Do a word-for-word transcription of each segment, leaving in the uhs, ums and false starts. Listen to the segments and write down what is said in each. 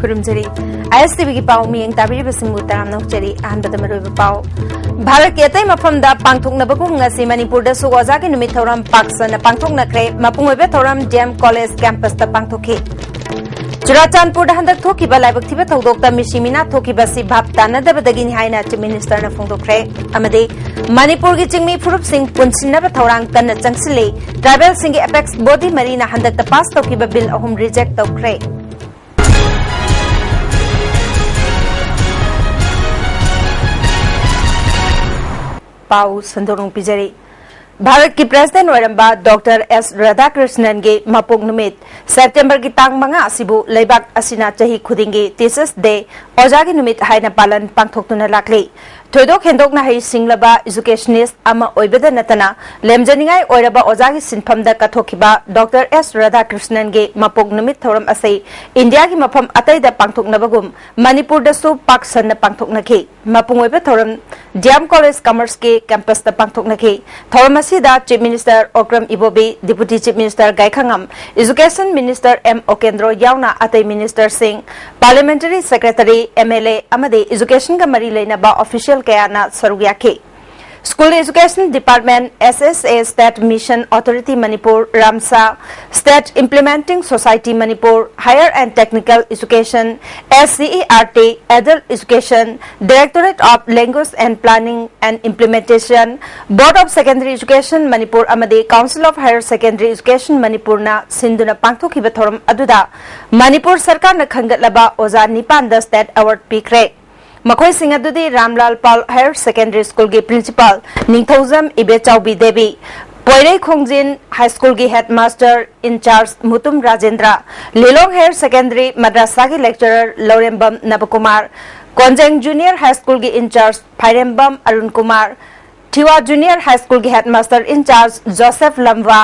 ꯈꯨꯔꯨꯝꯖꯔꯤ꯫ ꯑꯥꯏ ꯑꯦꯁ T ꯚꯤꯒꯤ ꯄꯥꯎ ꯃꯤꯠꯌꯦꯡ ꯇꯥꯕꯤꯔꯤꯕꯁꯤꯡꯕꯨ ꯇꯔꯥꯝꯅ ꯑꯣꯛꯆꯔꯤ꯫ ꯑꯍꯥꯟꯕꯗ ꯃꯔꯨꯑꯣꯏꯕ ꯄꯥꯎ꯫ ꯚꯥꯔꯠꯀꯤ ꯑꯇꯩ ꯃꯐꯝꯗ ꯄꯥꯡꯊꯣꯛꯅꯕꯒꯨꯝ ꯉꯁꯤ ꯃꯅꯤꯄꯨꯔꯗꯁꯨ ꯑꯣꯖꯥꯒꯤ ꯅꯨꯃꯤꯠ ꯊꯧꯔꯝ ꯄꯥꯛ ꯁꯟꯅ ꯄꯥꯡꯊꯣꯛꯅꯈ꯭ꯔꯦ꯫ ꯃꯄꯨꯡ ꯑꯣꯏꯕ ꯊꯧꯔꯝ ꯗꯤ ꯑꯦꯝ ꯀꯣꯂꯦꯖ ꯀꯦꯝꯄꯁꯇ ꯄꯥꯡꯊꯣꯛꯈꯤ꯫ ꯆꯨꯔꯥꯆꯥꯟꯄꯨꯔꯗ ꯍꯟꯗꯛ ꯊꯣꯛꯈꯤꯕ ꯂꯥꯏꯕꯛ ꯊꯤꯕ ꯊꯧꯗꯣꯛꯇ ꯃꯤꯁꯤ ꯃꯤꯅꯥ ꯊꯣꯛꯈꯤꯕ ꯑꯁꯤ ꯚꯥꯞ ꯇꯥꯅꯗꯕꯗꯒꯤꯅꯤ ꯍꯥꯏꯅ ꯆꯤꯐ ꯃꯤꯅꯤꯁꯇꯔꯅ ꯐꯣꯡꯗꯣꯛꯈ꯭ꯔꯦ꯫ ꯑꯃꯗꯤ ꯃꯅꯤꯄꯨꯔꯒꯤ ꯆꯤꯡꯃꯤ ꯐꯨꯔꯨꯞꯁꯤꯡ ꯄꯨꯟꯁꯤꯟꯅꯕ ꯊꯧꯔꯥꯡ ꯀꯟꯅ ꯆꯪꯁꯤꯜꯂꯤ꯫ ꯇ꯭ꯔꯥꯏꯕꯦꯜꯁꯤꯡꯒꯤ ꯑꯦꯄꯦꯛꯁ ꯕꯣꯗꯤ ꯃꯔꯤꯅ ꯍꯟꯗꯛꯇ ꯄꯥꯁ ꯇꯧꯈꯤꯕ ꯕꯤꯜ ꯑꯍꯨꯝ ꯔꯤꯖꯦꯛ ꯇꯧꯈ꯭ꯔꯦ꯫ ꯄꯥꯎ ꯁꯟꯗꯣꯛꯅ ꯄꯤꯖꯔꯤ꯫ ꯚꯥꯔꯠꯀꯤ ꯄ꯭ꯔꯦꯁꯤꯗꯦꯟꯠ ꯑꯣꯏꯔꯝꯕ ꯗꯣꯛꯇꯔ ꯑꯦꯁ ꯔꯥꯙꯥꯀ꯭ꯔꯤꯁꯅꯟꯒꯤ ꯃꯄꯣꯛ ꯅꯨꯃꯤꯠ ꯁꯦꯞꯇꯦꯝꯕꯔꯒꯤ ꯇꯥꯡ ꯃꯉꯥ ꯑꯁꯤꯕꯨ ꯂꯩꯕꯥꯛ ꯑꯁꯤꯅ ꯆꯍꯤ ꯈꯨꯗꯤꯡꯒꯤ ꯇꯤꯆꯔꯁ ꯗꯦ, ꯑꯣꯖꯥꯒꯤ ꯅꯨꯃꯤꯠ ꯍꯥꯏꯅ ꯄꯥꯂꯟ ꯄꯥꯡꯊꯣꯛꯇꯨꯅ ꯂꯥꯛꯂꯤ꯫ ꯊꯣꯏꯗꯣꯛ ꯍꯦꯟꯗꯣꯛꯅ ꯍꯩꯁꯤꯡꯂꯕ ꯏꯖꯨꯀꯦꯁꯅꯤꯁ ꯑꯃ ꯑꯣꯏꯕꯗ ꯅꯠꯇꯅ ꯂꯦꯝꯖꯅꯤꯡꯉꯥꯏ ꯑꯣꯏꯔꯕ ꯑꯣꯖꯥꯒꯤ ꯁꯤꯟꯐꯝꯗ ꯀꯠꯊꯣꯛꯈꯤꯕ ꯗꯣꯛꯇꯔ ꯑꯦꯁ ꯔꯥꯙꯥꯀ꯭ꯔꯤꯁꯅꯟꯒꯤ ꯃꯄꯣꯛ ꯅꯨꯃꯤꯠ ꯊꯧꯔꯝ ꯑꯁꯤ ꯏꯟꯗꯤꯌꯥꯒꯤ ꯃꯐꯝ ꯑꯇꯩꯗ ꯄꯥꯡꯊꯣꯛꯅꯕꯒꯨꯝ ꯃꯅꯤꯄꯨꯔꯗꯁꯨ ꯄꯥꯛ ꯁꯟꯅ ꯄꯥꯡꯊꯣꯛꯅꯈꯤ꯫ ꯃꯄꯨꯡ ꯑꯣꯏꯕ ꯊꯧꯔꯝ ꯗꯤ ꯑꯦꯝ ꯀꯣꯂꯦꯖ ꯀꯃꯔꯁꯀꯤ ꯀꯦꯝꯄꯁꯇ ꯄꯥꯡꯊꯣꯛꯅꯈꯤ꯫ ꯊꯧꯔꯝ ꯑꯁꯤꯗ chief minister Okram Ibobi, deputy chief minister Gaikhangam, education minister M Okendro ꯌꯥꯎꯅ ꯑꯇꯩ ꯃꯤꯅꯤꯁꯇꯔꯁꯤꯡ, parliamentary secretary, M L A ꯑꯃꯗꯤ ꯏꯖꯨꯀꯦꯁꯟꯒ ꯃꯔꯤ ꯂꯩꯅꯕ ꯑꯣꯐꯤꯁꯤꯌꯦꯜ ꯀꯌꯥꯅ ꯁꯔꯨꯛ ꯌꯥꯈꯤ꯫ School education department, S S A, state mission authority Manipur, RMSA, state implementing society Manipur, higher and technical education, S C E R T, adult education, directorate of language and planning and implementation, board of secondary education Manipur ꯑꯃꯗꯤ council of higher secondary education ꯃꯅꯤꯄꯨꯔꯅ ꯁꯤꯟꯗꯨꯅ ꯄꯥꯡꯊꯣꯛꯈꯤꯕ ꯊꯧꯔꯝ ꯑꯗꯨꯗ ꯃꯅꯤꯄꯨꯔ ꯁꯔꯀꯥꯔꯅ ꯈꯟꯒꯠꯂꯕ ꯑꯣꯖꯥ ꯅꯤꯄꯥꯟꯗ ꯁ꯭ꯇꯦꯠ ꯑꯦꯋꯥꯔꯗ ꯄꯤꯈ꯭ꯔꯦ꯫ ꯃꯈꯣꯏꯁꯤꯡ ꯑꯗꯨꯗꯤ ꯔꯥꯝꯂꯥꯜ ꯄꯥꯜ ꯍꯥꯌꯔ ꯁꯦꯀꯦꯟꯗꯔꯤ ꯁ꯭ꯀꯨꯜꯒꯤ ꯄ꯭ꯔꯤꯟꯁꯤꯄꯥꯜ ꯅꯤꯡꯊꯧꯖꯝ ꯏꯕꯦꯆꯥꯎꯕꯤ ꯗꯦꯕꯤ, ꯄꯣꯏꯔꯩ ꯈꯣꯡꯖꯤꯟ ꯍꯥꯏ ꯁ꯭ꯀꯨꯜꯒꯤ headmaster incharge Mutum Rajendra, Lilong higher secondary ꯃꯗ꯭ꯔꯁꯥꯒꯤ lecturer Laurembam Nabakumar, Kongjeng junior high ꯁ꯭ꯀꯨꯜꯒꯤ incharge Phairembam Arun Kumar, Thiwa junior high ꯁ꯭ꯀꯨꯜꯒꯤ headmaster incharge Joseph Lamwa,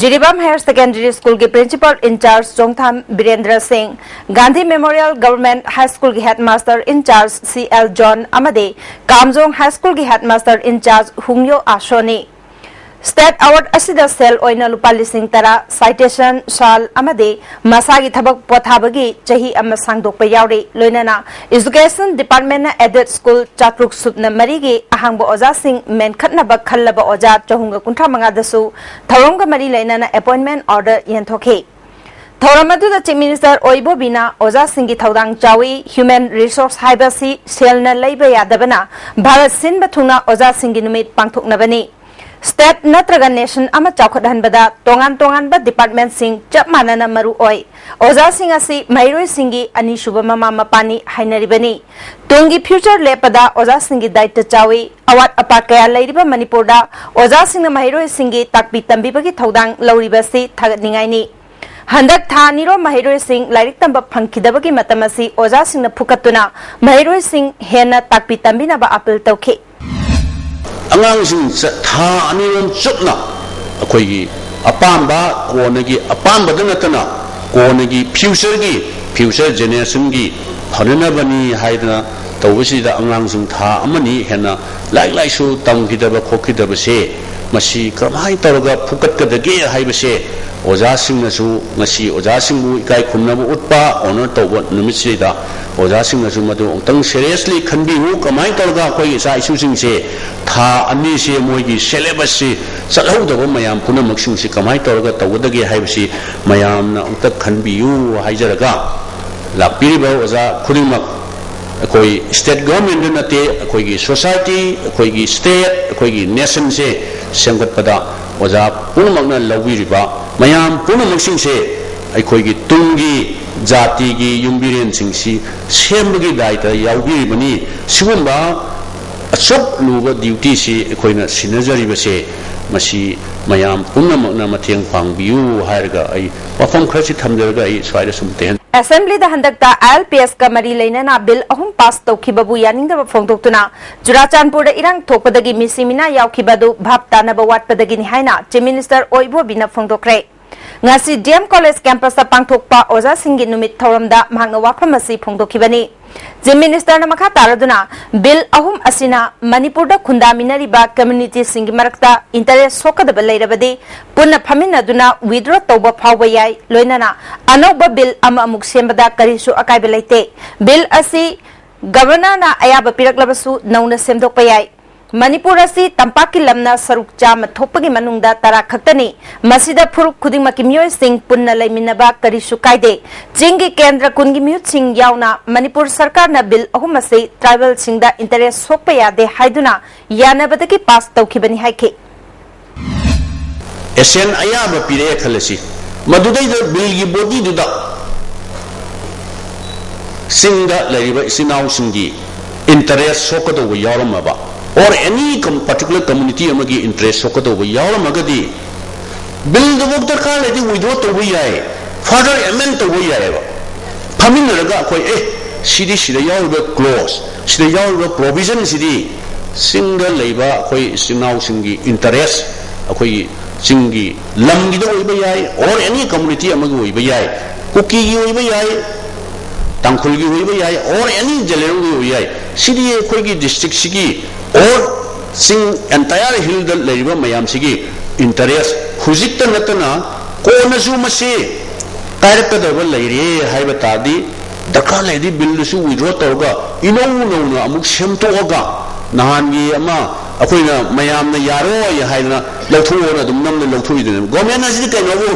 Jiribam higher secondary ꯁ꯭ꯀꯨꯜꯒꯤ principal incharge Chongtham Birendra Singh, Gandhi memorial government high ꯁ꯭ꯀꯨꯜꯒꯤ headmaster incharge C L John ꯑꯃꯗꯤ ꯀꯥꯝꯖꯣꯡ ꯍꯥꯏ ꯁ꯭ꯀꯨꯜꯒꯤ ꯍꯦꯗꯃꯥꯁꯇꯔ ꯏꯟꯆꯥꯔꯖ ꯍꯨꯡꯌꯣ ꯑꯥꯁꯣꯅꯤ꯫ State Award ꯑꯁꯤꯗ ꯁꯦꯜ ꯑꯣꯏꯅ ꯂꯨꯄꯥ ꯂꯤꯁꯤꯡ ꯇꯔꯥ, citation, ꯁꯥꯜ ꯑꯃꯗꯤ ꯃꯁꯥꯒꯤ ꯊꯕꯛ ꯄꯣꯊꯥꯕꯒꯤ ꯆꯍꯤ ꯑꯃ ꯁꯥꯡꯗꯣꯛꯄ ꯌꯥꯎꯔꯤ꯫ ꯂꯣꯏꯅꯅ Education Departmentꯅ aided school ꯆꯥꯇ꯭ꯔꯨꯛ ꯁꯨꯞꯅ ꯃꯔꯤꯒꯤ ꯑꯍꯥꯡꯕ ꯑꯣꯖꯥꯁꯤꯡ ꯃꯦꯟꯈꯠꯅꯕ ꯈꯜꯂꯕ ꯑꯣꯖꯥ ꯆꯍꯨꯝꯒ ꯀꯨꯟꯊ꯭ꯔꯥ ꯃꯉꯥꯗꯁꯨ ꯊꯧꯔꯝꯒ ꯃꯔꯤ ꯂꯩꯅꯅ appointment order ꯌꯦꯟꯊꯣꯛꯈꯤ꯫ ꯊꯧꯔꯝ ꯑꯗꯨꯗ Chief Minister ꯑꯣꯏꯕꯣꯕꯤꯅ ꯑꯣꯖꯥꯁꯤꯡꯒꯤ ꯊꯧꯗꯥꯡ ꯆꯥꯎꯏ, human resource ꯍꯥꯏꯕꯁꯤ ꯁꯦꯜꯅ ꯂꯩꯕ ꯌꯥꯗꯕꯅ ꯚꯥꯔꯠ ꯁꯤꯟꯕ ꯊꯨꯡꯅ ꯑꯣꯖꯥꯁꯤꯡꯒꯤ ꯅꯨꯃꯤꯠ ꯄꯥꯡꯊꯣꯛꯅꯕꯅꯤ꯫ State ꯅꯠꯇ꯭ꯔꯒ nation ꯑꯃ ꯆꯥꯎꯈꯠꯍꯟꯕꯗ ꯇꯣꯉꯥꯟ ꯇꯣꯉꯥꯟꯕ departmentꯁꯤꯡ ꯆꯞ ꯃꯥꯟꯅꯅ ꯃꯔꯨ ꯑꯣꯏ꯫ ꯑꯣꯖꯥꯁꯤꯡ ꯑꯁꯤ ꯃꯍꯩꯔꯣꯏꯁꯤꯡꯒꯤ ꯑꯅꯤꯁꯨꯕ ꯃꯃꯥ ꯃꯄꯥꯅꯤ ꯍꯥꯏꯅꯔꯤꯕꯅꯤ꯫ ꯇꯨꯡꯒꯤ future ꯂꯦꯞꯄꯗ ꯑꯣꯖꯥꯁꯤꯡꯒꯤ ꯗꯥꯏꯇ ꯆꯥꯎꯏ꯫ ꯑꯋꯥꯠ ꯑꯄꯥ ꯀꯌꯥ ꯂꯩꯔꯤꯕ ꯃꯅꯤꯄꯨꯔꯗ ꯑꯣꯖꯥꯁꯤꯡꯅ ꯃꯍꯩꯔꯣꯏꯁꯤꯡꯒꯤ ꯇꯥꯛꯄꯤ ꯇꯝꯕꯤꯕꯒꯤ ꯊꯧꯗꯥꯡ ꯂꯧꯔꯤꯕꯁꯤ ꯊꯥꯒꯠꯅꯤꯡꯉꯥꯏꯅꯤ꯫ ꯍꯟꯗꯛ ꯊꯥ ꯑꯅꯤꯔꯣꯝ ꯃꯍꯩꯔꯣꯏꯁꯤꯡ ꯂꯥꯏꯔꯤꯛ ꯇꯝꯕ ꯐꯪꯈꯤꯗꯕꯒꯤ ꯃꯇꯝ ꯑꯁꯤ ꯑꯣꯖꯥꯁꯤꯡꯅ ꯐꯨꯀꯠꯇꯨꯅ ꯃꯍꯩꯔꯣꯏꯁꯤꯡ ꯍꯦꯟꯅ ꯇꯥꯛꯄꯤ ꯇꯝꯕꯤꯅꯕ appeal ꯇꯧꯈꯤ꯫ ꯑꯉꯥꯡꯁꯤꯡ ꯆ- ꯊꯥ ꯑꯅꯤꯔꯣꯝ ꯆꯨꯞꯅ ꯑꯩꯈꯣꯏꯒꯤ ꯑꯄꯥꯝꯕ, ꯀꯣꯟꯅꯒꯤ ꯑꯄꯥꯝꯕꯗ ꯅꯠꯇꯅ ꯀꯣꯟꯅꯒꯤ futureꯒꯤ, future generationꯒꯤ ꯐꯅꯅꯕꯅꯤ ꯍꯥꯏꯗꯅ ꯇꯧꯕꯁꯤꯗ ꯑꯉꯥꯡꯁꯤꯡ ꯊꯥ ꯑꯃꯅꯤ ꯍꯦꯟꯅ ꯂꯥꯏꯔꯤꯛ ꯂꯥꯏꯁꯨ ꯇꯝꯈꯤꯗꯕ ꯈꯣꯠꯈꯤꯗꯕꯁꯦ ꯃꯁꯤ ꯀꯔꯝꯍꯥꯏꯅ ꯇꯧꯔꯒ ꯐꯨꯀꯠꯀꯗꯒꯦ ꯍꯥꯏꯕꯁꯦ ꯑꯣꯖꯥꯁꯤꯡꯅꯁꯨ ꯉꯁꯤ ꯑꯣꯖꯥꯁꯤꯡꯕꯨ ꯏꯀꯥꯏ ꯈꯨꯝꯅꯕ ꯎꯠꯄ, honour ꯇꯧꯕ ꯅꯨꯃꯤꯠꯁꯤꯗ ꯑꯣꯖꯥꯁꯤꯡꯅꯁꯨ ꯃꯗꯨ ꯑꯃꯨꯛꯇꯪ seriously ꯈꯟꯕꯤꯌꯨ꯫ ꯀꯃꯥꯏꯅ ꯇꯧꯔꯒ ꯑꯩꯈꯣꯏꯒꯤ ꯏꯆꯥ ꯏꯁꯨꯁꯤꯡꯁꯦ ꯊꯥ ꯑꯅꯤꯁꯦ ꯃꯣꯏꯒꯤ syllabusꯁꯤ ꯆꯠꯍꯧꯗꯕ ꯃꯌꯥꯝ ꯄꯨꯝꯅꯃꯛꯁꯤꯡꯁꯤ ꯀꯃꯥꯏꯅ ꯇꯧꯔꯒ ꯇꯧꯒꯗꯒꯦ ꯍꯥꯏꯕꯁꯤ ꯃꯌꯥꯝꯅ ꯑꯃꯨꯛꯇ ꯈꯟꯕꯤꯌꯨ ꯍꯥꯏꯖꯔꯒ, ꯂꯥꯛꯄꯤꯔꯤꯕ ꯑꯣꯖꯥ ꯈꯨꯗꯤꯡꯃꯛ ꯑꯩꯈꯣꯏ state governmentꯗ ꯅꯠꯇꯦ, ꯑꯩꯈꯣꯏꯒꯤ society, ꯑꯩꯈꯣꯏꯒꯤ state, ꯑꯩꯈꯣꯏꯒꯤ nationꯁꯦ ꯁꯦꯝꯒꯠꯄꯗ ꯑꯣꯖꯥ ꯄꯨꯝꯅꯃꯛꯅ ꯂꯧꯕꯤꯔꯤꯕ ꯃꯌꯥꯝ ꯄꯨꯝꯅꯃꯛꯁꯤꯡꯁꯦ ꯑꯩꯈꯣꯏꯒꯤ ꯇꯨꯡꯒꯤ ꯖꯥꯇꯤꯒꯤ ꯌꯨꯝꯕꯤꯔꯦꯟꯁꯤꯡꯁꯤ ꯁꯦꯝꯕꯒꯤ ꯗꯥꯏꯇ ꯌꯥꯎꯕꯤꯔꯤꯕꯅꯤ꯫ ꯁꯤꯒꯨꯝꯕ ꯑꯁꯨꯛ ꯂꯨꯕ dutyꯁꯤ ꯑꯩꯈꯣꯏꯅ ꯁꯤꯟꯅꯖꯔꯤꯕꯁꯦ ꯃꯁꯤ ꯃꯌꯥꯝ ꯄꯨꯝꯅꯃꯛꯅ ꯃꯇꯦꯡ ꯄꯥꯡꯕꯤꯌꯨ ꯍꯥꯏꯔꯒ ꯑꯩ ꯋꯥꯐꯝ ꯈꯔꯁꯤ ꯊꯝꯖꯔꯒ ꯑꯩ ꯁ꯭ꯋꯥꯏꯗ ꯁꯨꯝ ꯇꯦꯟ Assemblyꯗ ꯍꯟꯗꯛꯇ ILPSꯀ ꯃꯔꯤ ꯂꯩꯅꯅ bill ꯑꯍꯨꯝ pass ꯇꯧꯈꯤꯕꯕꯨ ꯌꯥꯅꯤꯡꯗꯕ ꯐꯣꯡꯗꯣꯛꯇꯨꯅ ꯆꯨꯔꯥꯆꯥꯟꯄꯨꯔꯗ ꯏꯔꯥꯡ ꯊꯣꯛꯄꯗꯒꯤ ꯃꯤꯁꯤ ꯃꯤꯅꯥ ꯌꯥꯎꯈꯤꯕ ꯑꯗꯨ ꯚꯥꯞ ꯇꯥꯅꯕ ꯋꯥꯠꯄꯗꯒꯤꯅꯤ ꯍꯥꯏꯅ Chief Minister ꯑꯣꯏꯕꯣꯕꯤꯅ ꯐꯣꯡꯗꯣꯛꯈ꯭ꯔꯦ꯫ ꯉꯁꯤ ꯗꯤ ꯑꯦꯝ ꯀꯣꯂꯦꯖ ꯀꯦꯝꯄꯁꯇ ꯄꯥꯡꯊꯣꯛꯄ ꯑꯣꯖꯥꯁꯤꯡꯒꯤ ꯅꯨꯃꯤꯠ ꯊꯧꯔꯝꯗ ꯃꯍꯥꯛꯅ ꯋꯥꯐꯝ ꯑꯁꯤ ꯐꯣꯡꯗꯣꯛꯈꯤꯕꯅꯤ꯫ ꯆꯤꯐ ꯃꯤꯅꯤꯁꯇꯔꯅ ꯃꯈꯥ ꯇꯥꯔꯗꯨꯅ, ꯕꯤꯜ ꯑꯍꯨꯝ ꯑꯁꯤꯅ ꯃꯅꯤꯄꯨꯔꯗ ꯈꯨꯟꯗꯥꯃꯤꯟꯅꯔꯤꯕ ꯀꯝꯃ꯭ꯌꯨꯅꯤꯇꯤꯁꯤꯡꯒꯤ ꯃꯔꯛꯇ ꯏꯟꯇꯔꯦꯁ ꯁꯣꯛꯀꯗꯕ ꯂꯩꯔꯕꯗꯤ ꯄꯨꯟꯅ ꯐꯝꯃꯤꯟꯅꯗꯨꯅ ꯋꯤꯗ꯭ꯔꯣ ꯇꯧꯕ ꯐꯥꯎꯕ ꯌꯥꯏ, ꯂꯣꯏꯅꯅ ꯑꯅꯧꯕ ꯕꯤꯜ ꯑꯃ ꯑꯃꯨꯛ ꯁꯦꯝꯕꯗ ꯀꯔꯤꯁꯨ ꯑꯀꯥꯏꯕ ꯂꯩꯇꯦ꯫ ꯕꯤꯜ ꯑꯁꯤ ꯒꯕꯔꯅꯔꯅ ꯑꯌꯥꯕ ꯄꯤꯔꯛꯂꯕꯁꯨ ꯅꯧꯅ ꯁꯦꯝꯗꯣꯛꯄ ꯌꯥꯏ꯫ ꯃꯅꯤꯄꯨꯔ ꯑꯁꯤ ꯇꯝꯄꯥꯛꯀꯤ ꯂꯝꯅ ꯁꯔꯨꯛ ꯆꯥꯝꯃ ꯊꯣꯛꯄꯒꯤ ꯃꯅꯨꯡꯗ ꯇꯔꯥ ꯈꯛꯇꯅꯤ꯫ ꯃꯁꯤꯗ ꯐꯨꯔꯨꯞ ꯈꯨꯗꯤꯡꯃꯛꯀꯤ ꯃꯤꯑꯣꯏꯁꯤꯡ ꯄꯨꯟꯅ ꯂꯩꯃꯤꯟꯅꯕ ꯀꯔꯤꯁꯨ ꯀꯥꯏꯗꯦ꯫ ꯆꯤꯡꯒꯤ ꯀꯦꯟꯗ꯭ꯔ ꯀꯨꯟꯒꯤ ꯃꯤꯍꯨꯠꯁꯤꯡ ꯌꯥꯎꯅ ꯃꯅꯤꯄꯨꯔ ꯁꯔꯀꯥꯔꯅ ꯕꯤꯜ ꯑꯍꯨꯝ ꯑꯁꯤ ꯇ꯭ꯔꯥꯏꯕꯦꯜꯁꯤꯡꯗ ꯏꯟꯇꯔꯦꯁ ꯁꯣꯛꯄ ꯌꯥꯗꯦ ꯍꯥꯏꯗꯨꯅ ꯌꯥꯅꯕꯗꯒꯤ ꯄꯥꯁ ꯇꯧꯈꯤꯕꯅꯤ ꯍꯥꯏꯈꯤ꯫ ꯑꯦꯁꯦꯟ ꯑꯌꯥꯕ ꯄꯤꯔꯛꯑꯦ ꯈꯜꯂꯁꯤ, ꯃꯗꯨꯗꯩꯗ ꯕꯤꯜꯒꯤ ꯕꯣꯗꯤꯗꯨꯗ ꯆꯤꯡꯗ ꯂꯩꯔꯤꯕ ꯏꯆꯤꯟ ꯏꯅꯥꯎꯁꯤꯡꯒꯤ ꯏꯟꯇꯔꯦꯁ ꯁꯣꯛꯀꯗꯧꯕ ꯌꯥꯎꯔꯝꯃꯕ, or any particular community ꯑꯃꯒꯤ ꯏꯟꯇꯔꯦꯁ ꯁꯣꯛꯀꯗꯧꯕ ꯌꯥꯎꯔꯝꯃꯒꯗꯤ, ꯕꯤꯜꯗꯨꯐꯥꯎ ꯗꯔꯀꯥꯔ ꯂꯩꯔꯗꯤ ꯋꯤꯗ꯭ꯔꯣ ꯇꯧꯕ ꯌꯥꯏ, ꯐꯔꯗꯔ ꯑꯦꯃꯦꯟ ꯇꯧꯕ ꯌꯥꯏꯑꯕ꯫ ꯐꯝꯃꯤꯟꯅꯔꯒ ꯑꯩꯈꯣꯏ, ꯑꯦ, ꯁꯤꯗꯤ ꯁꯤꯗ ꯌꯥꯎꯔꯤꯕ ꯀ꯭ꯂꯣꯖ, ꯁꯤꯗ ꯌꯥꯎꯔꯤꯕ ꯄ꯭ꯔꯣꯚꯤꯖꯟꯁꯤꯗꯤ ꯆꯤꯡꯗ ꯂꯩꯕ ꯑꯩꯈꯣꯏ ꯏꯆꯤꯟ ꯏꯅꯥꯎꯁꯤꯡꯒꯤ ꯏꯟꯇꯔꯦꯁ, ꯑꯩꯈꯣꯏꯒꯤ ꯆꯤꯡꯒꯤ ꯂꯝꯒꯤꯗ ꯑꯣꯏꯕ ꯌꯥꯏ, or any community ꯑꯃꯒꯤ ꯑꯣꯏꯕ ꯌꯥꯏ, ꯀꯨꯀꯤꯒꯤ ꯑꯣꯏꯕ ꯌꯥꯏ, ꯇꯥꯡꯈꯨꯜꯒꯤ ꯑꯣꯏꯕ ꯌꯥꯏ, or any ꯖꯦꯅꯔꯦꯜꯒꯤ ꯑꯣꯏꯕ ꯌꯥꯏ, ꯁꯤꯗꯤ ꯑꯩꯈꯣꯏꯒꯤ ꯗꯤꯁꯇ꯭ꯔꯤꯛꯁꯤꯒꯤ or ꯆꯤꯡ entire hillꯗ ꯂꯩꯔꯤꯕ ꯃꯌꯥꯝꯁꯤꯒꯤ ꯏꯟꯇꯔꯦꯁ ꯍꯧꯖꯤꯛꯇ ꯅꯠꯇꯅ ꯀꯣꯟꯅꯁꯨ ꯃꯁꯤ ꯀꯥꯏꯔꯛꯀꯗꯕ ꯂꯩꯔꯦ ꯍꯥꯏꯕ ꯇꯥꯔꯗꯤ, ꯗꯔꯀꯥꯔ ꯂꯩꯔꯗꯤ ꯕꯤꯜꯗꯨꯁꯨ ꯋꯤꯗ꯭ꯔꯣ ꯇꯧꯔꯒ ꯏꯅꯧ ꯅꯧꯅ ꯑꯃꯨꯛ ꯁꯦꯝꯗꯣꯛꯑꯒ, ꯅꯍꯥꯟꯒꯤ ꯑꯃ ꯑꯩꯈꯣꯏꯅ ꯃꯌꯥꯝꯅ ꯌꯥꯔꯣꯏ ꯍꯥꯏꯗꯅ ꯂꯧꯊꯣꯛꯑꯣꯅ ꯑꯗꯨꯝ ꯅꯝꯅ ꯂꯧꯊꯣꯛꯏꯗꯅ꯫ ꯒꯣꯔꯃꯦꯟ ꯑꯁꯤꯗꯤ ꯀꯩꯅꯣꯕꯨ,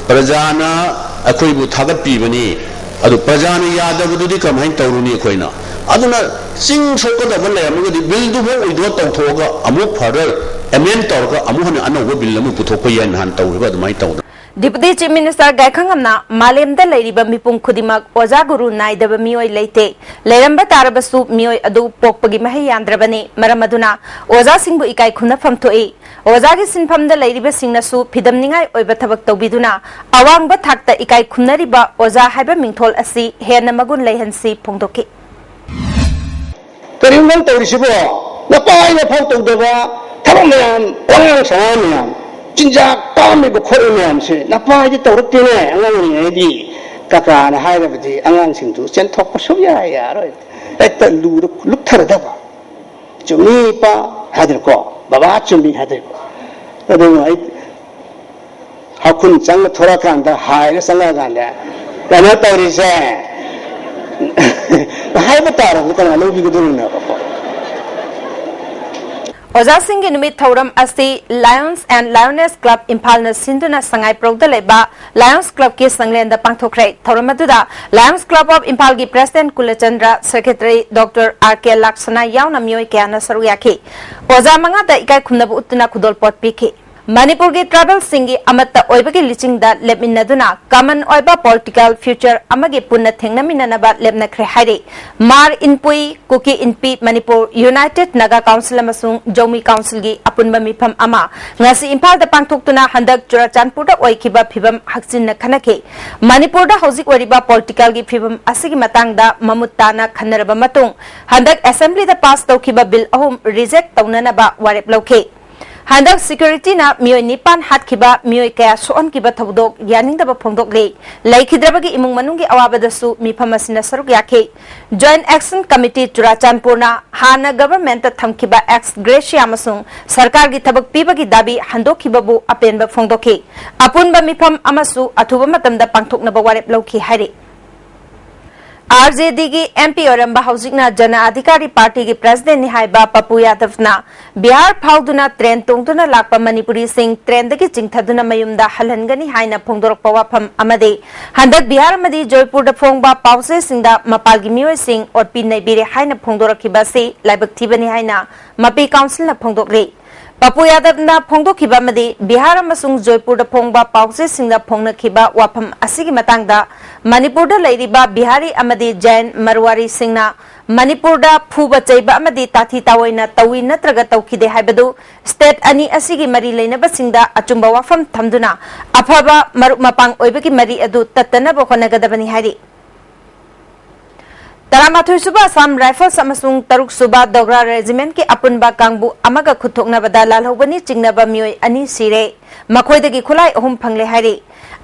ꯄ꯭ꯔꯖꯥꯅ ꯑꯩꯈꯣꯏꯕꯨ ꯊꯥꯒꯠꯄꯤꯕꯅꯤ, ꯑꯗꯨ ꯄ꯭ꯔꯖꯥꯅ ꯌꯥꯗꯕꯗꯨꯗꯤ ꯀꯃꯥꯏꯅ ꯇꯧꯔꯨꯅꯤ ꯑꯩꯈꯣꯏꯅ? ꯑꯗꯨꯅ ꯆꯤꯡ ꯁꯣꯛꯀꯗꯕ ꯂꯩꯔꯝꯃꯒꯗꯤ ꯕꯤꯜꯗꯨꯐꯥꯎ ꯋꯤꯗ꯭ꯔꯣ ꯇꯧꯊꯣꯛꯑꯒ ꯑꯃꯨꯛ ꯐꯔꯗꯔ ꯑꯦꯃꯦꯟ ꯇꯧꯔꯒ ꯑꯃꯨꯛ ꯍꯟꯅ ꯑꯅꯧꯕ ꯕꯤꯜ ꯑꯃ ꯄꯨꯊꯣꯛꯄ ꯌꯥꯏ, ꯅꯍꯥꯟ ꯇꯧꯔꯤꯕ ꯑꯗꯨꯃꯥꯏꯅ ꯇꯧꯗꯅ꯫ ꯗꯤꯄꯨꯇꯤ ꯆꯤꯐ ꯃꯤꯅꯤꯁꯇꯔ ꯒꯥꯏꯈꯪꯉꯝꯅ ꯃꯥꯂꯦꯝꯗ ꯂꯩꯔꯤꯕ ꯃꯤꯄꯨꯝ ꯈꯨꯗꯤꯡꯃꯛ ꯑꯣꯖꯥ ꯒꯨꯔꯨ ꯅꯥꯏꯗꯕ ꯃꯤꯑꯣꯏ ꯂꯩꯇꯦ, ꯂꯩꯔꯝꯕ ꯇꯥꯔꯕꯁꯨ ꯃꯤꯑꯣꯏ ꯑꯗꯨ ꯄꯣꯛꯄꯒꯤ ꯃꯍꯩ ꯌꯥꯟꯗ꯭ꯔꯕꯅꯤ, ꯃꯔꯝ ꯑꯗꯨꯅ ꯑꯣꯖꯥꯁꯤꯡꯕꯨ ꯏꯀꯥꯏ ꯈꯨꯝꯅꯐꯝ ꯊꯣꯛꯏ꯫ ꯑꯣꯖꯥꯒꯤ ꯁꯤꯟꯐꯝꯗ ꯂꯩꯔꯤꯕꯁꯤꯡꯅꯁꯨ ꯐꯤꯗꯝꯅꯤꯡꯉꯥꯏ ꯑꯣꯏꯕ ꯊꯕꯛ ꯇꯧꯕꯤꯗꯨꯅ ꯑꯋꯥꯡꯕ ꯊꯥꯛꯇ ꯏꯀꯥꯏ ꯈꯨꯝꯅꯔꯤꯕ ꯑꯣꯖꯥ ꯍꯥꯏꯕ ꯃꯤꯡꯊꯣꯜ ꯑꯁꯤ ꯍꯦꯟꯅ ꯃꯒꯨꯟ ꯂꯩꯍꯟꯁꯤ ꯐꯣꯡꯗꯣꯛꯈꯤ꯫ ꯀꯔꯤꯅꯣ ꯅꯪ ꯇꯧꯔꯤꯁꯤꯕꯣ? ꯅꯄꯥ ꯏꯄꯥ ꯐꯥꯎ ꯇꯧꯗꯕ ꯊꯕꯛ ꯃꯌꯥꯝ, ꯋꯥꯉꯥꯡ ꯁꯉꯥꯡ ꯃꯌꯥꯝ꯫ ꯆꯤꯟꯖꯥꯛ ꯄꯥꯝꯃꯤꯕ ꯈꯣꯠꯂꯤꯕ ꯃꯌꯥꯝꯁꯦ ꯅꯄꯥꯗꯤ ꯇꯧꯔꯛꯇꯦꯅꯦ꯫ ꯑꯉꯥꯡ ꯑꯣꯏꯔꯤꯉꯩꯗꯤ ꯀꯀꯥꯅ ꯍꯥꯏꯔꯕꯗꯤ ꯑꯉꯥꯡꯁꯤꯡꯗꯨ ꯆꯦꯟꯊꯣꯛꯄ ꯁꯨꯛꯌꯥ ꯌꯥꯔꯣꯏ꯫ ꯍꯦꯛꯇ ꯂꯨꯗ ꯂꯨꯞꯊꯔꯗꯕ꯫ "ꯆꯨꯝꯃꯤ ꯏꯄꯥ" ꯍꯥꯏꯗꯅꯀꯣ, "ꯕꯕꯥ ꯆꯨꯝꯃꯤ" ꯍꯥꯏꯗꯅꯀꯣ꯫ ꯑꯗꯨꯅ ꯑꯩ ꯍꯥꯎꯈꯨꯟ ꯆꯪꯉ ꯊꯣꯔꯛꯑꯀꯥꯟꯗ, ꯍꯥꯏꯔ ꯆꯪꯉꯛꯑꯀꯥꯟꯗ, "ꯀꯩꯅꯣ ꯇꯧꯔꯤꯁꯦ" ꯍꯥꯏꯕ ꯇꯥꯔꯕꯗꯤ ꯀꯅꯥ ꯂꯧꯕꯤꯒꯗꯧꯔꯤꯅꯣꯕꯀꯣ? ꯑꯣꯖꯥꯁꯤꯡꯒꯤ ꯅꯨꯃꯤꯠ ꯊꯧꯔꯝ ꯑꯁꯤ Lions and Lioness Club ꯏꯝꯐꯥꯜꯅ ꯁꯤꯟꯗꯨꯅ ꯁꯉꯥꯏꯄ꯭ꯔꯧꯗ ꯂꯩꯕ Lions Clubꯀꯤ ꯁꯪꯂꯦꯟꯗ ꯄꯥꯡꯊꯣꯛꯈ꯭ꯔꯦ꯫ ꯊꯧꯔꯝ ꯑꯗꯨꯗ Lions Club of ꯏꯝꯐꯥꯜꯒꯤ President ꯀꯨꯂꯆꯟꯗ꯭ꯔ, Secretary Doctor R K ꯂꯥꯛꯁꯅꯥ ꯌꯥꯎꯅ ꯃꯤꯑꯣꯏ ꯀꯌꯥꯅ ꯁꯔꯨꯛ ꯌꯥꯈꯤ꯫ ꯑꯣꯖꯥ ꯃꯉꯥꯗ ꯏꯀꯥꯏ ꯈꯨꯝꯅꯕ ꯎꯠꯇꯨꯅ ꯈꯨꯗꯣꯜꯄꯣꯠ ꯄꯤꯈꯤ꯫ ꯃꯅꯤꯄꯨꯔꯒꯤ tribalꯁꯤꯡꯒꯤ ꯑꯃꯠꯇ ꯑꯣꯏꯕꯒꯤ ꯂꯤꯆꯤꯡꯗ ꯂꯦꯞꯃꯤꯟꯅꯗꯨꯅ common ꯑꯣꯏꯕ political future ꯑꯃꯒꯤ ꯄꯨꯟꯅ ꯊꯦꯡꯅꯃꯤꯟꯅꯅꯕ ꯂꯦꯞꯅꯈ꯭ꯔꯦ ꯍꯥꯏꯔꯤ꯫ ꯃꯥꯔ ꯏꯟꯄꯨꯏ, ꯀꯨꯀꯤ ꯏꯟꯄꯤ ꯃꯅꯤꯄꯨꯔ, United Naga Council ꯑꯃꯁꯨꯡ ꯖꯧꯃꯤ Councilꯒꯤ ꯑꯄꯨꯟꯕ ꯃꯤꯐꯝ ꯑꯃ ꯉꯁꯤ ꯏꯝꯐꯥꯜꯗ ꯄꯥꯡꯊꯣꯛꯇꯨꯅ ꯍꯟꯗꯛ ꯆꯨꯔꯥꯆꯥꯟꯄꯨꯔꯗ ꯑꯣꯏꯈꯤꯕ ꯐꯤꯕꯝ ꯍꯛꯆꯤꯟꯅ ꯈꯟꯅꯈꯤ꯫ ꯃꯅꯤꯄꯨꯔꯗ ꯍꯧꯖꯤꯛ ꯑꯣꯏꯔꯤꯕ politicalꯒꯤ ꯐꯤꯕꯝ ꯑꯁꯤꯒꯤ ꯃꯇꯥꯡꯗ ꯃꯃꯨꯠ ꯇꯥꯅ ꯈꯟꯅꯔꯕ ꯃꯇꯨꯡ ꯍꯟꯗꯛ Assemblyꯗ pass ꯇꯧꯈꯤꯕ bill ꯑꯍꯨꯝ reject ꯇꯧꯅꯅꯕ ꯋꯥꯔꯦꯞ ꯂꯧꯈꯤ꯫ ꯍꯟꯗꯛ securityꯅ ꯃꯤꯑꯣꯏ ꯅꯤꯄꯥꯟ ꯍꯥꯠꯈꯤꯕ, ꯃꯤꯑꯣꯏ ꯀꯌꯥ ꯁꯣꯛꯍꯟꯈꯤꯕ ꯊꯧꯗꯣꯛ ꯌꯥꯅꯤꯡꯗꯕ ꯐꯣꯡꯗꯣꯛꯂꯤ꯫ ꯂꯩꯈꯤꯗ꯭ꯔꯕꯒꯤ ꯏꯃꯨꯡ ꯃꯅꯨꯡꯒꯤ ꯑꯋꯥꯕꯗꯁꯨ ꯃꯤꯐꯝ ꯑꯁꯤꯅ ꯁꯔꯨꯛ ꯌꯥꯈꯤ꯫ Joint Action Committee ꯆꯨꯔꯥꯆꯥꯟꯄꯨꯔꯅ ꯍꯥꯟꯅ governmentꯇ ꯊꯝꯈꯤꯕ ex gratia ꯑꯃꯁꯨꯡ ꯁꯔꯀꯥꯔꯒꯤ ꯊꯕꯛ ꯄꯤꯕꯒꯤ ꯗꯥꯕꯤ ꯍꯟꯗꯣꯛꯈꯤꯕꯕꯨ ꯑꯄꯦꯟꯕ ꯐꯣꯡꯗꯣꯛꯈꯤ꯫ ꯑꯄꯨꯟꯕ ꯃꯤꯐꯝ ꯑꯃꯁꯨ ꯑꯊꯨꯕ ꯃꯇꯝꯗ ꯄꯥꯡꯊꯣꯛꯅꯕ ꯋꯥꯔꯦꯞ ꯂꯧꯈꯤ ꯍꯥꯏꯔꯤ꯫ RJDꯒꯤ MP ꯑꯣꯏꯔꯝꯕ, ꯍꯧꯖꯤꯛꯅ ꯖꯅ ꯑꯙꯤꯀꯥꯔꯤ Partyꯒꯤ Presidentꯅꯤ ꯍꯥꯏꯕ ꯄꯄꯨ ꯌꯥꯗꯕꯅ ꯕꯤꯍꯥꯔ ꯐꯥꯎꯗꯨꯅ train ꯇꯣꯡꯗꯨꯅ ꯂꯥꯛꯄ ꯃꯅꯤꯄꯨꯔꯤꯁꯤꯡ trainꯗꯒꯤ ꯆꯤꯡꯊꯗꯨꯅ ꯃꯌꯨꯝꯗ ꯍꯜꯍꯟꯒꯅꯤ ꯍꯥꯏꯅ ꯐꯣꯡꯗꯣꯔꯛꯄ ꯋꯥꯐꯝ ꯑꯃꯗꯤ ꯍꯟꯗꯛ ꯕꯤꯍꯥꯔ ꯑꯃꯗꯤ ꯖꯣꯏꯄꯨꯔꯗ ꯐꯣꯡꯕ ꯄꯥꯎꯆꯦꯁꯤꯡꯗ ꯃꯄꯥꯜꯒꯤ ꯃꯤꯑꯣꯏꯁꯤꯡ ꯑꯣꯠꯄꯤ ꯅꯩꯕꯤꯔꯦ ꯍꯥꯏꯅ ꯐꯣꯡꯗꯣꯔꯛꯈꯤꯕ ꯑꯁꯤ ꯂꯥꯏꯕꯛ ꯊꯤꯕꯅꯤ ꯍꯥꯏꯅ ꯃꯄꯤ Councilꯅ ꯐꯣꯡꯗꯣꯛꯂꯤ꯫ ꯄꯄꯨ ꯌꯥꯗꯕꯅ ꯐꯣꯡꯗꯣꯛꯈꯤꯕ ꯑꯃꯗꯤ ꯕꯤꯍꯥꯔ ꯑꯃꯁꯨꯡ ꯖꯣꯏꯄꯨꯔꯗ ꯐꯣꯡꯕ ꯄꯥꯎꯆꯦꯁꯤꯡꯗ ꯐꯣꯡꯅꯈꯤꯕ ꯋꯥꯐꯝ ꯑꯁꯤꯒꯤ ꯃꯇꯥꯡꯗ ꯃꯅꯤꯄꯨꯔꯗ ꯂꯩꯔꯤꯕ ꯕꯤꯍꯥꯔꯤ ꯑꯃꯗꯤ ꯖꯩꯟ ꯃꯔꯋꯥꯔꯤꯁꯤꯡꯅ ꯃꯅꯤꯄꯨꯔꯗ ꯐꯨꯕ ꯆꯩꯕ ꯑꯃꯗꯤ ꯇꯥꯊꯤ ꯇꯥꯑꯣꯏꯅ ꯇꯧꯏ ꯅꯠꯇ꯭ꯔꯒ ꯇꯧꯈꯤꯗꯦ ꯍꯥꯏꯕꯗꯨ state ꯑꯅꯤ ꯑꯁꯤꯒꯤ ꯃꯔꯤ ꯂꯩꯅꯕꯁꯤꯡꯗ ꯑꯆꯨꯝꯕ ꯋꯥꯐꯝ ꯊꯝꯗꯨꯅ ꯑꯐꯕ ꯃꯔꯨꯞ ꯃꯄꯥꯡ ꯑꯣꯏꯕꯒꯤ ꯃꯔꯤ ꯑꯗꯨ ꯇꯠꯇꯅꯕ ꯍꯣꯠꯅꯒꯗꯕꯅꯤ ꯍꯥꯏꯔꯤ꯫ ꯇꯔꯥꯃꯥꯊꯣꯏ ꯁꯨꯕ Assam Rifles ꯑꯃꯁꯨꯡ ꯇꯔꯨꯛ ꯁꯨꯕ Dogra Regimentꯀꯤ ꯑꯄꯨꯟꯕ ꯀꯥꯡꯕꯨ ꯑꯃꯒ ꯈꯨꯠꯊꯣꯛꯅꯕꯗ ꯂꯥꯜꯍꯧꯕꯅꯤ ꯆꯤꯡꯅꯕ ꯃꯤꯑꯣꯏ ꯑꯅꯤ ꯁꯤꯔꯦ꯫ ꯃꯈꯣꯏꯗꯒꯤ ꯈꯨꯠꯂꯥꯏ ꯑꯍꯨꯝ ꯐꯪꯂꯦ ꯍꯥꯏꯔꯤ꯫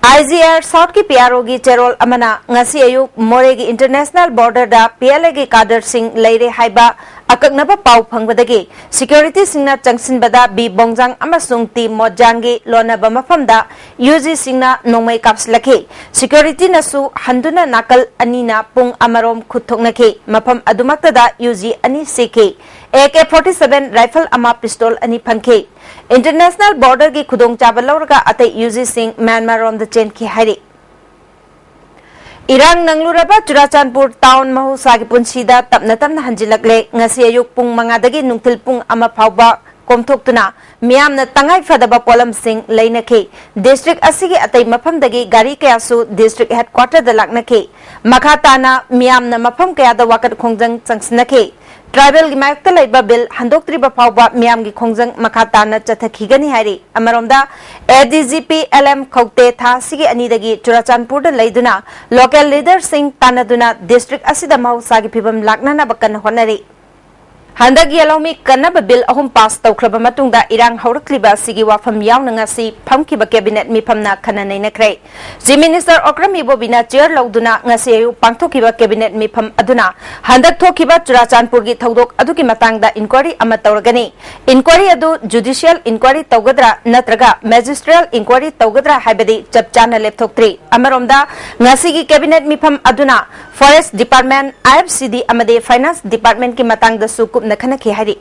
ꯑꯥꯏ ꯖꯤ ꯑꯥꯔ ꯁꯥꯎꯠꯀꯤ ꯄꯤ ꯑꯥꯔ ꯑꯣꯒꯤ ꯆꯦꯔꯣꯜ ꯑꯃꯅ ꯉꯁꯤ ꯑꯌꯨꯛ ꯃꯣꯔꯦꯒꯤ ꯏꯟꯇꯔꯅꯦꯁꯅꯦꯜ ꯕꯣꯔꯗꯔꯗ ꯄꯤ ꯑꯦꯜ ꯑꯦꯒꯤ ꯀꯥꯗꯔꯁꯤꯡ ꯂꯩꯔꯦ ꯍꯥꯏꯕ ꯑꯀꯛꯅꯕ ꯄꯥꯎ ꯐꯪꯕꯗꯒꯤ ꯁꯤꯀ꯭ꯌꯨꯔꯤꯇꯤꯁꯤꯡꯅ ꯆꯪꯁꯤꯟꯕꯗ ꯕꯤ ꯕꯣꯡꯖꯥꯡ ꯑꯃꯁꯨꯡ ꯇꯤ ꯃꯣꯠꯖꯥꯡꯒꯤ ꯂꯣꯟꯅꯕ ꯃꯐꯝꯗ ꯌꯨ ꯖꯤꯁꯤꯡꯅ ꯅꯣꯡꯃꯩ ꯀꯥꯞꯁꯤꯜꯂꯛꯈꯤ꯫ ꯁꯤꯀ꯭ꯌꯨꯔꯤꯇꯤꯅꯁꯨ ꯍꯟꯗꯨꯅ ꯅꯥꯀꯜ ꯑꯅꯤꯅ ꯄꯨꯡ ꯑꯃꯔꯣꯝ ꯈꯨꯠ ꯊꯣꯛꯅꯈꯤ꯫ ꯃꯐꯝ ꯑꯗꯨꯃꯛꯇꯗ ꯌꯨ ꯖꯤ ꯑꯅꯤ ꯁꯤꯈꯤ꯫ A K forty seven rifle ꯑꯃ, ꯄꯤꯁꯇꯣꯜ ꯑꯅꯤ ꯐꯪꯈꯤ꯫ ꯏꯟꯇꯔꯅꯦꯁꯅꯦꯜ ꯕꯣꯔꯗꯔꯒꯤ ꯈꯨꯗꯣꯡꯆꯥꯕ ꯂꯧꯔꯒ ꯑꯇꯩ ꯌꯨ ꯖꯤꯁꯤꯡ ꯃ꯭ꯌꯥꯟꯃꯥꯔꯔꯣꯝꯗ ꯆꯦꯟꯈꯤ ꯍꯥꯏꯔꯤ꯫ ꯏꯔꯥꯡ ꯅꯪꯂꯨꯔꯕ ꯆꯨꯔꯥꯆꯥꯟꯄꯨꯔ ꯇꯥꯎꯟ ꯃꯍꯧꯁꯥꯒꯤ ꯄꯨꯟꯁꯤꯗ ꯇꯞꯅ ꯇꯞꯅ ꯍꯟꯖꯤꯜꯂꯛꯂꯦ꯫ ꯉꯁꯤ ꯑꯌꯨꯛ ꯄꯨꯡ ꯃꯉꯥꯗꯒꯤ ꯅꯨꯡꯊꯤꯜ ꯄꯨꯡ ꯑꯃ ꯐꯥꯎꯕ ꯀꯣꯝꯊꯣꯛꯇꯨꯅ ꯃꯤꯌꯥꯝꯅ ꯇꯉꯥꯏ ꯐꯗꯕ ꯄꯣꯠꯂꯝꯁꯤꯡ ꯂꯩꯅꯈꯤ꯫ ꯗꯤꯁꯇ꯭ꯔꯤꯛ ꯑꯁꯤꯒꯤ ꯑꯇꯩ ꯃꯐꯝꯗꯒꯤ ꯒꯥꯔꯤ ꯀꯌꯥꯁꯨ ꯗꯤꯁꯇ꯭ꯔꯤꯛ ꯍꯦꯗꯀ꯭ꯋꯥꯔꯇꯔꯗ ꯂꯥꯛꯅꯈꯤ꯫ ꯃꯈꯥ ꯇꯥꯅ ꯃꯤꯌꯥꯝꯅ ꯃꯐꯝ ꯀꯌꯥꯗ ꯋꯥꯀꯠ ꯈꯣꯡꯖꯪ ꯆꯪꯁꯤꯟꯅꯈꯤ꯫ ꯇ꯭ꯔꯥꯏꯕꯦꯜꯒꯤ ꯃꯥꯌꯣꯛꯇ ꯂꯩꯕ ꯕꯤꯜ ꯍꯟꯗꯣꯛꯇ꯭ꯔꯤꯕ ꯐꯥꯎꯕ ꯃꯤꯌꯥꯝꯒꯤ ꯈꯣꯡꯖꯪ ꯃꯈꯥ ꯇꯥꯅ ꯆꯠꯊꯈꯤꯒꯅꯤ ꯍꯥꯏꯔꯤ꯫ ꯑꯃꯔꯣꯝꯗ, ꯑꯦ D G P L M ꯈꯧꯇꯦ ꯊꯥ ꯑꯁꯤꯒꯤ ꯑꯅꯤꯗꯒꯤ ꯆꯨꯔꯥꯆꯥꯟꯄꯨꯔꯗ ꯂꯩꯗꯨꯅ ꯂꯣꯀꯦꯜ ꯂꯤꯗꯔꯁꯤꯡ ꯇꯥꯟꯅꯗꯨꯅ ꯗꯤꯁꯇ꯭ꯔꯤꯛ ꯑꯁꯤꯗ ꯃꯍꯧꯁꯥꯒꯤ ꯐꯤꯕꯝ ꯂꯥꯛꯅꯅꯕ ꯀꯟꯅ ꯍꯣꯠꯅꯔꯤ꯫ ꯍꯟꯗꯛ ꯌꯦꯜꯍꯧꯃꯤ ꯀꯟꯅꯕ ꯕꯤꯜ ꯑꯍꯨꯝ ꯄꯥꯁ ꯇꯧꯈ꯭ꯔꯕ ꯃꯇꯨꯡꯗ ꯏꯔꯥꯡ ꯍꯧꯔꯛꯂꯤꯕ ꯑꯁꯤꯒꯤ ꯋꯥꯐꯝ ꯌꯥꯎꯅ ꯉꯁꯤ ꯐꯝꯈꯤꯕ ꯀꯦꯕꯤꯅꯦꯠ ꯃꯤꯐꯝꯅ ꯈꯟꯅ ꯅꯩꯅꯈ꯭ꯔꯦ꯫ ꯆꯤꯐ ꯃꯤꯅꯤꯁꯇꯔ ꯑꯣꯀ꯭ꯔꯝ ꯏꯕꯣꯕꯤꯅ ꯆꯤꯌꯔ ꯂꯧꯗꯨꯅ ꯉꯁꯤ ꯑꯌꯨꯛ ꯄꯥꯡꯊꯣꯛꯈꯤꯕ ꯀꯦꯕꯤꯅꯦꯠ ꯃꯤꯐꯝ ꯑꯗꯨꯅ ꯍꯟꯗꯛ ꯊꯣꯛꯈꯤꯕ ꯆꯨꯔꯥꯆꯥꯟꯄꯨꯔꯒꯤ ꯊꯧꯗꯣꯛ ꯑꯗꯨꯒꯤ ꯃꯇꯥꯡꯗ ꯏꯟꯀ꯭ꯋꯥꯔꯤ ꯑꯃ ꯇꯧꯔꯒꯅꯤ꯫ ꯏꯟꯀ꯭ꯋꯥꯔꯤ ꯑꯗꯨ ꯖꯨꯗꯤꯁꯤꯌꯦꯜ ꯏꯟꯀ꯭ꯋꯥꯔꯤ ꯇꯧꯒꯗ꯭ꯔꯥ ꯅꯠꯇ꯭ꯔꯒ ꯃꯦꯖꯤꯁꯇ꯭ꯔꯤꯌꯦꯜ ꯏꯟꯀ꯭ꯋꯥꯔꯤ ꯇꯧꯒꯗ꯭ꯔꯥ ꯍꯥꯏꯕꯗꯤ ꯆꯞ ꯆꯥꯅ ꯂꯦꯞꯊꯣꯛꯇ꯭ꯔꯤ꯫ ꯑꯃꯔꯣꯝꯗ, ꯉꯁꯤꯒꯤ ꯀꯦꯕꯤꯅꯦꯠ ꯃꯤꯐꯝ ꯑꯗꯨꯅ ꯐꯣꯔꯦꯁ꯭ꯠ ꯗꯤꯄꯥꯔꯠꯃꯦꯟꯠ, ꯑꯥꯏ ꯑꯦꯐ ꯁꯤ ꯗꯤ ꯑꯃꯗꯤ ꯐꯥꯏꯅꯥꯟꯁ ꯗꯤꯄꯥꯔꯠꯃꯦꯟꯠꯀꯤ ꯃꯇꯥꯡꯗꯁꯨ ꯀꯨꯞꯅ ꯈꯟꯅꯈꯤ ꯍꯥꯏꯔꯤ꯫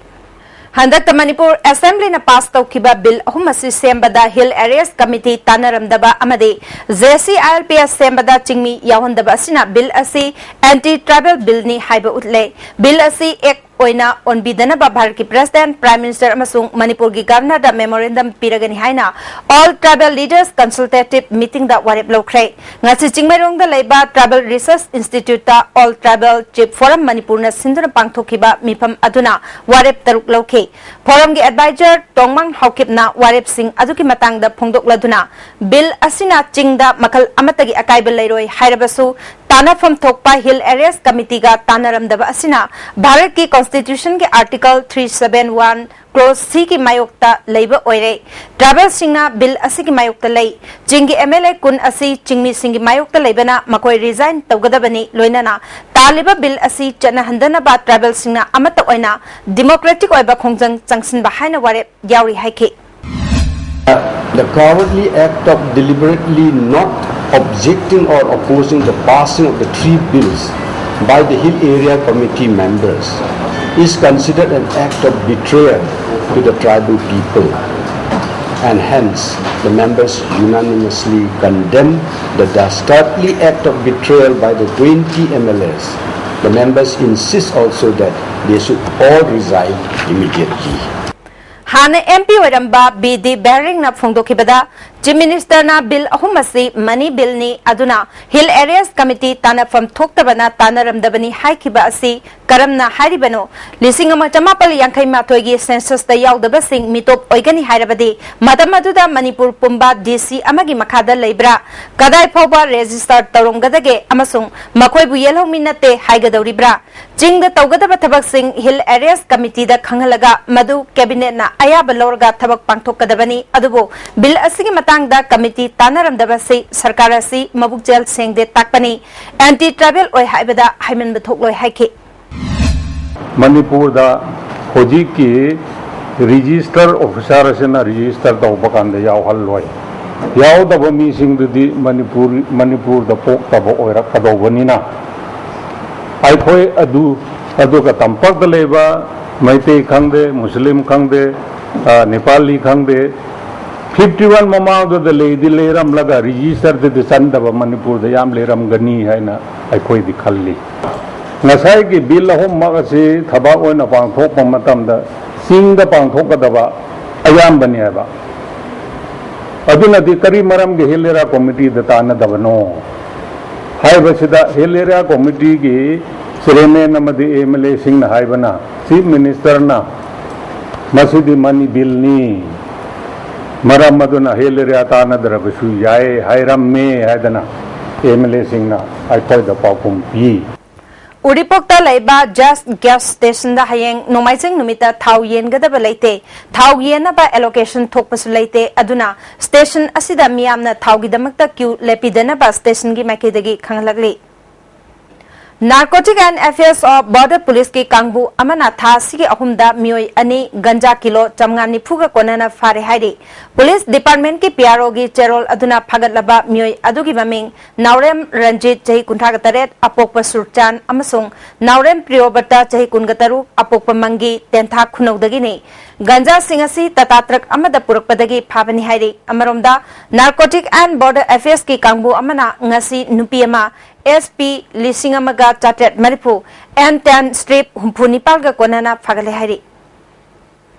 ꯍꯟꯗꯛꯇ ꯃꯅꯤꯄꯨꯔ ꯑꯦꯁꯦꯝꯕ꯭ꯂꯤꯅ ꯄꯥꯁ ꯇꯧꯈꯤꯕ ꯕꯤꯜ ꯑꯍꯨꯝ ꯑꯁꯤ ꯁꯦꯝꯕꯗ ꯍꯤꯜ ꯑꯦꯔꯤꯌꯥꯁ ꯀꯃꯤꯇꯤ ꯇꯥꯟꯅꯔꯝꯗꯕ ꯑꯃꯗꯤ J C I L P S ꯁꯦꯝꯕꯗ ꯆꯤꯡꯃꯤ ꯌꯥꯎꯍꯟꯗꯕ ꯑꯁꯤꯅ ꯕꯤꯜ ꯑꯁꯤ ꯑꯦꯟꯇꯤ ꯇ꯭ꯔꯥꯏꯕꯦꯜ ꯕꯤꯜꯅꯤ ꯍꯥꯏꯕ ꯎꯠꯂꯦ꯫ ꯕꯤꯜ ꯑꯁꯤ ꯑꯦꯛ ꯑꯣꯏꯅ ꯑꯣꯟꯕꯤꯗꯅꯕ ꯚꯥꯔꯠꯀꯤ ꯄ꯭ꯔꯦꯁꯤꯗꯦꯟꯠ, ꯄ꯭ꯔꯥꯏꯝ ꯃꯤꯅꯤꯁꯇꯔ ꯑꯃꯁꯨꯡ ꯃꯅꯤꯄꯨꯔꯒꯤ ꯒꯚꯔꯅꯔꯗ ꯃꯦꯃꯣꯔꯦꯟꯗꯝ ꯄꯤꯔꯒꯅꯤ ꯍꯥꯏꯅ ꯑꯣꯜ ꯇ꯭ꯔꯥꯏꯕꯦꯜ ꯂꯤꯗꯔꯁ ꯀꯟꯁꯜꯇꯦꯇꯤꯚ ꯃꯤꯇꯤꯡꯗ ꯋꯥꯔꯦꯞ ꯂꯧꯈ꯭ꯔꯦ꯫ ꯉꯁꯤ ꯆꯤꯡꯃꯩꯔꯣꯡꯗ ꯂꯩꯕ ꯇ꯭ꯔꯥꯏꯕꯦꯜ ꯔꯤꯁꯔꯁ ꯏꯟꯁꯇꯤꯇ꯭ꯌꯨꯠꯇ ꯑꯣꯜ ꯇ꯭ꯔꯥꯏꯕꯦꯜ ꯆꯤꯐ ꯐꯣꯔꯝ ꯃꯅꯤꯄꯨꯔꯅ ꯁꯤꯟꯗꯨꯅ ꯄꯥꯡꯊꯣꯛꯈꯤꯕ ꯃꯤꯐꯝ ꯑꯗꯨꯅ ꯋꯥꯔꯦꯞ ꯇꯔꯨꯛ ꯂꯧꯈꯤ꯫ ꯐꯣꯔꯝꯒꯤ ꯑꯦꯗꯚꯥꯏꯖꯔ ꯇꯣꯡꯃꯥꯡ ꯍꯥꯎꯀꯤꯞꯅ ꯋꯥꯔꯦꯞꯁꯤꯡ ꯑꯗꯨꯒꯤ ꯃꯇꯥꯡꯗ ꯐꯣꯡꯗꯣꯛꯂꯗꯨꯅ, ꯕꯤꯜ ꯑꯁꯤꯅ ꯆꯤꯡꯗ ꯃꯈꯜ ꯑꯃꯠꯇꯒꯤ ꯑꯀꯥꯏꯕ ꯂꯩꯔꯣꯏ ꯍꯥꯏꯔꯕꯁꯨ, ꯇꯥꯟꯅꯐꯝ ꯊꯣꯛꯄ Hill Areas Committeeꯒ ꯇꯥꯟꯅꯔꯝꯗꯕ ꯑꯁꯤꯅ ꯚꯥꯔꯠꯀꯤ Constitutionꯒꯤ Article three seven one Clause Cꯒꯤ ꯃꯥꯌꯣꯛꯇ ꯂꯩꯕ ꯑꯣꯏꯔꯦ꯫ Tribalꯁꯤꯡꯅ Bill ꯑꯁꯤꯒꯤ ꯃꯥꯌꯣꯛꯇ ꯂꯩ꯫ ꯆꯤꯡꯒꯤ MLA ꯀꯨꯟ ꯑꯁꯤ ꯆꯤꯡꯃꯤꯁꯤꯡꯒꯤ ꯃꯥꯌꯣꯛꯇ ꯂꯩꯕꯅ ꯃꯈꯣꯏ resign ꯇꯧꯒꯗꯕꯅꯤ꯫ ꯂꯣꯏꯅꯅ ꯇꯥꯜꯂꯤꯕ Bill ꯑꯁꯤ ꯆꯠꯅꯍꯟꯗꯅꯕ Tribalꯁꯤꯡꯅ ꯑꯃꯠꯇ ꯑꯣꯏꯅ democratic ꯑꯣꯏꯕ ꯈꯣꯡꯖꯪ ꯆꯪꯁꯤꯟꯕ ꯍꯥꯏꯅ ꯋꯥꯔꯦꯞ ꯌꯥꯎꯔꯤ ꯍꯥꯏꯈꯤ꯫ The cowardly act of deliberately not objecting or opposing the passing of the three bills by the Hill Area Committee members is considered an act of betrayal to the tribal people, and hence the members unanimously condemn the dastardly act of betrayal by the twenty M L As. The members insist also that they should all resign immediately. ꯍꯥꯟꯅ MP ꯑꯣꯏꯔꯝꯕ B ꯗꯤ ꯕꯦꯔꯤꯡꯅ ꯐꯣꯡꯗꯣꯛꯈꯤꯕꯗ, Chief Ministerꯅ Bill ꯑꯍꯨꯝ ꯑꯁꯤ money billꯅꯤ, ꯑꯗꯨꯅ Hill Areas Committee ꯇꯥꯟꯅꯐꯝ ꯊꯣꯛꯇꯕꯅ ꯇꯥꯟꯅꯔꯝꯗꯕꯅꯤ ꯍꯥꯏꯈꯤꯕ ꯑꯁꯤ ꯀꯔꯝꯅ ꯍꯥꯏꯔꯤꯕꯅꯣ? ꯂꯤꯁꯤꯡ ꯑꯃ ꯆꯃꯥꯄꯜ ꯌꯥꯡꯈꯩ ꯃꯥꯊꯣꯏꯒꯤ Censusꯇ ꯌꯥꯎꯗꯕꯁꯤꯡ ꯃꯤꯇꯣꯞ ꯑꯣꯏꯒꯅꯤ ꯍꯥꯏꯔꯕꯗꯤ, ꯃꯇꯝ ꯑꯗꯨꯗ ꯃꯅꯤꯄꯨꯔ ꯄꯨꯝꯕ DC ꯑꯃꯒꯤ ꯃꯈꯥꯗ ꯂꯩꯕ꯭ꯔꯥ? ꯀꯗꯥꯏ ꯐꯥꯎꯕ register ꯇꯧꯔꯝꯒꯗꯒꯦ ꯑꯃꯁꯨꯡ ꯃꯈꯣꯏꯕꯨ ꯌꯦꯜꯍꯧꯃꯤ ꯅꯠꯇꯦ ꯍꯥꯏꯒꯗꯧꯔꯤꯕ꯭ꯔꯥ? ꯆꯤꯡꯗ ꯇꯧꯒꯗꯕ ꯊꯕꯛꯁꯤꯡ Hill Areas Committeeꯗ ꯈꯪꯍꯜꯂꯒ ꯃꯗꯨ Cabinetꯅ ꯑꯌꯥꯕ ꯂꯧꯔꯒ ꯊꯕꯛ ꯄꯥꯡꯊꯣꯛꯀꯗꯕꯅꯤ꯫ ꯑꯗꯨꯕꯨ Bill ꯑꯁꯤꯒꯤ ꯃꯇꯥꯡꯗ committee ꯇꯥꯟꯅꯔꯝꯗꯕ ꯑꯁꯤ ꯁꯔꯀꯥꯔ ꯑꯁꯤ ꯃꯕꯨꯛꯆꯦꯜ ꯁꯦꯡꯗꯦ ꯇꯥꯛꯄꯅꯤ꯫ Anti tribal ꯑꯣꯏ ꯍꯥꯏꯕꯗ ꯍꯥꯏꯃꯟꯕ ꯊꯣꯛꯂꯣꯏ ꯍꯥꯏꯈꯤ꯫ ꯃꯅꯤꯄꯨꯔꯗ ꯍꯧꯖꯤꯛꯀꯤ register officer ꯑꯁꯤꯅ register ꯇꯧꯕ ꯀꯥꯟꯗ ꯌꯥꯎꯍꯜꯂꯣꯏ꯫ ꯌꯥꯎꯗꯕ ꯃꯤꯁꯤꯡꯗꯨꯗꯤ ꯃꯅꯤꯄꯨꯔ, ꯃꯅꯤꯄꯨꯔꯗ ꯄꯣꯛꯇꯕ ꯑꯣꯏꯔꯛꯀꯗꯧꯕꯅꯤꯅ, ꯑꯩꯈꯣꯏ ꯑꯗꯨ, ꯑꯗꯨꯒ ꯇꯝꯄꯥꯛꯇ ꯂꯩꯕ ꯃꯩꯇꯩ ꯈꯪꯗꯦ, ꯃꯨꯁꯂꯤꯝ ꯈꯪꯗꯦ, ꯑ, ꯅꯦꯄꯥꯂꯤ ꯈꯪꯗꯦ, fifty one ꯃꯃꯥꯡꯗꯨꯗ ꯂꯩꯗꯤ ꯂꯩꯔꯝꯂꯒ registerꯗꯗꯤ ꯆꯟꯗꯕ ꯃꯅꯤꯄꯨꯔꯗ ꯌꯥꯝ ꯂꯩꯔꯝꯒꯅꯤ ꯍꯥꯏꯅ ꯑꯩꯈꯣꯏꯗꯤ ꯈꯜꯂꯤ꯫ ꯉꯁꯥꯏꯒꯤ Bill ꯑꯍꯨꯝꯃꯛ ꯑꯁꯤ ꯊꯕꯛ ꯑꯣꯏꯅ ꯄꯥꯡꯊꯣꯛꯄ ꯃꯇꯝꯗ ꯆꯤꯡꯗ ꯄꯥꯡꯊꯣꯛꯀꯗꯕ ꯑꯌꯥꯝꯕꯅꯤ ꯍꯥꯏꯕ꯫ ꯑꯗꯨꯅꯗꯤ ꯀꯔꯤ ꯃꯔꯝꯒꯤ Hill Area Committeeꯗ ꯇꯥꯟꯅꯗꯕꯅꯣ ꯍꯥꯏꯕꯁꯤꯗ Hill Area Committeeꯒꯤ Chairman ꯑꯃꯗꯤ MLAꯁꯤꯡꯅ ꯍꯥꯏꯕꯅ, Chief Ministerꯅ ꯃꯁꯤꯗꯤ money billꯅꯤ, ꯃꯔꯝ ꯑꯗꯨꯅ Hill Area ꯇꯥꯟꯅꯗ꯭ꯔꯕꯁꯨ ꯌꯥꯏ ꯍꯥꯏꯔꯝꯃꯦ ꯍꯥꯏꯗꯅ ꯑꯦꯝ ꯑꯦꯜ ꯑꯦꯁꯤꯡꯅ ꯑꯩꯈꯣꯏꯗ ꯄꯥꯎꯈꯨꯝ ꯄꯤ꯫ ꯎꯔꯤꯄꯣꯛꯇ ꯂꯩꯕ ꯖꯁ ꯒ꯭ꯌꯥꯁ ꯁ꯭ꯇꯦꯁꯟꯗ ꯍꯌꯦꯡ ꯅꯣꯡꯃꯥꯏꯖꯤꯡ ꯅꯨꯃꯤꯠꯇ ꯊꯥꯎ ꯌꯦꯟꯒꯗꯕ ꯂꯩꯇꯦ꯫ ꯊꯥꯎ ꯌꯦꯟꯅꯕ ꯑꯦꯂꯣꯀꯦꯁꯟ ꯊꯣꯛꯄꯁꯨ ꯂꯩꯇꯦ꯫ ꯑꯗꯨꯅ ꯁ꯭ꯇꯦꯁꯟ ꯑꯁꯤꯗ ꯃꯤꯌꯥꯝꯅ ꯊꯥꯎꯒꯤꯗꯃꯛꯇ ꯀ꯭ꯌꯨ ꯂꯦꯞꯄꯤꯗꯅꯕ ꯁ꯭ꯇꯦꯁꯟꯒꯤ ꯃꯥꯏꯀꯩꯗꯒꯤ ꯈꯪꯍꯜꯂꯛꯂꯤ꯫ Narcotic and Affairs of Border Police ꯀꯤ ꯀꯥꯡꯕꯨ ꯑꯃꯅ ꯊꯥ ꯑꯁꯤꯒꯤ ꯑꯍꯨꯝꯗ ꯃꯤꯑꯣꯏ ꯑꯅꯤ ꯒꯟꯖꯥ ꯀꯤꯂꯣ ꯆꯥꯝꯃꯉꯥ ꯅꯤꯐꯨꯒ ꯀꯣꯟꯅꯅ ꯐꯥꯔꯦ ꯍꯥꯏꯔꯤ꯫ ꯄꯨꯂꯤꯁ ꯗꯤꯄꯥꯔꯠꯃꯦꯟꯠꯀꯤ ꯄꯤ ꯑꯥꯔ ꯑꯣꯒꯤ ꯆꯦꯔꯣꯜ ꯑꯗꯨꯅ ꯐꯥꯒꯠꯂꯕ ꯃꯤꯑꯣꯏ ꯑꯗꯨꯒꯤ ꯃꯃꯤꯡ ꯅꯥꯎꯔꯦꯝ ꯔꯟꯖꯤꯠ, ꯆꯍꯤ ꯀꯨꯟꯊ꯭ꯔꯥꯒ ꯇꯔꯦꯠ, ꯑꯄꯣꯛꯄ ꯁꯨꯔꯆꯥꯟ, ꯑꯃꯁꯨꯡ ꯅꯥꯎꯔꯦꯝ ꯄ꯭ꯔꯤꯌꯣꯕ꯭ꯔꯇ, ꯆꯍꯤ ꯀꯨꯟꯒ ꯇꯔꯨꯛ, ꯑꯄꯣꯛꯄ ꯃꯪꯒꯤ, ꯇꯦꯟꯊꯥ ꯈꯨꯅꯧꯗꯒꯤꯅꯤ꯫ ꯒꯟꯖꯥꯁꯤꯡ ꯑꯁꯤ ꯇꯥꯇꯥ ꯇ꯭ꯔꯛ ꯑꯃꯗ ꯄꯨꯔꯛꯄꯗꯒꯤ ꯐꯥꯕꯅꯤ ꯍꯥꯏꯔꯤ꯫ ꯑꯃꯔꯣꯝꯗ, Narcotic and Border Affairs ꯀꯤ ꯀꯥꯡꯕꯨ ꯑꯃꯅ ꯉꯁꯤ ꯅꯨꯄꯤ ꯑꯃ, ꯑꯦꯁ ꯄꯤ ꯂꯤꯁꯤꯡ ꯑꯃꯒ ꯆꯥꯇ꯭ꯔꯦꯠ ꯃꯔꯤꯐꯨ, ꯑꯦꯟ ꯇꯦꯟ ꯁ꯭ꯇ꯭ꯔꯤꯞ ꯍꯨꯝꯐꯨ ꯅꯤꯄꯥꯜꯒ ꯀꯣꯟꯅꯅ ꯐꯥꯒꯠꯂꯦ ꯍꯥꯏꯔꯤ꯫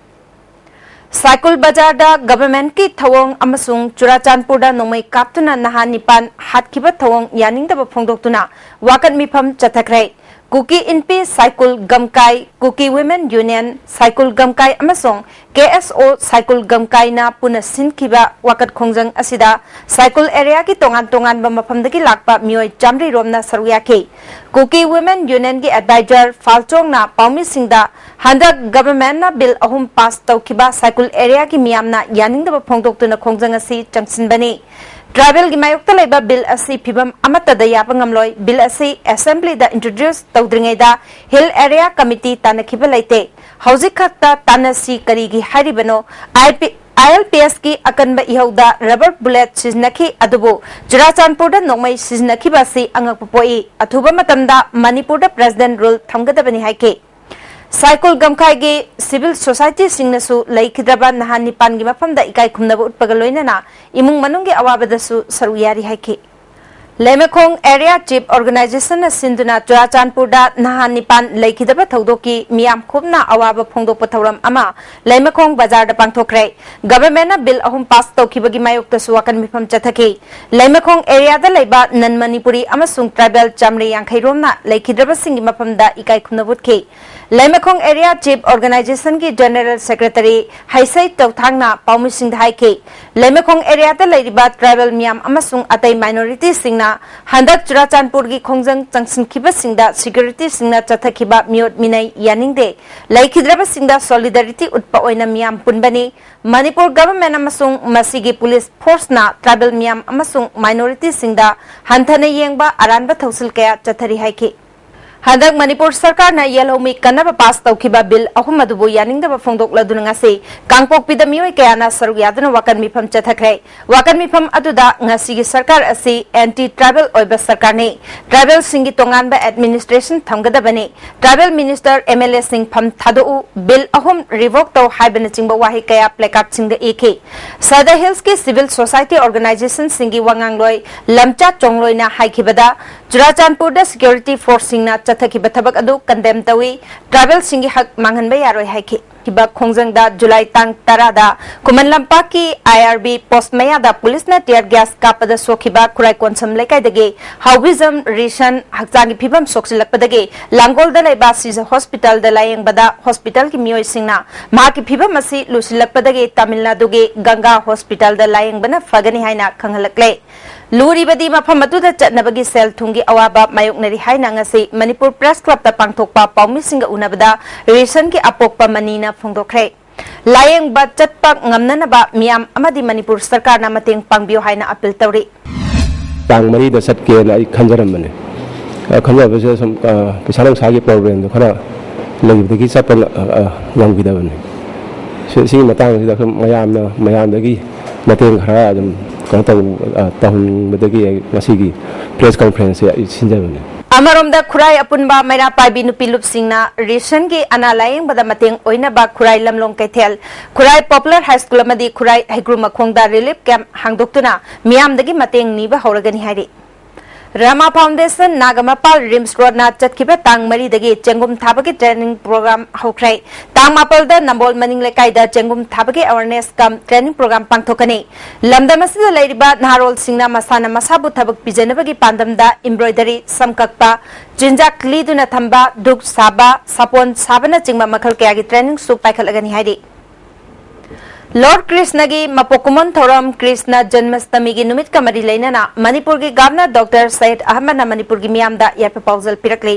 ꯁꯥꯏꯀꯨꯜ ꯕꯖꯥꯔꯗ ꯒꯚꯔꯟꯃꯦꯟꯠꯀꯤ ꯊꯧꯑꯣꯡ ꯑꯃꯁꯨꯡ ꯆꯨꯔꯥꯆꯥꯟꯄꯨꯔꯗ ꯅꯣꯡꯃꯩ ꯀꯥꯞꯇꯨꯅ ꯅꯍꯥ ꯅꯤꯄꯥꯟ ꯍꯥꯠꯈꯤꯕ ꯊꯧꯑꯣꯡ ꯌꯥꯅꯤꯡꯗꯕ ꯐꯣꯡꯗꯣꯛꯇꯨꯅ ꯋꯥꯀꯠ ꯃꯤꯐꯝ ꯆꯠꯊꯈ꯭ꯔꯦ꯫ ꯀꯨꯀꯤ ꯏꯟꯄꯤ ꯁꯥꯏꯀꯨꯜ ꯒꯝꯀꯥꯏ, ꯀꯨꯀꯤ ꯋꯤꯃꯦꯟ ꯌꯨꯅꯤꯌꯟ ꯁꯥꯏꯀꯨꯜ ꯒꯝꯀꯥꯏ ꯑꯃꯁꯨꯡ ꯀꯦ ꯑꯦꯁ ꯑꯣ ꯁꯥꯏꯀꯨꯜ ꯒꯝꯀꯥꯏꯅ ꯄꯨꯟꯅ ꯁꯤꯟꯈꯤꯕ ꯋꯥꯀꯠ ꯈꯣꯡꯖꯪ ꯑꯁꯤꯗ ꯁꯥꯏꯀꯨꯜ ꯑꯦꯔꯤꯌꯥꯒꯤ ꯇꯣꯉꯥꯟ ꯇꯣꯉꯥꯟꯕ ꯃꯐꯝꯗꯒꯤ ꯂꯥꯛꯄ ꯃꯤꯑꯣꯏ ꯆꯥꯃꯔꯤ ꯔꯣꯝꯅ ꯁꯔꯨꯛ ꯌꯥꯈꯤ꯫ ꯀꯨꯀꯤ ꯋꯤꯃꯦꯟ ꯌꯨꯅꯤꯌꯟꯒꯤ ꯑꯦꯗꯚꯥꯏꯖꯔ ꯐꯥꯜꯆꯣꯡꯅ ꯄꯥꯎꯃꯤꯁꯤꯡꯗ ꯍꯟꯗꯛ ꯒꯚꯔꯟꯃꯦꯟꯠꯅ ꯕꯤꯜ ꯑꯍꯨꯝ ꯄꯥꯁ ꯇꯧꯈꯤꯕ ꯁꯥꯏꯀꯨꯜ ꯑꯦꯔꯤꯌꯥꯒꯤ ꯃꯤꯌꯥꯝꯅ ꯌꯥꯅꯤꯡꯗꯕ ꯐꯣꯡꯗꯣꯛꯇꯨꯅ ꯈꯣꯡꯖꯪ ꯑꯁꯤ ꯆꯪꯁꯤꯟꯕꯅꯤ꯫ ꯇ꯭ꯔꯥꯏꯕꯦꯜꯒꯤ ꯃꯥꯌꯣꯛꯇ ꯂꯩꯕ ꯕꯤꯜ ꯑꯁꯤ ꯐꯤꯚꯝ ꯑꯃꯠꯇꯗ ꯌꯥꯕ ꯉꯝꯂꯣꯏ꯫ ꯕꯤꯜ ꯑꯁꯤ ꯑꯦꯁꯦꯝꯕ꯭ꯂꯤꯗ ꯏꯟꯇ꯭ꯔꯣꯗ꯭ꯌꯨꯁ ꯇꯧꯗ꯭ꯔꯤꯉꯩꯗ ꯍꯤꯜ ꯑꯦꯔꯤꯌꯥ ꯀꯃꯤꯇꯤ ꯇꯥꯟꯅꯈꯤꯕ ꯂꯩꯇꯦ꯫ ꯍꯧꯖꯤꯛ ꯈꯛꯇ ꯇꯥꯟꯅꯁꯤ ꯀꯔꯤꯒꯤ ꯍꯥꯏꯔꯤꯕꯅꯣ? I P, I L P ꯑꯦꯁꯀꯤ ꯑꯀꯟꯕ ꯏꯍꯧꯗ ꯔꯕꯔ ꯕꯨꯂꯦꯠ ꯁꯤꯖꯤꯟꯅꯈꯤ, ꯑꯗꯨꯕꯨ ꯆꯨꯔꯥꯆꯥꯟꯄꯨꯔꯗ ꯅꯣꯡꯃꯩ ꯁꯤꯖꯤꯟꯅꯈꯤꯕ ꯑꯁꯤ ꯑꯉꯛꯄ ꯄꯣꯛꯏ꯫ ꯑꯊꯨꯕ ꯃꯇꯝꯗ ꯃꯅꯤꯄꯨꯔꯗ ꯄ꯭ꯔꯦꯁꯤꯗꯦꯟꯠ ꯔꯨꯜ ꯊꯝꯒꯗꯕꯅꯤ ꯍꯥꯏꯈꯤ꯫ ꯁꯥꯏꯀꯨꯜ ꯒꯝꯈꯥꯏꯒꯤ ꯁꯤꯚꯤꯜ ꯁꯣꯁꯥꯏꯇꯤꯁꯤꯡꯅꯁꯨ ꯂꯩꯈꯤꯗ꯭ꯔꯕ ꯅꯍꯥ ꯅꯤꯄꯥꯟꯒꯤ ꯃꯐꯝꯗ ꯏꯀꯥꯏ ꯈꯨꯝꯅꯕ ꯎꯠꯄꯒ ꯂꯣꯏꯅꯅ ꯏꯃꯨꯡ ꯃꯅꯨꯡꯒꯤ ꯑꯋꯥꯕꯗꯁꯨ ꯁꯔꯨꯛ ꯌꯥꯔꯤ ꯍꯥꯏꯈꯤ꯫ ꯂꯩꯃꯈꯣꯡ ꯑꯦꯔꯤꯌꯥ ꯆꯤꯐ ꯑꯣꯔꯒꯅꯥꯏꯖꯦꯁꯟꯅ ꯁꯤꯟꯗꯨꯅ ꯆꯨꯔꯥꯆꯥꯟꯄꯨꯔꯗ ꯅꯍꯥ ꯅꯤꯄꯥꯟ ꯂꯩꯈꯤꯗꯕ ꯊꯧꯗꯣꯛꯀꯤ ꯃꯤꯌꯥꯝ ꯈꯨꯞꯅ ꯑꯋꯥꯕ ꯐꯣꯡꯗꯣꯛꯄ ꯊꯧꯔꯝ ꯑꯃ ꯂꯩꯃꯈꯣꯡ ꯕꯖꯥꯔꯗ ꯄꯥꯡꯊꯣꯛꯈ꯭ꯔꯦ꯫ ꯒꯚꯔꯟꯃꯦꯟꯠꯅ ꯕꯤꯜ ꯑꯍꯨꯝ ꯄꯥꯁ ꯇꯧꯈꯤꯕꯒꯤ ꯃꯥꯌꯣꯛꯇꯁꯨ ꯋꯥꯀꯟ ꯃꯤꯐꯝ ꯆꯠꯊꯈꯤ꯫ ꯂꯩꯃꯈꯣꯡ ꯑꯦꯔꯤꯌꯥꯗ ꯂꯩꯕ ꯅꯟ ꯃꯅꯤꯄꯨꯔꯤ ꯑꯃꯁꯨꯡ ꯇ꯭ꯔꯥꯏꯕꯦꯜ ꯆꯥꯃꯔꯤ ꯌꯥꯡꯈꯩ ꯔꯣꯝꯅ ꯂꯩꯈꯤꯗ꯭ꯔꯕꯁꯤꯡꯒꯤ ꯃꯐꯝꯗ ꯏꯀꯥꯏ ꯈꯨꯝꯅꯕ ꯎꯠꯈꯤ꯫ ꯂꯩꯃꯈꯣꯡ ꯑꯦꯔꯤꯌꯥ ꯆꯤꯐ ꯑꯣꯔꯒꯅꯥꯏꯖꯦꯁꯟꯒꯤ ꯖꯦꯅꯔꯦꯜ ꯁꯦꯀ꯭ꯔꯦꯇꯔꯤ ꯍꯩꯁꯩ ꯇꯧꯊꯥꯡꯅ ꯄꯥꯎꯃꯤꯁꯤꯡꯗ ꯍꯥꯏꯈꯤ, ꯂꯩꯃꯈꯣꯡ ꯑꯦꯔꯤꯌꯥꯗ ꯂꯩꯔꯤꯕ ꯇ꯭ꯔꯥꯏꯕꯦꯜ ꯃꯤꯌꯥꯝ ꯑꯃꯁꯨꯡ ꯑꯇꯩ ꯃꯥꯏꯅꯣꯔꯤꯇꯤꯁꯤꯡꯅ ꯍꯟꯗꯛ ꯆꯨꯔꯥꯆꯥꯟꯄꯨꯔꯒꯤ ꯈꯣꯡꯖꯪ ꯆꯪꯁꯤꯟꯈꯤꯕꯁꯤꯡꯗ ꯁꯦꯀ꯭ꯌꯨꯔꯤꯇꯤꯁꯤꯡꯅ ꯆꯠꯊꯈꯤꯕ ꯃꯤꯑꯣꯠ ꯃꯤꯅꯩ ꯌꯥꯅꯤꯡꯗꯦ, ꯂꯩꯈꯤꯗ꯭ꯔꯕꯁꯤꯡꯗ ꯁꯣꯂꯤꯗꯥꯔꯤꯇꯤ ꯎꯠꯄ ꯑꯣꯏꯅ ꯃꯤꯌꯥꯝ ꯄꯨꯟꯕꯅꯤ꯫ ꯃꯅꯤꯄꯨꯔ ꯒꯚꯔꯟꯃꯦꯟꯠ ꯑꯃꯁꯨꯡ ꯃꯁꯤꯒꯤ ꯄꯨꯂꯤꯁ ꯐꯣꯔꯁꯅ ꯇ꯭ꯔꯥꯏꯕꯦꯜ ꯃꯤꯌꯥꯝ ꯑꯃꯁꯨꯡ ꯃꯥꯏꯅꯣꯔꯤꯇꯤꯁꯤꯡꯗ ꯍꯟꯊꯅ ꯌꯦꯡꯕ ꯑꯔꯥꯟꯕ ꯊꯧꯁꯤꯜ ꯀꯌꯥ ꯆꯠꯊꯔꯤ ꯍꯥꯏꯈꯤ꯫ ꯍꯟꯗꯛ ꯃꯅꯤꯄꯨꯔ ꯁꯔꯀꯥꯔꯅ ꯌꯦꯜꯍꯧꯃꯤ ꯀꯟꯅꯕ ꯄꯥꯁ ꯇꯧꯈꯤꯕ ꯕꯤꯜ ꯑꯍꯨꯝ ꯑꯗꯨꯕꯨ ꯌꯥꯅꯤꯡꯗꯕ ꯐꯣꯡꯗꯣꯛꯂꯗꯨꯅ ꯉꯁꯤ ꯀꯥꯡꯄꯣꯛꯄꯤꯗ ꯃꯤꯑꯣꯏ ꯀꯌꯥꯅ ꯁꯔꯨꯛ ꯌꯥꯗꯨꯅ ꯋꯥꯀꯟ ꯃꯤꯐꯝ ꯆꯠꯊꯈ꯭ꯔꯦ꯫ ꯋꯥꯀꯟ ꯃꯤꯐꯝ ꯑꯗꯨꯗ ꯉꯁꯤꯒꯤ ꯁꯔꯀꯥꯔ ꯑꯁꯤ ꯑꯦꯟꯇꯤ ꯇ꯭ꯔꯥꯏꯕꯦꯜ ꯑꯣꯏꯕ ꯁꯔꯀꯥꯔꯅꯤ, ꯇ꯭ꯔꯥꯏꯕꯦꯜꯁꯤꯡꯒꯤ ꯇꯣꯉꯥꯟꯕ ꯑꯦꯗꯃꯤꯅꯤꯁꯇ꯭ꯔꯦꯁꯟ ꯊꯝꯒꯗꯕꯅꯤ, ꯇ꯭ꯔꯥꯏꯕꯦꯜ ꯃꯤꯅꯤꯁꯇꯔ, ꯑꯦꯝ ꯑꯦꯜ ꯑꯦꯁꯤꯡ ꯐꯝ ꯊꯥꯗꯣꯛꯎ, ꯕꯤꯜ ꯑꯍꯨꯝ ꯔꯤꯚꯣꯛ ꯇꯧ ꯍꯥꯏꯕꯅꯆꯤꯡꯕ ꯋꯥꯍꯩ ꯀꯌꯥ ꯄ꯭ꯂꯦꯀꯥꯔꯗꯁꯤꯡꯗ ꯏꯈꯤ꯫ ꯁꯗꯔ ꯍꯤꯜꯁꯀꯤ ꯁꯤꯚꯤꯜ ꯁꯣꯁꯥꯏꯇꯤ ꯑꯣꯔꯒꯅꯥꯏꯖꯦꯁꯟꯁꯤꯡꯒꯤ ꯋꯥꯉꯥꯡꯂꯣꯏ ꯂꯝꯆꯥ ꯆꯣꯡꯂꯣꯏꯅ ꯍꯥꯏꯈꯤꯕꯗ, ꯆꯨꯔꯥꯆꯥꯟꯄꯨꯔꯗ ꯁꯦꯀ꯭ꯌꯨꯔꯤꯇꯤ ꯐꯣꯔꯁꯁꯤꯡꯅ ꯆꯠꯊꯈꯤꯕ ꯊꯕꯛ ꯑꯗꯨ ꯀꯟꯗꯦꯝ ꯇꯧꯏ, ꯇ꯭ꯔꯥꯏꯕꯦꯜꯁꯤꯡꯒꯤ ꯍꯛ ꯃꯥꯡꯍꯟꯕ ꯌꯥꯔꯣꯏ ꯍꯥꯏꯈꯤ꯫ ꯈꯤꯕ ꯈꯣꯡꯖꯪꯗ ꯖꯨꯂꯥꯏ ꯇꯥꯡ ꯇꯔꯥꯗ ꯈꯨꯃꯟ ꯂꯝꯄꯥꯛꯀꯤ ꯑꯥꯏ ꯑꯥꯔ ꯕꯤ ꯄꯣꯁꯠ ꯃꯌꯥꯗ ꯄꯨꯂꯤꯁꯅ ꯇꯤꯌꯔ ꯒ꯭ꯌꯥꯁ ꯀꯥꯞꯄꯗ ꯁꯣꯛꯈꯤꯕ ꯈꯨꯔꯥꯏ ꯀꯣꯟꯁꯝ ꯂꯩꯀꯥꯏꯗꯒꯤ ꯍꯥꯎꯕꯤꯖꯝ ꯔꯤꯁꯟ ꯍꯛꯆꯥꯡꯒꯤ ꯐꯤꯕꯝ ꯁꯣꯛꯆꯤꯜꯂꯛꯄꯗꯒꯤ ꯂꯥꯡꯒꯣꯜꯗ ꯂꯩꯕ ꯁꯤꯖ ꯍꯣꯁꯄꯤꯇꯥꯜꯗ ꯂꯥꯌꯦꯡꯕꯗ ꯍꯣꯁꯄꯤꯇꯥꯜꯒꯤ ꯃꯤꯑꯣꯏꯁꯤꯡꯅ ꯃꯍꯥꯛꯀꯤ ꯐꯤꯕꯝ ꯑꯁꯤ ꯂꯨꯁꯤꯜꯂꯛꯄꯗꯒꯤ ꯇꯥꯃꯤꯜ ꯅꯥꯗꯨꯒꯤ ꯒꯪꯒꯥ ꯍꯣꯁꯄꯤꯇꯥꯜꯗ ꯂꯥꯌꯦꯡꯕꯅ ꯐꯒꯅꯤ ꯍꯥꯏꯅ ꯈꯪꯍꯜꯂꯛꯂꯦ꯫ ꯂꯨꯔꯤꯕꯗꯤ ꯃꯐꯝ ꯑꯗꯨꯗ ꯆꯠꯅꯕꯒꯤ ꯁꯦꯜ ꯊꯨꯝꯒꯤ ꯑꯋꯥꯕ ꯃꯥꯌꯣꯛꯅꯔꯤ ꯍꯥꯏꯅ ꯉꯁꯤ ꯃꯅꯤꯄꯨꯔ ꯄ꯭ꯔꯦꯁ ꯀ꯭ꯂꯕꯇ ꯄꯥꯡꯊꯣꯛꯄ ꯄꯥꯎꯃꯤꯁꯤꯡꯒ ꯎꯅꯕꯗ ꯔꯤꯁꯟꯒꯤ ꯑꯄꯣꯛꯄ ꯃꯅꯤꯅ ꯐꯣꯡꯗꯣꯛꯈ꯭ꯔꯦ꯫ ꯂꯥꯌꯦꯡꯕ ꯆꯠꯄ ꯉꯝꯅꯅꯕ ꯃꯤꯌꯥꯝ ꯑꯃꯗꯤ ꯃꯅꯤꯄꯨꯔ ꯁꯔꯀꯥꯔꯅ ꯃꯇꯦꯡ ꯄꯥꯡꯕꯤꯌꯨ ꯍꯥꯏꯅ ꯑꯄꯤꯜ ꯇꯧꯔꯤ꯫ ꯇꯥꯡ ꯃꯔꯤꯗ ꯆꯠꯀꯦꯅ ꯑꯩ ꯈꯟꯖꯔꯝꯕꯅꯦ꯫ ꯑ, ꯈꯟꯖꯕꯁꯦ ꯁꯨꯝ, ꯑ, ꯄꯩꯁꯥ ꯅꯨꯡꯁꯥꯒꯤ ꯄ꯭ꯔꯣꯕ꯭ꯂꯦꯝꯗꯣ ꯈꯔ ꯂꯩꯕꯗꯒꯤ ꯆꯠꯄ ꯉ-, ꯑ, ꯑ, ꯉꯝꯈꯤꯗꯕꯅꯤ꯫ ꯁꯤ-, ꯁꯤꯒꯤ ꯃꯇꯥꯡꯁꯤꯗ ꯑꯩꯈꯣꯏ ꯃꯌꯥꯝꯅ, ꯃꯌꯥꯝꯗꯒꯤ ꯃꯇꯦꯡ ꯈꯔ ꯑꯗꯨꯝ ꯀꯩꯅꯣ ꯇꯧ-, ꯑ, ꯇꯧꯍꯟꯅꯤꯡꯕꯗꯒꯤ ꯑꯩ ꯉꯁꯤꯒꯤ ꯄ꯭ꯔꯦꯁ ꯀꯟꯐ꯭ꯔꯦꯟꯁꯁꯦ ꯑꯩ ꯁꯤꯟꯖꯕꯅꯤ꯫ ꯑꯃꯔꯣꯝꯗ ꯈꯨꯔꯥꯏ ꯑꯄꯨꯟꯕ ꯃꯩꯔꯥ ꯄꯥꯏꯕꯤ ꯅꯨꯄꯤ ꯂꯨꯞꯁꯤꯡꯅ ꯔꯤꯁꯟꯒꯤ ꯑꯅꯥ ꯂꯥꯌꯦꯡꯕꯗ ꯃꯇꯦꯡ ꯑꯣꯏꯅꯕ ꯈꯨꯔꯥꯏ ꯂꯝꯂꯣꯡ ꯀꯩꯊꯦꯜ, ꯈꯨꯔꯥꯏ ꯄꯣꯄꯨꯂꯔ ꯍꯥꯏ ꯁ꯭ꯀꯨꯜ ꯑꯃꯗꯤ ꯈꯨꯔꯥꯏ ꯍꯩꯒ꯭ꯔꯨ ꯃꯈꯣꯡꯗ ꯔꯤꯂꯤꯐ ꯀꯦꯝꯞ ꯍꯥꯡꯗꯣꯛꯇꯨꯅ ꯃꯤꯌꯥꯝꯗꯒꯤ ꯃꯇꯦꯡ ꯅꯤꯕ ꯍꯧꯔꯒꯅꯤ ꯍꯥꯏꯔꯤ꯫ ꯔꯃꯥ ꯐꯥꯎꯟꯗꯦꯁꯟ ꯅꯥꯒꯃꯄꯥꯜ ꯔꯤꯝꯁ ꯔꯣꯗꯅ ꯆꯠꯈꯤꯕ ꯇꯥꯡ ꯃꯔꯤꯗꯒꯤ ꯆꯦꯡꯒꯨꯝ ꯊꯥꯕꯒꯤ ꯇ꯭ꯔꯦꯅꯤꯡ ꯄ꯭ꯔꯣꯒ꯭ꯔꯥꯝ ꯍꯧꯈ꯭ꯔꯦ꯫ ꯇꯥꯡ ꯃꯥꯄꯜꯗ ꯅꯝꯕꯣꯜ ꯃꯅꯤꯡ ꯂꯩꯀꯥꯏꯗ ꯆꯦꯡꯒꯨꯝ ꯊꯥꯕꯒꯤ ꯑꯦꯋꯥꯔꯅꯦꯁ ꯀꯝ ꯇ꯭ꯔꯦꯅꯤꯡ ꯄ꯭ꯔꯣꯒ꯭ꯔꯥꯝ ꯄꯥꯡꯊꯣꯛꯀꯅꯤ꯫ ꯂꯝꯗꯝ ꯑꯁꯤꯗ ꯂꯩꯔꯤꯕ ꯅꯍꯥꯔꯣꯜꯁꯤꯡꯅ ꯃꯁꯥꯅ ꯃꯁꯥꯕꯨ ꯊꯕꯛ ꯄꯤꯖꯅꯕꯒꯤ ꯄꯥꯟꯗꯝꯗ ꯏꯝꯕ꯭ꯔꯣꯏꯗꯔꯤ, ꯁꯝ ꯀꯛꯄ, ꯆꯤꯟꯖꯥꯛ ꯂꯤꯗꯨꯅ ꯊꯝꯕ, ꯙꯨꯛ ꯁꯥꯕ, ꯁꯥꯄꯣꯟ ꯁꯥꯕꯅꯆꯤꯡꯕ ꯃꯈꯜ ꯀꯌꯥꯒꯤ ꯇ꯭ꯔꯦꯅꯤꯡꯁꯨ ꯄꯥꯏꯈꯠꯂꯒꯅꯤ ꯍꯥꯏꯔꯤ꯫ ꯂꯣꯔꯗ ꯀ꯭ꯔꯤꯁꯅꯒꯤ ꯃꯄꯣꯛ ꯀꯨꯝꯑꯣꯟ ꯊꯧꯔꯝ ꯀ꯭ꯔꯤꯁꯅ ꯖꯟꯃꯁꯇꯃꯤꯒꯤ ꯅꯨꯃꯤꯠꯀ ꯃꯔꯤ ꯂꯩꯅꯅ ꯃꯅꯤꯄꯨꯔꯒꯤ ꯒꯚꯔꯅꯔ ꯗꯣꯛꯇꯔ ꯁꯌꯤꯗ ꯑꯍꯃꯗꯅ ꯃꯅꯤꯄꯨꯔꯒꯤ ꯃꯤꯌꯥꯝꯗ ꯌꯥꯏꯐ ꯄꯥꯎꯖꯦꯜ ꯄꯤꯔꯛꯂꯤ꯫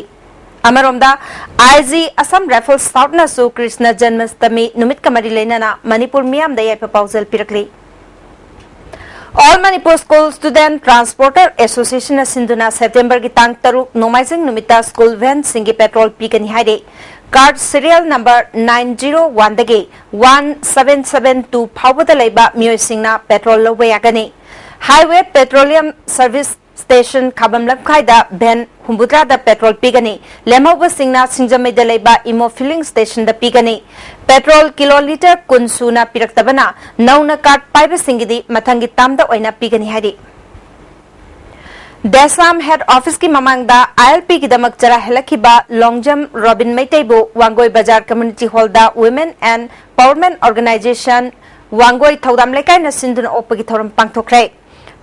ꯑꯃꯔꯣꯝꯗ, ꯑꯥꯏ ꯖꯤ ꯑꯁꯥꯝ ꯔꯥꯏꯐꯜꯁ ꯁꯥꯎꯊꯅꯁꯨ ꯀ꯭ꯔꯤꯁꯅ ꯖꯟꯃꯁꯇꯃꯤ ꯅꯨꯃꯤꯠꯀ ꯃꯔꯤ ꯂꯩꯅꯅ ꯃꯅꯤꯄꯨꯔ ꯃꯤꯌꯥꯝꯗ ꯌꯥꯏꯐ ꯄꯥꯎꯖꯦꯜ ꯄꯤꯔꯛꯂꯤ꯫ All Manipur School Student Transporter Associationꯅ ꯁꯤꯟꯗꯨꯅ ꯁꯦꯞꯇꯦꯝꯕꯔꯒꯤ ꯇꯥꯡ ꯇꯔꯨꯛ ꯅꯣꯡꯃꯥꯏꯖꯤꯡ ꯅꯨꯃꯤꯠꯇ ꯁ꯭ꯀꯨꯜ ꯚꯦꯟꯁꯤꯡꯒꯤ ꯄꯦꯇ꯭ꯔꯣꯜ ꯄꯤꯒꯅꯤ ꯍꯥꯏꯔꯤ꯫ Card serial number nine zero ꯋꯥꯟꯗꯒꯤ ꯋꯥꯟ ꯁꯚꯦꯟ ꯁꯚꯦꯟ ꯇꯨ ꯐꯥꯎꯕꯗ ꯂꯩꯕ ꯃꯤꯑꯣꯏꯁꯤꯡꯅ ꯄꯦꯇ꯭ꯔꯣꯜ ꯂꯧꯕ ꯌꯥꯒꯅꯤ꯫ ꯍꯥꯏꯋꯦ ꯄꯦꯇ꯭ꯔꯣꯂꯤꯌꯝ ꯁꯔꯚꯤꯁ ꯁ꯭ꯇꯦꯁꯟ ꯈꯥꯕꯝ ꯂꯝꯈꯥꯏꯗ ꯚꯦꯟ ꯍꯨꯝꯐꯨꯇꯔꯥꯗ ꯄꯦꯇ꯭ꯔꯣꯜ ꯄꯤꯒꯅꯤ꯫ ꯂꯦꯝꯍꯧꯕꯁꯤꯡꯅ ꯁꯤꯡꯖꯃꯩꯗ ꯂꯩꯕ ꯏꯃꯣ ꯐꯤꯂꯤꯡ ꯁ꯭ꯇꯦꯁꯟꯗ ꯄꯤꯒꯅꯤ꯫ ꯄꯦꯇ꯭ꯔꯣꯜ ꯀꯤꯂꯣ ꯂꯤꯇꯔ ꯀꯨꯟ ꯁꯨꯅ ꯄꯤꯔꯛꯇꯕꯅ ꯅꯧꯅ ꯀꯥꯔꯗ ꯄꯥꯏꯕꯁꯤꯡꯒꯤꯗꯤ ꯃꯊꯪꯒꯤ ꯇꯥꯝꯗ ꯑꯣꯏꯅ ꯄꯤꯒꯅꯤ ꯍꯥꯏꯔꯤ꯫ ꯗꯦꯁꯥꯝ ꯍꯦꯗ ꯑꯣꯐꯤꯁꯀꯤ ꯃꯃꯥꯡꯗ ꯑꯥꯏ ꯑꯦꯜ ꯄꯤꯒꯤꯗꯃꯛ ꯆꯔꯥ ꯍꯦꯜꯂꯛꯈꯤꯕ ꯂꯣꯡꯖꯝ ꯔꯣꯕꯤꯟ ꯃꯩꯇꯩꯕꯨ ꯋꯥꯡꯒꯣꯏ ꯕꯖꯥꯔ ꯀꯝꯃ꯭ꯌꯨꯅꯤꯇꯤ ꯍꯣꯜꯗ Women Empowerment Organization ꯋꯥꯡꯒꯣꯏ ꯊꯧꯗꯥꯝ ꯂꯩꯀꯥꯏꯅ ꯁꯤꯟꯗꯨꯅ ꯑꯣꯛꯄꯒꯤ ꯊꯧꯔꯝ ꯄꯥꯡꯊꯣꯛꯈ꯭ꯔꯦ꯫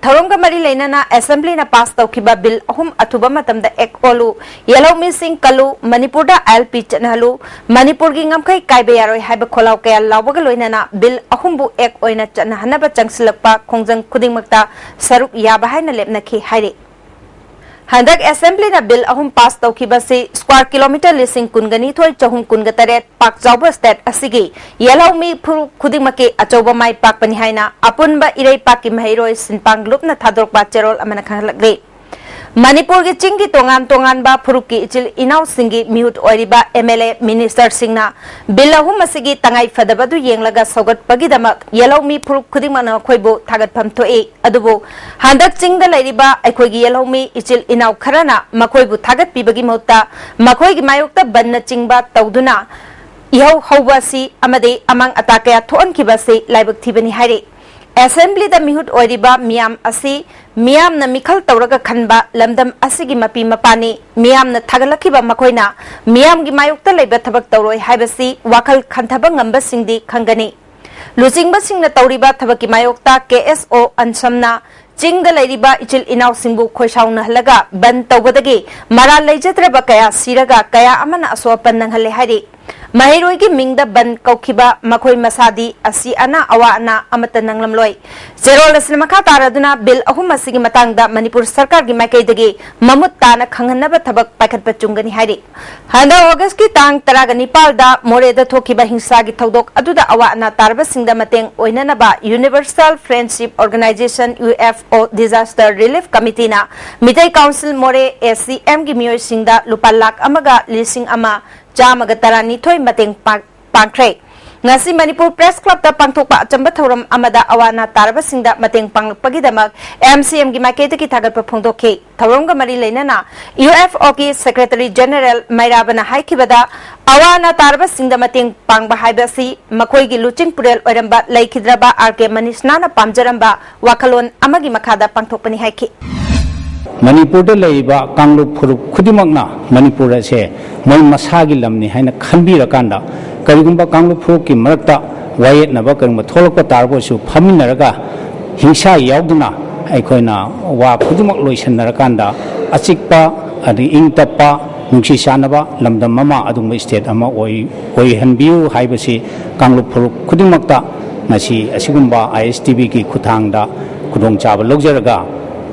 ꯊꯧꯔꯝꯒ ꯃꯔꯤ ꯂꯩꯅꯅ ꯑꯦꯁꯦꯝꯕ꯭ꯂꯤꯅ ꯄꯥꯁ ꯇꯧꯈꯤꯕ ꯕꯤꯜ ꯑꯍꯨꯝ ꯑꯊꯨꯕ ꯃꯇꯝꯗ ꯑꯦꯛ ꯑꯣꯜꯂꯨ, ꯌꯦꯜꯍꯧꯃꯤꯁꯤꯡ ꯀꯜꯂꯨ, ꯃꯅꯤꯄꯨꯔꯗ ꯑꯥꯏ ꯑꯦꯜ ꯄꯤ ꯆꯠꯅꯍꯜꯂꯨ, ꯃꯅꯤꯄꯨꯔꯒꯤ ꯉꯝꯈꯩ ꯀꯥꯏꯕ ꯌꯥꯔꯣꯏ ꯍꯥꯏꯕ ꯈꯣꯜꯂꯥꯎ ꯀꯌꯥ ꯂꯥꯎꯕꯒ ꯂꯣꯏꯅꯅ ꯕꯤꯜ ꯑꯍꯨꯝꯕꯨ ꯑꯦꯛ ꯑꯣꯏꯅ ꯆꯠꯅꯍꯟꯅꯕ ꯆꯪꯁꯤꯜꯂꯛꯄ ꯈꯣꯡꯖꯪ ꯈꯨꯗꯤꯡꯃꯛꯇ ꯁꯔꯨꯛ ꯌꯥꯕ ꯍꯥꯏꯅ ꯂꯦꯞꯅꯈꯤ ꯍꯥꯏꯔꯤ꯫ ꯍꯟꯗꯛ ꯑꯦꯁꯦꯝꯕ꯭ꯂꯤꯅ ꯕꯤꯜ ꯑꯍꯨꯝ ꯄꯥꯁ ꯇꯧꯈꯤꯕꯁꯤ ꯁ꯭ꯀ꯭ꯋꯥꯔ ꯀꯤꯂꯣꯃꯤꯇꯔ ꯂꯤꯁꯤꯡ ꯀꯨꯟꯒ ꯅꯤꯊꯣꯏ ꯆꯍꯨꯝ ꯀꯨꯟꯒ ꯇꯔꯦꯠ ꯄꯥꯛ ꯆꯥꯎꯕ ꯁ꯭ꯇꯦꯠ ꯑꯁꯤꯒꯤ ꯌꯦꯜꯍꯧꯃꯤ ꯐꯨꯔꯨꯞ ꯈꯨꯗꯤꯡꯃꯛꯀꯤ ꯑꯆꯧꯕ ꯃꯥꯏ ꯄꯥꯛꯄꯅꯤ ꯍꯥꯏꯅ ꯑꯄꯨꯟꯕ ꯏꯔꯩꯄꯥꯛꯀꯤ ꯃꯍꯩꯔꯣꯏ ꯁꯤꯟꯄꯥꯡ ꯂꯨꯞꯅ ꯊꯥꯗꯣꯔꯛꯄ ꯆꯦꯔꯣꯜ ꯑꯃꯅ ꯈꯪꯍꯜꯂꯛꯂꯤ꯫ ꯃꯅꯤꯄꯨꯔꯒꯤ ꯆꯤꯡꯒꯤ ꯇꯣꯉꯥꯟ ꯇꯣꯉꯥꯟꯕ ꯐꯨꯔꯨꯞꯀꯤ ꯏꯆꯤꯜ ꯏꯅꯥꯎꯁꯤꯡꯒꯤ ꯃꯤꯍꯨꯠ ꯑꯣꯏꯔꯤꯕ ꯑꯦꯝ ꯑꯦꯜ ꯑꯦ, ꯃꯤꯅꯤꯁꯇꯔꯁꯤꯡꯅ ꯕꯤꯜ ꯑꯍꯨꯝ ꯑꯁꯤꯒꯤ ꯇꯉꯥꯏ ꯐꯗꯕ ꯑꯗꯨ ꯌꯦꯡꯂꯒ ꯁꯧꯒꯠꯄꯒꯤꯗꯃꯛ ꯌꯦꯜꯍꯧꯃꯤ ꯐꯨꯔꯨꯞ ꯈꯨꯗꯤꯡꯃꯛꯅ ꯃꯈꯣꯏꯕꯨ ꯊꯥꯒꯠꯐꯝ ꯊꯣꯛꯏ꯫ ꯑꯗꯨꯕꯨ ꯍꯟꯗꯛ ꯆꯤꯡꯗ ꯂꯩꯔꯤꯕ ꯑꯩꯈꯣꯏꯒꯤ ꯌꯦꯜꯍꯧꯃꯤ ꯏꯆꯤꯜ ꯏꯅꯥꯎ ꯈꯔꯅ ꯃꯈꯣꯏꯕꯨ ꯊꯥꯒꯠꯄꯤꯕꯒꯤ ꯃꯍꯨꯠꯇ ꯃꯈꯣꯏꯒꯤ ꯃꯥꯌꯣꯛꯇ ꯕꯟꯅꯆꯤꯡꯕ ꯇꯧꯗꯨꯅ ꯏꯍꯧ ꯍꯧꯕ ꯑꯁꯤ ꯑꯃꯗꯤ ꯑꯃꯥꯡ ꯑꯇꯥ ꯀꯌꯥ ꯊꯣꯛꯍꯟꯈꯤꯕ ꯑꯁꯤ ꯂꯥꯏꯕꯛ ꯊꯤꯕꯅꯤ ꯍꯥꯏꯔꯤ꯫ ꯑꯦꯁꯦꯝꯕ꯭ꯂꯤꯗ ꯃꯤꯍꯨꯠ ꯑꯣꯏꯔꯤꯕ ꯃꯤꯌꯥꯝ ꯑꯁꯤ ꯃꯤꯌꯥꯝꯅ ꯃꯤꯈꯜ ꯇꯧꯔꯒ ꯈꯟꯕ ꯂꯝꯗꯝ ꯑꯁꯤꯒꯤ ꯃꯄꯤ ꯃꯄꯥꯅꯤ꯫ ꯃꯤꯌꯥꯝꯅ ꯊꯥꯒꯠꯂꯛꯈꯤꯕ ꯃꯈꯣꯏꯅ ꯃꯤꯌꯥꯝꯒꯤ ꯃꯥꯌꯣꯛꯇ ꯂꯩꯕ ꯊꯕꯛ ꯇꯧꯔꯣꯏ ꯍꯥꯏꯕꯁꯤ ꯋꯥꯈꯜ ꯈꯟꯊꯕ ꯉꯝꯕꯁꯤꯡꯗꯤ ꯈꯪꯒꯅꯤ꯫ ꯂꯨꯆꯤꯡꯕꯁꯤꯡꯅ ꯇꯧꯔꯤꯕ ꯊꯕꯛꯀꯤ ꯃꯥꯌꯣꯛꯇ ꯀꯦ ꯑꯦꯁ ꯑꯣ ꯑꯟꯁꯝꯅ ꯆꯤꯡꯗ ꯂꯩꯔꯤꯕ ꯏꯆꯤꯜ ꯏꯅꯥꯎꯁꯤꯡꯕꯨ ꯈꯣꯏꯁꯥꯎꯅꯍꯜꯂꯒ ꯕꯟ ꯇꯧꯕꯗꯒꯤ ꯃꯔꯥꯜ ꯂꯩꯖꯗ꯭ꯔꯕ ꯀꯌꯥ ꯁꯤꯔꯒ ꯀꯌꯥ ꯑꯃꯅ ꯑꯁꯣꯛ ꯑꯄꯟ ꯅꯪꯍꯜꯂꯦ ꯍꯥꯏꯔꯤ꯫ ꯃꯍꯩꯔꯣꯏꯒꯤ ꯃꯤꯡꯗ ꯕꯟ ꯀꯧꯈꯤꯕ ꯃꯈꯣꯏ ꯃꯁꯥꯗꯤ ꯑꯁꯤ ꯑꯅꯥ ꯑꯋꯥ ꯑꯅꯥ ꯑꯃꯠꯇ ꯅꯪꯂꯝꯂꯣꯏ꯫ ꯆꯦꯔꯣꯜ ꯑꯁꯤꯅ ꯃꯈꯥ ꯇꯥꯔꯗꯨꯅ ꯕꯤꯜ ꯑꯍꯨꯝ ꯑꯁꯤꯒꯤ ꯃꯇꯥꯡꯗ ꯃꯅꯤꯄꯨꯔ ꯁꯔꯀꯥꯔꯒꯤ ꯃꯥꯏꯀꯩꯗꯒꯤ ꯃꯃꯨꯠ ꯇꯥꯅ ꯈꯪꯍꯟꯅꯕ ꯊꯕꯛ ꯄꯥꯏꯈꯠꯄ ꯆꯨꯝꯒꯅꯤ ꯍꯥꯏꯔꯤ꯫ ꯍꯟꯗꯛ ꯑꯣꯒꯁꯀꯤ ꯇꯥꯡ ꯇꯔꯥꯒ ꯅꯤꯄꯥꯜꯗ ꯃꯣꯔꯦꯗ ꯊꯣꯛꯈꯤꯕ ꯍꯤꯡꯁꯥꯒꯤ ꯊꯧꯗꯣꯛ ꯑꯗꯨꯗ ꯑꯋꯥ ꯑꯅꯥ ꯇꯥꯔꯕꯁꯤꯡꯗ ꯃꯇꯦꯡ ꯑꯣꯏꯅꯅꯕ Universal Friendship Organization, U F O, Disaster Relief Committeeꯅ Meitei council Moreh A C Mꯒꯤ ꯃꯤꯑꯣꯏꯁꯤꯡꯗ ꯂꯨꯄꯥ ꯂꯥꯈ ꯑꯃꯒ ꯂꯤꯁꯤꯡ ꯑꯃ ꯆꯥꯝꯃꯒ ꯇꯔꯥꯅꯤꯊꯣꯏ ꯃꯇꯦꯡ ꯄꯥꯡ-, ꯄꯥꯡꯈ꯭ꯔꯦ꯫ ꯉꯁꯤ ꯃꯅꯤꯄꯨꯔ ꯄ꯭ꯔꯦꯁ ꯀ꯭ꯂꯕꯇ ꯄꯥꯡꯊꯣꯛꯄ ꯑꯆꯝꯕ ꯊꯧꯔꯝ ꯑꯃꯗ ꯑꯋꯥ ꯑꯅꯥ ꯇꯥꯔꯕꯁꯤꯡꯗ ꯃꯇꯦꯡ ꯄꯥꯡꯂꯛꯄꯒꯤꯗꯃꯛ M C M ꯒꯤ ꯃꯥꯏꯀꯩꯗꯒꯤ ꯊꯥꯒꯠꯄ ꯐꯣꯡꯗꯣꯛꯈꯤ꯫ ꯊꯧꯔꯝꯒ ꯃꯔꯤ ꯂꯩꯅꯅ U F O ꯒꯤ Secretary General ꯃꯩꯔꯥꯕꯅ ꯍꯥꯏꯈꯤꯕꯗ, ꯑꯋꯥ ꯑꯅꯥ ꯇꯥꯔꯕꯁꯤꯡꯗ ꯃꯇꯦꯡ ꯄꯥꯡꯕ ꯍꯥꯏꯕ ꯑꯁꯤ ꯃꯈꯣꯏꯒꯤ ꯂꯨꯆꯤꯡ ꯄꯨꯔꯦꯜ ꯑꯣꯏꯔꯝꯕ ꯂꯩꯈꯤꯗ꯭ꯔꯕ R K ꯃꯅꯤꯁꯅꯥꯅ ꯄꯥꯝꯖꯔꯝꯕ ꯋꯥꯈꯜꯂꯣꯟ ꯑꯃꯒꯤ ꯃꯈꯥꯗ ꯄꯥꯡꯊꯣꯛꯄꯅꯤ ꯍꯥꯏꯈꯤ꯫ ꯃꯅꯤꯄꯨꯔꯗ ꯂꯩꯔꯤꯕ ꯀꯥꯡꯂꯨꯞ ꯐꯨꯔꯨꯞ ꯈꯨꯗꯤꯡꯃꯛꯅ ꯃꯅꯤꯄꯨꯔ ꯑꯁꯦ ꯃꯣꯏ ꯃꯁꯥꯒꯤ ꯂꯝꯅꯤ ꯍꯥꯏꯅ ꯈꯟꯕꯤꯔꯀꯥꯟꯗ, ꯀꯔꯤꯒꯨꯝꯕ ꯀꯥꯡꯂꯨꯞ ꯐꯨꯔꯨꯞꯀꯤ ꯃꯔꯛꯇ ꯋꯥꯌꯦꯠꯅꯕ ꯀꯔꯤꯒꯨꯝꯕ ꯊꯣꯛꯂꯛꯄ ꯇꯥꯔꯒꯁꯨ, ꯐꯝꯃꯤꯟꯅꯔꯒ ꯍꯤꯡꯁꯥ ꯌꯥꯎꯗꯅ ꯑꯩꯈꯣꯏꯅ ꯋꯥ ꯈꯨꯗꯤꯡꯃꯛ ꯂꯣꯏꯁꯤꯟꯅꯔꯀꯥꯟꯗ ꯑꯆꯤꯛꯄ, ꯑꯗꯒꯤ ꯏꯪ ꯇꯞꯄ, ꯅꯨꯡꯁꯤ ꯆꯥꯟꯅꯕ ꯂꯝꯗꯝ ꯑꯃ, ꯑꯗꯨꯒꯨꯝꯕ state ꯑꯃ ꯑꯣꯏ-, ꯑꯣꯏꯍꯟꯕꯤꯌꯨ ꯍꯥꯏꯕꯁꯤ ꯀꯥꯡꯂꯨꯞ ꯐꯨꯔꯨꯞ ꯈꯨꯗꯤꯡꯃꯛꯇ ꯉꯁꯤ ꯑꯁꯤꯒꯨꯝꯕ I S T Vꯒꯤ ꯈꯨꯠꯊꯥꯡꯗ ꯈꯨꯗꯣꯡꯆꯥꯕ ꯂꯧꯖꯔꯒ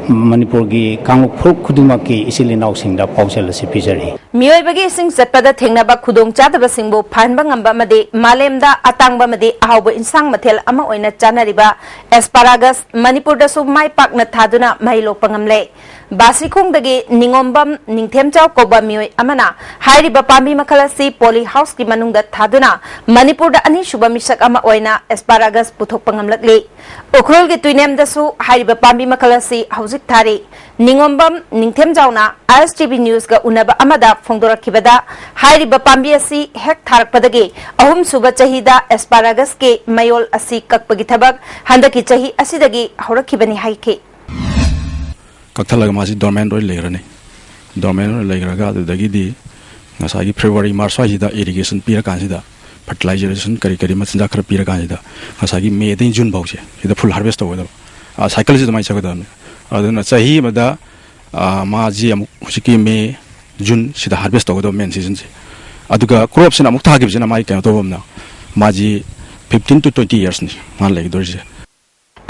ꯃꯅꯤꯄꯨꯔꯒꯤ ꯀꯥꯡꯂꯨꯞ ꯐꯨꯔꯨꯞ ꯈꯨꯗꯤꯡꯃꯛꯀꯤ ꯏꯆꯤꯜ ꯏꯅꯥꯎꯁꯤꯡꯗ ꯄꯥꯎꯖꯦꯜ ꯑꯁꯤ ꯄꯤꯖꯔꯤ꯫ ꯃꯤꯑꯣꯏꯕꯒꯤ ꯏꯁꯤꯡ ꯆꯠꯄꯗ ꯊꯦꯡꯅꯕ ꯈꯨꯗꯣꯡꯆꯥꯗꯕꯁꯤꯡꯕꯨ ꯐꯍꯟꯕ ꯉꯝꯕ ꯑꯃꯗꯤ ꯃꯥꯂꯦꯝꯗ ꯑꯇꯥꯡꯕ ꯑꯃꯗꯤ ꯑꯍꯥꯎꯕ ꯏꯟꯁꯥꯡ ꯃꯊꯦꯜ ꯑꯃ ꯑꯣꯏꯅ ꯆꯥꯅꯔꯤꯕ asparagus ꯃꯅꯤꯄꯨꯔꯗꯁꯨ ꯃꯥꯏ ꯄꯥꯛꯅ ꯊꯥꯗꯨꯅ ꯃꯍꯩ ꯂꯣꯛꯄ ꯉꯝꯂꯦ꯫ ꯕꯥꯁꯤꯈꯣꯡꯗꯒꯤ ꯅꯤꯉꯣꯝꯕꯝ ꯅꯤꯡꯊꯦꯝꯆꯥꯎ ꯀꯧꯕ ꯃꯤꯑꯣꯏ ꯑꯃꯅ ꯍꯥꯏꯔꯤꯕ ꯄꯥꯝꯕꯤ ꯃꯈꯜ ꯑꯁꯤ poly houseꯀꯤ ꯃꯅꯨꯡꯗ ꯊꯥꯗꯨꯅ ꯃꯅꯤꯄꯨꯔꯗ ꯑꯅꯤꯁꯨꯕ ꯃꯤꯁꯛ ꯑꯃ ꯑꯣꯏꯅ asparagus ꯄꯨꯊꯣꯛꯄ ꯉꯝꯂꯛꯂꯤ꯫ ꯎꯈ꯭ꯔꯨꯜꯒꯤ ꯇꯨꯏꯅꯦꯝꯗꯁꯨ ꯍꯥꯏꯔꯤꯕ ꯄꯥꯝꯕꯤ ꯃꯈꯜ ꯑꯁꯤ ꯍꯧꯖꯤꯛ ꯊꯥꯔꯤ꯫ ꯅꯤꯉꯣꯝꯕꯝ ꯅꯤꯡꯊꯦꯝꯖꯥꯎꯅ I S T V Newsꯒ ꯎꯅꯕ ꯑꯃꯗ ꯐꯣꯡꯗꯣꯔꯛꯈꯤꯕꯗ, ꯍꯥꯏꯔꯤꯕ ꯄꯥꯝꯕꯤ ꯑꯁꯤ ꯍꯦꯛ ꯊꯥꯔꯛꯄꯗꯒꯤ ꯑꯍꯨꯝꯁꯨꯕ ꯆꯍꯤꯗ asparagus ꯀꯤ ꯃꯌꯣꯜ ꯑꯁꯤ ꯀꯛꯄꯒꯤ ꯊꯕꯛ ꯍꯟꯗꯛꯀꯤ ꯆꯍꯤ ꯑꯁꯤꯗꯒꯤ ꯍꯧꯔꯛꯈꯤꯕꯅꯤ ꯍꯥꯏꯈꯤ꯫ ꯀꯛꯊꯠꯂꯒ ꯃꯥꯁꯤ dormant ꯑꯣꯏꯅ ꯂꯩꯈ꯭ꯔꯅꯤ꯫ Dormant ꯑꯣꯏꯅ ꯂꯩꯈ꯭ꯔꯒ ꯑꯗꯨꯗꯒꯤꯗꯤ ꯉꯁꯥꯏꯒꯤ February March ꯁ꯭ꯋꯥꯏꯁꯤꯗ irrigation ꯄꯤꯔꯀꯥꯟꯁꯤꯗ, fertilization ꯀꯔꯤ ꯀꯔꯤ ꯃꯆꯤꯟꯖꯥꯛ ꯈꯔ ꯄꯤꯔꯀꯥꯟꯁꯤꯗ ꯉꯁꯥꯏꯒꯤ May ꯗꯒꯤ June ꯐꯥꯎꯁꯦ ꯁꯤꯗ full harvest ꯇꯧꯒꯗꯕ꯫ ꯑ, cycleꯁꯤ ꯑꯗꯨꯃꯥꯏꯅ ꯆꯠꯀꯗꯕꯅꯤ꯫ ꯑꯗꯨꯅ ꯆꯍꯤ ꯑꯃꯗ, ꯑ, ꯃꯥꯁꯤ ꯑꯃꯨꯛ ꯍꯧꯖꯤꯛꯀꯤ May, June ꯁꯤꯗ harvest ꯇꯧꯒꯗꯕ main seasonꯁꯦ꯫ ꯑꯗꯨꯒ ꯀ꯭ꯔꯣꯞꯁꯤꯅ ꯑꯃꯨꯛ ꯊꯥꯈꯤꯕꯁꯤꯅ ꯃꯥꯒꯤ ꯀꯩꯅꯣ ꯇꯧꯕ ꯑꯃꯅ, ꯃꯥꯁꯤ ꯐꯤꯐꯇꯤꯟ ꯇꯨ ꯇ꯭ꯋꯦꯟꯇꯤ ꯌꯔꯁꯅꯤ ꯃꯥꯅ ꯂꯩꯒꯗꯣꯔꯤꯁꯦ꯫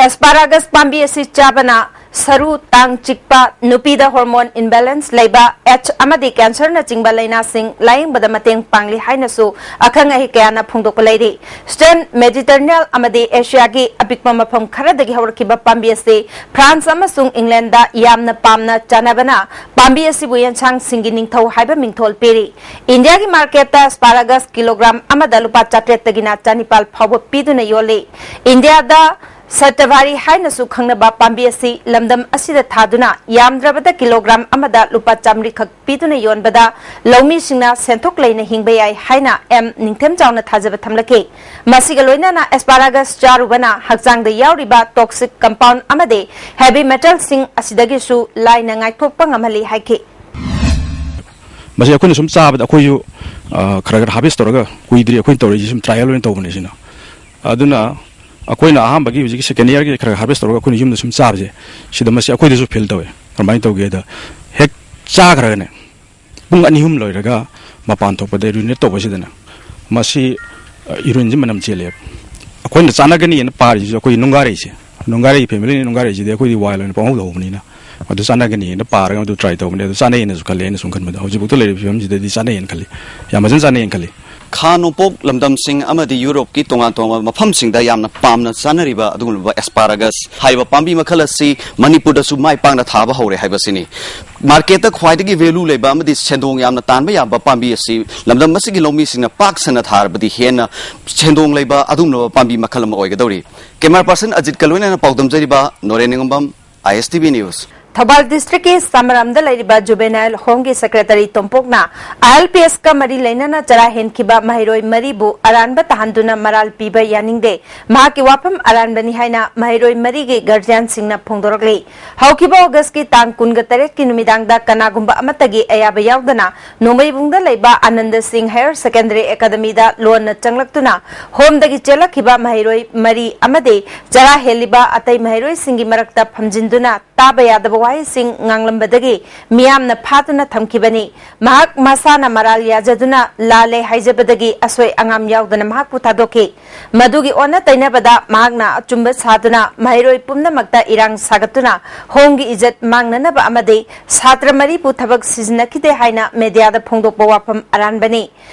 Asparagus ꯄꯥꯝꯕꯤ ꯑꯁꯤ ꯆꯥꯕꯅ ꯁꯔꯨ, ꯇꯥꯡ ꯆꯤꯛꯄ, ꯅꯨꯄꯤꯗ ꯍꯣꯔꯃꯣꯟ ꯏꯝꯕꯦꯂꯦꯟꯁ ꯂꯩꯕ, ꯑꯦꯆ ꯑꯃꯗꯤ ꯀꯦꯟꯁꯔꯅꯆꯤꯡꯕ ꯂꯥꯏꯅꯥꯁꯤꯡ ꯂꯥꯌꯦꯡꯕꯗ ꯃꯇꯦꯡ ꯄꯥꯡꯂꯤ ꯍꯥꯏꯅꯁꯨ ꯑꯈꯪ ꯑꯍꯩ ꯀꯌꯥꯅ ꯐꯣꯡꯗꯣꯛꯄ ꯂꯩꯔꯤ꯫ Eastern Mediterranean ꯑꯃꯗꯤ ꯑꯦꯁꯤꯌꯥꯒꯤ ꯑꯄꯤꯛꯄ ꯃꯐꯝ ꯈꯔꯗꯒꯤ ꯍꯧꯔꯛꯈꯤꯕ ꯄꯥꯝꯕꯤ ꯑꯁꯤ ꯐ꯭ꯔꯥꯟꯁ ꯑꯃꯁꯨꯡ ꯏꯪꯂꯦꯟꯗ ꯌꯥꯝꯅ ꯄꯥꯝꯅ ꯆꯥꯅꯕꯅ ꯄꯥꯝꯕꯤ ꯑꯁꯤꯕꯨ ꯌꯦꯟꯁꯥꯡꯁꯤꯡꯒꯤ ꯅꯤꯡꯊꯧ ꯍꯥꯏꯕ ꯃꯤꯡꯊꯣꯜ ꯄꯤꯔꯤ꯫ ꯏꯟꯗꯤꯌꯥꯒꯤ ꯃꯥꯔꯀꯦꯠꯇ ꯑꯦꯁꯄꯥꯔꯥꯒꯁ ꯀꯤꯂꯣꯒ꯭ꯔꯥꯝ ꯑꯃꯗ ꯂꯨꯄꯥ ꯆꯥꯇ꯭ꯔꯦꯠꯇꯒꯤꯅ ꯆꯅꯤꯄꯥꯜ ꯐꯥꯎꯕ ꯄꯤꯗꯨꯅ ꯌꯣꯜꯂꯤ꯫ ꯏꯟꯗꯤꯌꯥꯗ ꯁꯇꯚꯥꯔꯤ ꯍꯥꯏꯅꯁꯨ ꯈꯪꯅꯕ ꯄꯥꯝꯕꯤ ꯑꯁꯤ ꯂꯝꯗꯝ ꯑꯁꯤꯗ ꯊꯥꯗꯨꯅ ꯌꯥꯝꯗ꯭ꯔꯕꯗ ꯀꯤꯂꯣꯒ꯭ꯔꯥꯝ ꯑꯃꯗ ꯂꯨꯄꯥ ꯆꯥꯃꯔꯤꯈꯛ ꯄꯤꯗꯨꯅ ꯌꯣꯟꯕꯗ ꯂꯧꯃꯤꯁꯤꯡꯅ ꯁꯦꯟꯊꯣꯛ ꯂꯩꯅ ꯍꯤꯡꯕ ꯌꯥꯏ ꯍꯥꯏꯅ ꯑꯦꯝ ꯅꯤꯡꯊꯦꯝ ꯆꯥꯎꯅ ꯊꯥꯖꯕ ꯊꯝꯂꯛꯈꯤ꯫ ꯃꯁꯤꯒ ꯂꯣꯏꯅꯅ ꯑꯦꯁꯄꯥꯔꯥꯒꯁ ꯆꯥꯔꯨꯕꯅ ꯍꯛꯆꯥꯡꯗ ꯌꯥꯎꯔꯤꯕ ꯇꯣꯛꯁꯤꯛ ꯀꯝꯄꯥꯎꯟ ꯑꯃꯗꯤ ꯍꯦꯚꯤ ꯃꯦꯇꯜꯁꯤꯡ ꯑꯁꯤꯗꯒꯤꯁꯨ ꯂꯥꯏꯅ ꯉꯥꯛꯊꯣꯛꯄ ꯉꯝꯍꯜꯂꯤ ꯍꯥꯏꯈꯤ꯫ ꯃꯁꯤ ꯑꯩꯈꯣꯏꯅ ꯁꯨꯝ ꯆꯥꯕꯗ ꯑꯩꯈꯣꯏꯁꯨ ꯑ, ꯈꯔ ꯈꯔ ꯍꯥꯔꯚꯦꯁ ꯇꯧꯔꯒ, ꯀꯨꯏꯗ꯭ꯔꯤ ꯑꯩꯈꯣꯏꯅ ꯇꯧꯔꯛꯏꯁꯤ, ꯁꯨꯝ ꯇ꯭ꯔꯥꯏꯌꯦꯜ ꯑꯣꯏꯅ ꯇꯧꯕꯅꯦ ꯁꯤꯅ꯫ ꯑꯗꯨꯅ ꯑꯩꯈꯣꯏꯅ ꯑꯍꯥꯟꯕꯒꯤ ꯍꯧꯖꯤꯛꯀꯤ ꯁꯦꯀꯦꯟ ꯏꯌꯥꯔꯒꯤ ꯈꯔ ꯈꯔ ꯍꯥꯔꯚꯦꯁ ꯇꯧꯔꯒ ꯑꯩꯈꯣꯏꯅ ꯌꯨꯝꯗ ꯁꯨꯝ ꯆꯥꯕꯁꯦ, ꯁꯤꯗ ꯃꯁꯤ ꯑꯩꯈꯣꯏꯗꯁꯨ ꯐꯤꯜ ꯇꯧꯋꯦ꯫ ꯀꯔꯝꯍꯥꯏꯅ ꯇꯧꯒꯦꯗ, ꯍꯦꯛ ꯆꯥꯈ꯭ꯔꯒꯅꯦ, ꯄꯨꯡ ꯑꯅꯤ ꯑꯍꯨꯝ ꯂꯣꯏꯔꯒ ꯃꯄꯥꯟ ꯊꯣꯛꯄꯗ ꯌꯨꯔꯤꯅꯦꯠ ꯇꯧꯕꯁꯤꯗꯅꯦ, ꯃꯁꯤ, ꯑ, ꯌꯨꯔꯤꯟꯁꯤ ꯃꯅꯝ ꯆꯦꯜꯂꯦꯕ꯫ ꯑꯩꯈꯣꯏꯅ ꯆꯥꯟꯅꯒꯅꯤꯅ ꯄꯥꯔꯤꯁꯤꯁꯨ ꯑꯩꯈꯣꯏꯒꯤ ꯅꯨꯡꯒꯥꯔꯩꯁꯦ, ꯅꯨꯡꯒꯥꯔꯩꯒꯤ ꯐꯦꯃꯤꯂꯤꯅꯤ꯫ ꯅꯨꯡꯒꯥꯔꯩꯁꯤꯗꯤ ꯑꯩꯈꯣꯏꯗꯤ ꯋꯥꯏꯜ ꯑꯣꯏꯅ ꯄꯪꯍꯧꯗ ꯍꯧꯕꯅꯤꯅ, ꯑꯗꯨ ꯆꯥꯟꯅꯒꯅꯤꯅ ꯄꯥꯔꯒ ꯑꯗꯨ ꯇ꯭ꯔꯥꯏ ꯇꯧꯕꯅꯦ꯫ ꯑꯗꯨ ꯆꯥꯟꯅꯩꯌꯦꯅꯁꯨ ꯈꯜꯂꯦ꯫ ꯑꯩꯅ ꯁꯨꯝ ꯈꯟꯕꯗ ꯍꯧꯖꯤꯛꯐꯥꯎꯗ ꯂꯩꯔꯤꯕ ꯐꯤꯕꯝꯁꯤꯗꯗꯤ ꯆꯥꯟꯅꯩꯌꯦꯅ ꯈꯜꯂꯤ, ꯌꯥꯝ ꯐꯖꯅ ꯆꯥꯟꯅꯩꯌꯦꯅ ꯈꯜꯂꯤ꯫ ꯈꯥ ꯅꯣꯡꯄꯣꯛ ꯂꯝꯗꯝꯁꯤꯡ ꯑꯃꯗꯤ ꯌꯨꯔꯣꯞꯀꯤ ꯇꯣꯉꯥꯟ ꯇꯣꯉꯥꯟꯕ ꯃꯐꯝꯁꯤꯡꯗ ꯌꯥꯝꯅ ꯄꯥꯝꯅ ꯆꯥꯅꯔꯤꯕ ꯑꯗꯨꯒꯨꯝꯂꯕ ꯑꯦꯁꯄꯥꯔꯥꯒꯁ ꯍꯥꯏꯔꯤꯕ ꯄꯥꯝꯕꯤ ꯃꯈꯜ ꯑꯁꯤ ꯃꯅꯤꯄꯨꯔꯗꯁꯨ ꯃꯥꯏ ꯄꯥꯛꯅ ꯊꯥꯕ ꯍꯧꯔꯦ ꯍꯥꯏꯕꯁꯤꯅꯤ꯫ ꯃꯥꯔꯀꯦꯠꯇ ꯈ꯭ꯋꯥꯏꯗꯒꯤ ꯚꯦꯂꯨ ꯂꯩꯕ ꯑꯃꯗꯤ ꯁꯦꯟꯗꯣꯡ ꯌꯥꯝꯅ ꯇꯥꯟꯕ ꯌꯥꯕ ꯄꯥꯝꯕꯤ ꯑꯁꯤ ꯂꯝꯗꯝ ꯑꯁꯤꯒꯤ ꯂꯧꯃꯤꯁꯤꯡꯅ ꯄꯥꯛ ꯁꯟꯅ ꯊꯥꯔꯕꯗꯤ ꯍꯦꯟꯅ ꯁꯦꯟꯗꯣꯡ ꯂꯩꯕ ꯑꯗꯨꯒꯨꯝꯂꯕ ꯄꯥꯝꯕꯤ ꯃꯈꯜ ꯑꯃ ꯑꯣꯏꯒꯗꯧꯔꯤ꯫ ꯀꯦꯃꯦꯔꯥ ꯄꯥꯔꯁꯟ ꯑꯖꯤꯠꯀ ꯂꯣꯏꯅꯅ ꯄꯥꯎꯗꯝꯖꯔꯤꯕ ꯅꯣꯔꯦꯟ ꯅꯤꯉꯣꯝꯕꯝ, ꯑꯥꯏ ꯑꯦꯁ ꯇꯤ ꯚꯤ ꯅ꯭ꯌꯨꯁ꯫ ꯊꯧꯕꯥꯜ ꯗꯤꯁꯇ꯭ꯔꯤꯛꯀꯤ ꯁꯥꯃꯔꯥꯝꯗ ꯂꯩꯔꯤꯕ ꯖꯨꯕꯦꯅꯥꯏꯜ ꯍꯣꯝꯒꯤ ꯁꯦꯀ꯭ꯔꯦꯇꯔꯤ ꯇꯣꯝꯄꯣꯛꯅ ꯑꯥꯏ ꯑꯦꯜ ꯄꯤ ꯑꯦꯁꯀ ꯃꯔꯤ ꯂꯩꯅꯅ ꯆꯔꯥ ꯍꯦꯟꯈꯤꯕ ꯃꯍꯩꯔꯣꯏ ꯃꯔꯤꯕꯨ ꯑꯔꯥꯟꯕ ꯇꯥꯍꯟꯗꯨꯅ ꯃꯔꯥꯜ ꯄꯤꯕ ꯌꯥꯅꯤꯡꯗꯦ, ꯃꯍꯥꯛꯀꯤ ꯋꯥꯐꯝ ꯑꯔꯥꯟꯕꯅꯤ ꯍꯥꯏꯅ ꯃꯍꯩꯔꯣꯏ ꯃꯔꯤꯒꯤ ꯒꯥꯔꯖꯤꯌꯥꯟꯁꯤꯡꯅ ꯐꯣꯡꯗꯣꯔꯛꯂꯤ꯫ ꯍꯧꯈꯤꯕ ꯑꯣꯒꯁꯀꯤ ꯇꯥꯡ ꯀꯨꯟꯒ ꯇꯔꯦꯠꯀꯤ ꯅꯨꯃꯤꯗꯥꯡꯗ ꯀꯅꯥꯒꯨꯝꯕ ꯑꯃꯠꯇꯒꯤ ꯑꯌꯥꯕ ꯌꯥꯎꯗꯅ ꯅꯣꯡꯃꯩꯕꯨꯡꯗ ꯂꯩꯕ ꯑꯥꯅꯟꯗ ꯁꯤꯡ ꯍꯥꯌꯔ ꯁꯦꯀꯦꯟꯗꯔꯤ ꯑꯦꯀꯥꯗꯃꯤꯗ ꯂꯣꯟꯅ ꯆꯪꯂꯛꯇꯨꯅ ꯍꯣꯝꯗꯒꯤ ꯆꯦꯜꯂꯛꯈꯤꯕ ꯃꯍꯩꯔꯣꯏ ꯃꯔꯤ ꯑꯃꯗꯤ ꯆꯔꯥ ꯍꯦꯜꯂꯤꯕ ꯑꯇꯩ ꯃꯍꯩꯔꯣꯏꯁꯤꯡꯒꯤ ꯃꯔꯛꯇ ꯐꯝꯖꯤꯟꯗꯨꯅ ꯇꯥꯕ ꯌꯥꯗꯕ ꯋꯥꯍꯩꯁꯤꯡ ꯉꯥꯡꯂꯝꯕꯗꯒꯤ ꯃꯤꯌꯥꯝꯅ ꯐꯥꯗꯨꯅ ꯊꯝꯈꯤꯕꯅꯤ꯫ ꯃꯍꯥꯛ ꯃꯁꯥꯅ ꯃꯔꯥꯜ ꯌꯥꯖꯗꯨꯅ ꯂꯥꯜꯂꯦ ꯍꯥꯏꯖꯕꯗꯒꯤ ꯑꯁꯣꯏ ꯑꯉꯥꯝ ꯌꯥꯎꯗꯅ ꯃꯍꯥꯛꯄꯨ ꯊꯥꯗꯣꯛꯈꯤ꯫ ꯃꯗꯨꯒꯤ ꯑꯣꯟꯅ ꯇꯩꯅꯕꯗ ꯃꯍꯥꯛꯅ ꯑꯆꯨꯝꯕ ꯁꯥꯗꯨꯅ ꯃꯍꯩꯔꯣꯏ ꯄꯨꯝꯅꯃꯛꯇ ꯏꯔꯥꯡ ꯁꯥꯒꯠꯇꯨꯅ ꯍꯣꯝꯒꯤ ꯏꯖꯠ ꯃꯥꯡꯅꯅꯕ ꯑꯃꯗꯤ ꯁꯥꯇ꯭ꯔ ꯃꯔꯤꯕꯨ ꯊꯕꯛ ꯁꯤꯖꯤꯟꯅꯈꯤꯗꯦ ꯍꯥꯏꯅ ꯃꯦꯗꯤꯌꯥꯗ ꯐꯣꯡꯗꯣꯛꯄ ꯋꯥꯐꯝ ꯑꯔꯥꯟꯕꯅꯤ꯫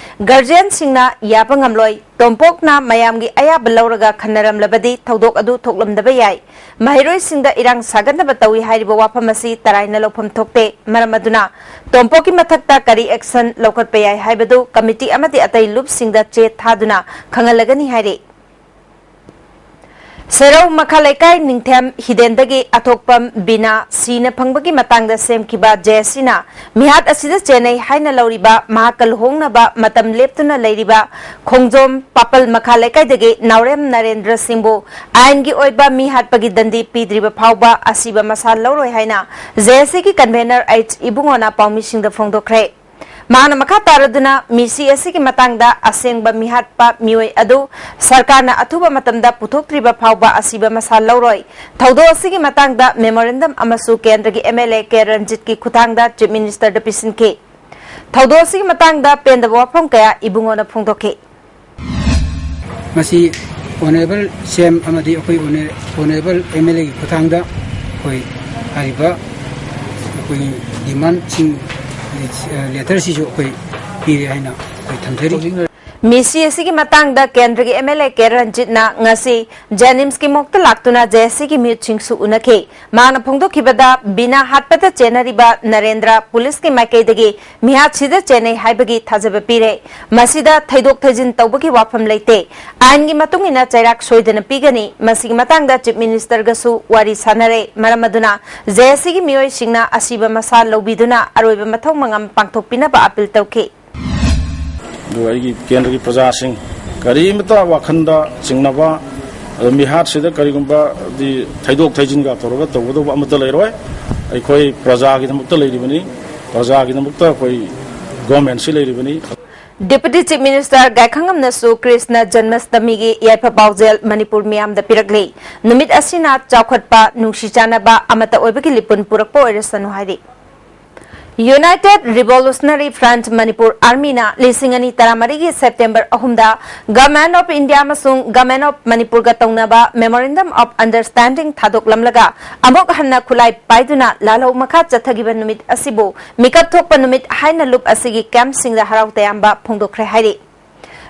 ꯒꯥꯔꯖꯤꯌꯟꯁꯤꯡꯅ ꯌꯥꯕ ꯉꯝꯂꯣꯏ꯫ ꯇꯣꯝꯄꯣꯛꯅ ꯃꯌꯥꯝꯒꯤ ꯑꯌꯥꯕ ꯂꯧꯔꯒ ꯈꯟꯅꯔꯝꯂꯕꯗꯤ ꯊꯧꯗꯣꯛ ꯑꯗꯨ ꯊꯣꯛꯂꯝꯗꯕ ꯌꯥꯏ꯫ ꯃꯍꯩꯔꯣꯏꯁꯤꯡꯗ ꯏꯔꯥꯡ ꯁꯥꯒꯠꯅꯕ ꯇꯧꯏ ꯍꯥꯏꯔꯤꯕ ꯋꯥꯐꯝ ꯑꯁꯤ ꯇꯔꯥꯏꯅ ꯂꯧꯐꯝ ꯊꯣꯛꯇꯦ꯫ ꯃꯔꯝ ꯑꯗꯨꯅ ꯇꯣꯝꯄꯣꯛꯀꯤ ꯃꯊꯛꯇ ꯀꯔꯤ ꯑꯦꯛꯁꯟ ꯂꯧꯈꯠꯄ ꯌꯥꯏ ꯍꯥꯏꯕꯗꯨ ꯀꯃꯤꯇꯤ ꯑꯃꯗꯤ ꯑꯇꯩ ꯂꯨꯞꯁꯤꯡꯗ ꯆꯦ ꯊꯥꯗꯨꯅ ꯈꯪꯍꯜꯂꯒꯅꯤ ꯍꯥꯏꯔꯤ꯫ ꯁꯦꯔꯧ ꯃꯈꯥ ꯂꯩꯀꯥꯏ ꯅꯤꯡꯊꯦꯝ ꯍꯤꯗꯦꯟꯗꯒꯤ ꯑꯊꯣꯛꯄꯝ ꯕꯤꯅꯥ ꯁꯤꯅ ꯐꯪꯕꯒꯤ ꯃꯇꯥꯡꯗ ꯁꯦꯝꯈꯤꯕ ꯖꯦ ꯑꯦꯁ ꯁꯤꯅ ꯃꯤꯍꯥꯠ ꯑꯁꯤꯗ ꯆꯦꯟꯅꯩ ꯍꯥꯏꯅ ꯂꯧꯔꯤꯕ ꯃꯍꯥꯛꯀ ꯂꯨꯍꯣꯡꯅꯕ ꯃꯇꯝ ꯂꯦꯞꯇꯨꯅ ꯂꯩꯔꯤꯕ ꯈꯣꯡꯖꯣꯝ ꯄꯥꯄꯜ ꯃꯈꯥ ꯂꯩꯀꯥꯏꯗꯒꯤ ꯅꯥꯎꯔꯦꯝ ꯅꯔꯦꯟꯗ꯭ꯔ ꯁꯤꯡꯕꯨ ꯑꯥꯏꯟꯒꯤ ꯑꯣꯏꯕ ꯃꯤꯍꯥꯠꯄꯒꯤ ꯗꯟꯗꯤ ꯄꯤꯗ꯭ꯔꯤꯕ ꯐꯥꯎꯕ ꯑꯁꯤꯕ ꯃꯁꯥ ꯂꯧꯔꯣꯏ ꯍꯥꯏꯅ ꯖꯦ ꯑꯦꯁ ꯁꯤꯒꯤ ꯀꯟꯚꯦꯅꯔ ꯑꯩꯆ ꯏꯕꯨꯡꯉꯣꯅ ꯄꯥꯎꯃꯤꯁꯤꯡꯗ ꯐꯣꯡꯗꯣꯛꯈ꯭ꯔꯦ꯫ ꯃꯍꯥꯛꯅ ꯃꯈꯥ ꯇꯥꯔꯗꯨꯅ ꯃꯤꯁꯤ ꯑꯁꯤꯒꯤ ꯃꯇꯥꯡꯗ ꯑꯁꯦꯡꯕ ꯃꯤꯍꯥꯠꯄ ꯃꯤꯑꯣꯏ ꯑꯗꯨ ꯁꯔꯀꯥꯔꯅ ꯑꯊꯨꯕ ꯃꯇꯝꯗ ꯄꯨꯊꯣꯛꯇ꯭ꯔꯤꯕ ꯐꯥꯎꯕ ꯑꯁꯤꯕ ꯃꯁꯥ ꯂꯧꯔꯣꯏ꯫ ꯊꯧꯗꯣꯛ ꯑꯁꯤꯒꯤ ꯃꯇꯥꯡꯗ ꯃꯦꯃꯣꯔꯦꯟꯗꯝ ꯑꯃꯁꯨ ꯀꯦꯟꯗ꯭ꯔꯒꯤ ꯑꯦꯝ ꯑꯦꯜ ꯑꯦ ꯀꯦ ꯔꯟꯖꯤꯠꯀꯤ ꯈꯨꯠꯊꯥꯡꯗ ꯆꯤꯐ ꯃꯤꯅꯤꯁꯇꯔꯗ ꯄꯤꯁꯤꯟꯈꯤ꯫ ꯊꯧꯗꯣꯛ ꯑꯁꯤꯒꯤ ꯃꯇꯥꯡꯗ ꯄꯦꯟꯗꯕ ꯋꯥꯐꯝ ꯀꯌꯥ ꯏꯕꯨꯡꯉꯣꯅ ꯐꯣꯡꯗꯣꯛꯈꯤ꯫ ꯃꯁꯤ ꯑꯣꯅꯔꯦꯕꯜ ꯁꯤ ꯑꯦꯝ ꯑꯃꯗꯤ ꯑꯩꯈꯣꯏ ꯑꯣꯅꯔꯦꯕꯜ ꯑꯦꯝ ꯑꯦꯜ ꯑꯦꯒꯤ ꯈꯨꯠꯊꯥꯡꯗ ꯑꯩꯈꯣꯏ ꯍꯥꯏꯔꯤꯕ ꯑꯩꯈꯣꯏꯒꯤ ꯗꯤꯃꯥꯟꯁꯤꯡ, ꯑ, ꯂꯦꯇꯔꯁꯤꯁꯨ ꯑꯩꯈꯣꯏ ꯄꯤꯔꯦ ꯍꯥꯏꯅ ꯑꯩꯈꯣꯏ ꯊꯝꯖꯔꯤ꯫ ꯃꯤꯁꯤ ꯑꯁꯤꯒꯤ ꯃꯇꯥꯡꯗ ꯀꯦꯟꯗ꯭ꯔꯒꯤ ꯑꯦꯝ ꯑꯦꯜ ꯑꯦ ꯀꯦ ꯔꯟꯖꯤꯠꯅ ꯉꯁꯤ ꯖꯦꯅꯤꯝꯁꯀꯤ ꯃꯣꯛꯇ ꯂꯥꯛꯇꯨꯅ ꯖꯦ ꯑꯦꯁ ꯁꯤꯒꯤ ꯃꯤꯍꯨꯠꯁꯤꯡꯁꯨ ꯎꯅꯈꯤ꯫ ꯃꯍꯥꯛꯅ ꯐꯣꯡꯗꯣꯛꯈꯤꯕꯗ ꯕꯤꯅꯥ ꯍꯥꯠꯄꯗ ꯆꯦꯟꯅꯔꯤꯕ ꯅꯔꯦꯟꯗ꯭ꯔ ꯄꯨꯂꯤꯁꯀꯤ ꯃꯥꯏꯀꯩꯗꯒꯤ ꯃꯤꯍꯥꯠꯁꯤꯗ ꯆꯦꯟꯅꯩ ꯍꯥꯏꯕꯒꯤ ꯊꯥꯖꯕ ꯄꯤꯔꯦ꯫ ꯃꯁꯤꯗ ꯊꯩꯗꯣꯛ ꯊꯩꯖꯤꯟ ꯇꯧꯕꯒꯤ ꯋꯥꯐꯝ ꯂꯩꯇꯦ꯫ ꯑꯥꯏꯟꯒꯤ ꯃꯇꯨꯡ ꯏꯟꯅ ꯆꯩꯔꯥꯛ ꯁꯣꯏꯗꯅ ꯄꯤꯒꯅꯤ꯫ ꯃꯁꯤꯒꯤ ꯃꯇꯥꯡꯗ ꯆꯤꯐ ꯃꯤꯅꯤꯁꯇꯔꯒꯁꯨ ꯋꯥꯔꯤ ꯁꯥꯟꯅꯔꯦ꯫ ꯃꯔꯝ ꯑꯗꯨꯅ ꯖꯦ ꯑꯦꯁ ꯁꯤꯒꯤ ꯃꯤꯑꯣꯏꯁꯤꯡꯅ ꯑꯁꯤꯕ ꯃꯁꯥ ꯂꯧꯕꯤꯗꯨꯅ ꯑꯔꯣꯏꯕ ꯃꯊꯧ ꯃꯉꯝ ꯄꯥꯡꯊꯣꯛꯄꯤꯅꯕ ꯑꯄꯤꯜ ꯇꯧꯈꯤ꯫ ꯑꯗꯨꯒ ꯑꯩꯒꯤ ꯀꯦꯟꯗ꯭ꯔꯒꯤ ꯄ꯭ꯔꯖꯥꯁꯤꯡ ꯀꯔꯤꯃꯇ ꯋꯥꯈꯜꯗ ꯆꯤꯡꯅꯕ, ꯑꯗ ꯃꯤꯍꯥꯠꯁꯤꯗ ꯀꯔꯤꯒꯨꯝꯕ ꯗꯤ ꯊꯩꯗꯣꯛ ꯊꯩꯖꯤꯟꯒ ꯇꯧꯔꯒ ꯇꯧꯒꯗꯧꯕ ꯑꯃꯠꯇ ꯂꯩꯔꯣꯏ꯫ ꯑꯩꯈꯣꯏ ꯄ꯭ꯔꯖꯥꯒꯤꯗꯃꯛꯇ ꯂꯩꯔꯤꯕꯅꯤ, ꯄ꯭ꯔꯖꯥꯒꯤꯗꯃꯛꯇ ꯑꯩꯈꯣꯏ ꯒꯣꯔꯃꯦꯟꯁꯤ ꯂꯩꯔꯤꯕꯅꯤ꯫ Deputy Chief Minister ꯒꯥꯏꯈꯪꯉꯝꯅꯁꯨ ꯀ꯭ꯔꯤꯁꯅ ꯖꯟꯃꯁꯇꯃꯤꯒꯤ ꯌꯥꯏꯐ ꯄꯥꯎꯖꯦꯜ ꯃꯅꯤꯄꯨꯔ ꯃꯤꯌꯥꯝꯗ ꯄꯤꯔꯛꯂꯤ꯫ ꯅꯨꯃꯤꯠ ꯑꯁꯤꯅ ꯆꯥꯎꯈꯠꯄ, ꯅꯨꯡꯁꯤ ꯆꯥꯟꯅꯕ, ꯑꯃꯠꯇ ꯑꯣꯏꯕꯒꯤ ꯂꯤꯄꯨꯟ ꯄꯨꯔꯛꯄ ꯑꯣꯏꯔꯁꯅꯨ ꯍꯥꯏꯔꯤ꯫ United Revolutionary Front Manipur Armyꯅ ꯂꯤꯁꯤꯡ ꯑꯅꯤ ꯇꯔꯥꯃꯔꯤꯒꯤ September ꯑꯍꯨꯝꯗ Government of India ꯑꯃꯁꯨꯡ Government of ꯃꯅꯤꯄꯨꯔꯒ ꯇꯧꯅꯕ Memorandum of Understanding ꯊꯥꯗꯣꯛꯂꯝꯂꯒ ꯑꯃꯨꯛ ꯍꯟꯅ ꯈꯨꯠꯂꯥꯏ ꯄꯥꯏꯗꯨꯅ ꯂꯥꯜꯍꯧ ꯃꯈꯥ ꯆꯠꯊꯈꯤꯕ ꯅꯨꯃꯤꯠ ꯑꯁꯤꯕꯨ ꯃꯤꯀꯞ ꯊꯣꯛꯄ ꯅꯨꯃꯤꯠ ꯍꯥꯏꯅ ꯂꯨꯞ ꯑꯁꯤꯒꯤ ꯀꯦꯝꯞꯁꯤꯡꯗ ꯍꯔꯥꯎ ꯇꯌꯥꯝꯕ ꯐꯣꯡꯗꯣꯛꯈ꯭ꯔꯦ ꯍꯥꯏꯔꯤ꯫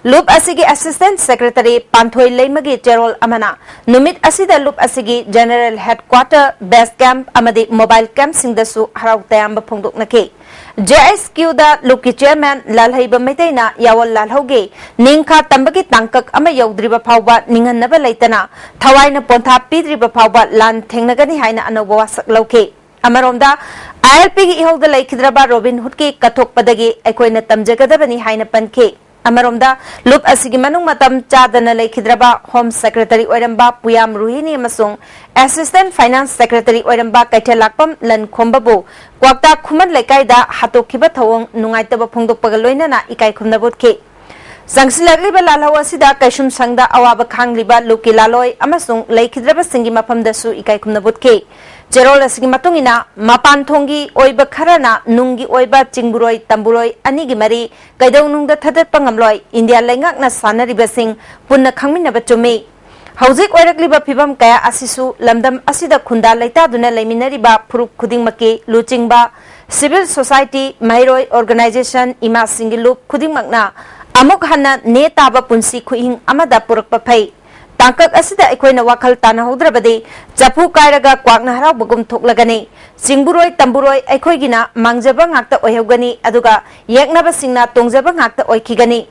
ꯂꯨꯞ ꯑꯁꯤꯒꯤ Assistant Secretary ꯄꯥꯟꯊꯣꯏ ꯂꯩꯃꯒꯤ ꯆꯦꯔꯣꯜ ꯑꯃꯅ ꯅꯨꯃꯤꯠ ꯑꯁꯤꯗ ꯂꯨꯞ ꯑꯁꯤꯒꯤ General Headquarter, Base Camp ꯑꯃꯗꯤ Mobile Campꯁꯤꯡꯗꯁꯨ ꯍꯔꯥꯎ ꯇꯌꯥꯝꯕ ꯐꯣꯡꯗꯣꯛꯅꯈꯤ꯫ JHQꯗ ꯂꯨꯞꯀꯤ Chairman ꯂꯥꯜꯍꯩꯕ ꯃꯩꯇꯩꯅ ꯌꯥꯋꯜ ꯂꯥꯜꯍꯧꯒꯤ ꯅꯤꯡꯈꯥ ꯇꯝꯕꯒꯤ ꯇꯥꯡꯀꯛ ꯑꯃ ꯌꯧꯗ꯭ꯔꯤꯕ ꯐꯥꯎꯕ ꯅꯤꯡꯍꯟꯅꯕ ꯂꯩꯇꯅ ꯊꯋꯥꯏꯅ ꯄꯣꯟꯊꯥ ꯄꯤꯗ꯭ꯔꯤꯕ ꯐꯥꯎꯕ ꯂꯥꯟ ꯊꯦꯡꯅꯒꯅꯤ ꯍꯥꯏꯅ ꯑꯅꯧꯕ ꯋꯥꯁꯛ ꯂꯧꯈꯤ꯫ ꯑꯃꯔꯣꯝꯗ, ILPꯒꯤ ꯏꯍꯧꯗ ꯂꯩꯈꯤꯗ꯭ꯔꯕ ꯔꯣꯕꯤꯟ ꯍꯨꯗꯀꯤ ꯀꯠꯊꯣꯛꯄꯗꯒꯤ ꯑꯩꯈꯣꯏꯅ ꯇꯝꯖꯒꯗꯕꯅꯤ ꯍꯥꯏꯅ ꯄꯟꯈꯤ꯫ ꯑꯃꯔꯣꯝꯗ, ꯂꯨꯞ ꯑꯁꯤꯒꯤ ꯃꯅꯨꯡ ꯃꯇꯝ ꯆꯥꯗꯅ ꯂꯩꯈꯤꯗ꯭ꯔꯕ Home Secretary ꯑꯣꯏꯔꯝꯕ ꯄꯨꯌꯥꯝ ꯔꯨꯍꯤꯅꯤ ꯑꯃꯁꯨꯡ Assistant Finance Secretary ꯑꯣꯏꯔꯝꯕ ꯀꯩꯊꯦꯜꯂꯥꯛꯄꯝ ꯂꯟꯈꯣꯝꯕꯕꯨ ꯀ꯭ꯋꯥꯛꯇꯥ ꯈꯨꯃꯟ ꯂꯩꯀꯥꯏꯗ ꯍꯥꯠꯇꯣꯛꯈꯤꯕ ꯊꯧꯑꯣꯡ ꯅꯨꯡꯉꯥꯏꯇꯕ ꯐꯣꯡꯗꯣꯛꯄꯒ ꯂꯣꯏꯅꯅ ꯏꯀꯥꯏ ꯈꯨꯝꯅꯕ ꯎꯠꯈꯤ꯫ ꯆꯪꯁꯤꯜꯂꯛꯂꯤꯕ ꯂꯥꯜꯍꯧ ꯑꯁꯤꯗ ꯀꯩꯁꯨꯝꯁꯪꯗ ꯑꯋꯥꯕ ꯈꯥꯡꯂꯤꯕ ꯂꯨꯞꯀꯤ ꯂꯥꯜꯂꯣꯏ ꯑꯃꯁꯨꯡ ꯂꯩꯈꯤꯗ꯭ꯔꯕꯁꯤꯡꯒꯤ ꯃꯐꯝꯗꯁꯨ ꯏꯀꯥꯏ ꯈꯨꯝꯅꯕ ꯎꯠꯈꯤ꯫ ꯆꯦꯔꯣꯜ ꯑꯁꯤꯒꯤ ꯃꯇꯨꯡ ꯏꯟꯅ, ꯃꯄꯥꯟ ꯊꯣꯡꯒꯤ ꯑꯣꯏꯕ ꯈꯔꯅ ꯅꯨꯡꯒꯤ ꯑꯣꯏꯕ ꯆꯤꯡꯕꯨꯔꯣꯏ ꯇꯝꯕꯨꯔꯣꯏ ꯑꯅꯤꯒꯤ ꯃꯔꯤ ꯀꯩꯗꯧꯅꯨꯡꯗ ꯊꯥꯗꯠꯄ ꯉꯝꯂꯣꯏ꯫ ꯏꯟꯗꯤꯌꯥ ꯂꯩꯉꯥꯛꯅ ꯁꯥꯟꯅꯔꯤꯕꯁꯤꯡ ꯄꯨꯟꯅ ꯈꯪꯃꯤꯟꯅꯕ ꯆꯨꯝꯃꯤ꯫ ꯍꯧꯖꯤꯛ ꯑꯣꯏꯔꯛꯂꯤꯕ ꯐꯤꯕꯝ ꯀꯌꯥ ꯑꯁꯤꯁꯨ ꯂꯝꯗꯝ ꯑꯁꯤꯗ ꯈꯨꯟꯗꯥ ꯂꯩꯇꯥꯗꯨꯅ ꯂꯩꯃꯤꯟꯅꯔꯤꯕ ꯐꯨꯔꯨꯞ ꯈꯨꯗꯤꯡꯃꯛꯀꯤ ꯂꯨꯆꯤꯡꯕ, civil society, ꯃꯍꯩꯔꯣꯏ organization, ꯏꯃꯥꯁꯤꯡꯒꯤ ꯂꯨꯞ ꯈꯨꯗꯤꯡꯃꯛꯅ ꯑꯃꯨꯛ ꯍꯟꯅ ꯅꯦ ꯇꯥꯕ ꯄꯨꯟꯁꯤ ꯈꯨꯍꯤꯡ ꯑꯃꯗ ꯄꯨꯔꯛꯄ ꯐꯩ꯫ ꯇꯥꯡꯀꯛ ꯑꯁꯤꯗ ꯑꯩꯈꯣꯏꯅ ꯋꯥꯈꯜ ꯇꯥꯅꯍꯧꯗ꯭ꯔꯕꯗꯤ ꯆꯐꯨ ꯀꯥꯏꯔꯒ ꯀ꯭ꯋꯥꯛꯅ ꯍꯔꯥꯎꯕꯒꯨꯝ ꯊꯣꯛꯂꯒꯅꯤ꯫ ꯆꯤꯡꯕꯨꯔꯣꯏ ꯇꯝꯕꯨꯔꯣꯏ ꯑꯩꯈꯣꯏꯒꯤꯅ ꯃꯥꯡꯖꯕ ꯉꯥꯛꯇ ꯑꯣꯏꯍꯧꯒꯅꯤ, ꯑꯗꯨꯒ ꯌꯦꯛꯅꯕꯁꯤꯡꯅ ꯇꯣꯡꯖꯕ ꯉꯥꯛꯇ ꯑꯣꯏꯈꯤꯒꯅꯤ꯫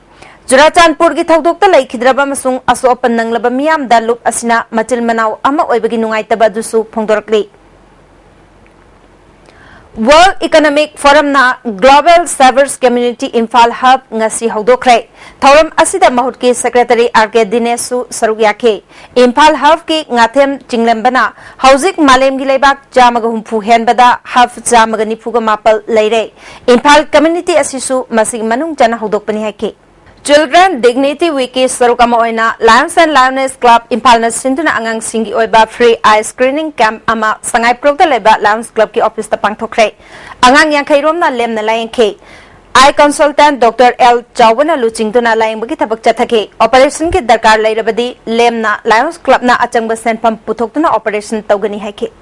ꯆꯨꯔꯥꯆꯥꯟꯄꯨꯔꯒꯤ ꯊꯧꯗꯣꯛꯇ ꯂꯩꯈꯤꯗ꯭ꯔꯕ ꯑꯃꯁꯨꯡ ꯑꯁꯣꯛ ꯑꯄꯟ ꯅꯪꯂꯕ ꯃꯤꯌꯥꯝꯗ ꯂꯨꯞ ꯑꯁꯤꯅ ꯃꯆꯤꯜ ꯃꯅꯥꯎ ꯑꯃ ꯑꯣꯏꯕꯒꯤ ꯅꯨꯡꯉꯥꯏꯇꯕ ꯑꯗꯨꯁꯨ ꯐꯣꯡꯗꯣꯔꯛꯂꯤ꯫ World Economic Forumꯅ Global Savers Community Imphal Hub ꯉꯁꯤ ꯍꯧꯗꯣꯛꯈ꯭ꯔꯦ꯫ ꯊꯧꯔꯝ ꯑꯁꯤꯗ ꯃꯍꯨꯠꯀꯤ Secretary R K ꯗꯤꯅꯦꯁꯁꯨ ꯁꯔꯨꯛ ꯌꯥꯈꯤ꯫ ꯏꯝꯐꯥꯜ Hubꯀꯤ ꯉꯥꯊꯦꯝ ꯆꯤꯡꯂꯝꯕꯅ ꯍꯧꯖꯤꯛ ꯃꯥꯂꯦꯝꯒꯤ ꯂꯩꯕꯥꯛ ꯆꯥꯝꯃꯒ ꯍꯨꯝꯐꯨ ꯍꯦꯟꯕꯗ Hub ꯆꯥꯝꯃꯒ ꯅꯤꯐꯨꯒ ꯃꯥꯄꯜ ꯂꯩꯔꯦ꯫ ꯏꯝꯐꯥꯜ community ꯑꯁꯤꯁꯨ ꯃꯁꯤꯒꯤ ꯃꯅꯨꯡ ꯆꯟꯅ ꯍꯧꯗꯣꯛꯄꯅꯤ ꯍꯥꯏꯈꯤ꯫ Children Dignity Weekꯀꯤ ꯁꯔꯨꯛ ꯑꯃ ꯑꯣꯏꯅ Lions and Lioness Club ꯏꯝꯐꯥꯜꯅ ꯁꯤꯟꯗꯨꯅ ꯑꯉꯥꯡꯁꯤꯡꯒꯤ ꯑꯣꯏꯕ free eye screening camp ꯑꯃ ꯁꯉꯥꯏꯄ꯭ꯔꯧꯗ ꯂꯩꯕ Lions Clubꯀꯤ officeꯇ ꯄꯥꯡꯊꯣꯛꯈ꯭ꯔꯦ꯫ ꯑꯉꯥꯡ ꯌꯥꯡꯈꯩ ꯔꯣꯝꯅ ꯂꯦꯝꯅ ꯂꯥꯌꯦꯡꯈꯤ꯫ Eye consultant Doctor L ꯆꯥꯎꯕꯅ ꯂꯨꯆꯤꯡꯗꯨꯅ ꯂꯥꯌꯦꯡꯕꯒꯤ ꯊꯕꯛ ꯆꯠꯊꯈꯤ꯫ Operationꯒꯤ ꯗꯔꯀꯥꯔ ꯂꯩꯔꯕꯗꯤ ꯂꯦꯝꯅ Lions Clubꯅ ꯑꯆꯪꯕ ꯁꯦꯟꯐꯝ ꯄꯨꯊꯣꯛꯇꯨꯅ operation ꯇꯧꯒꯅꯤ ꯍꯥꯏꯈꯤ꯫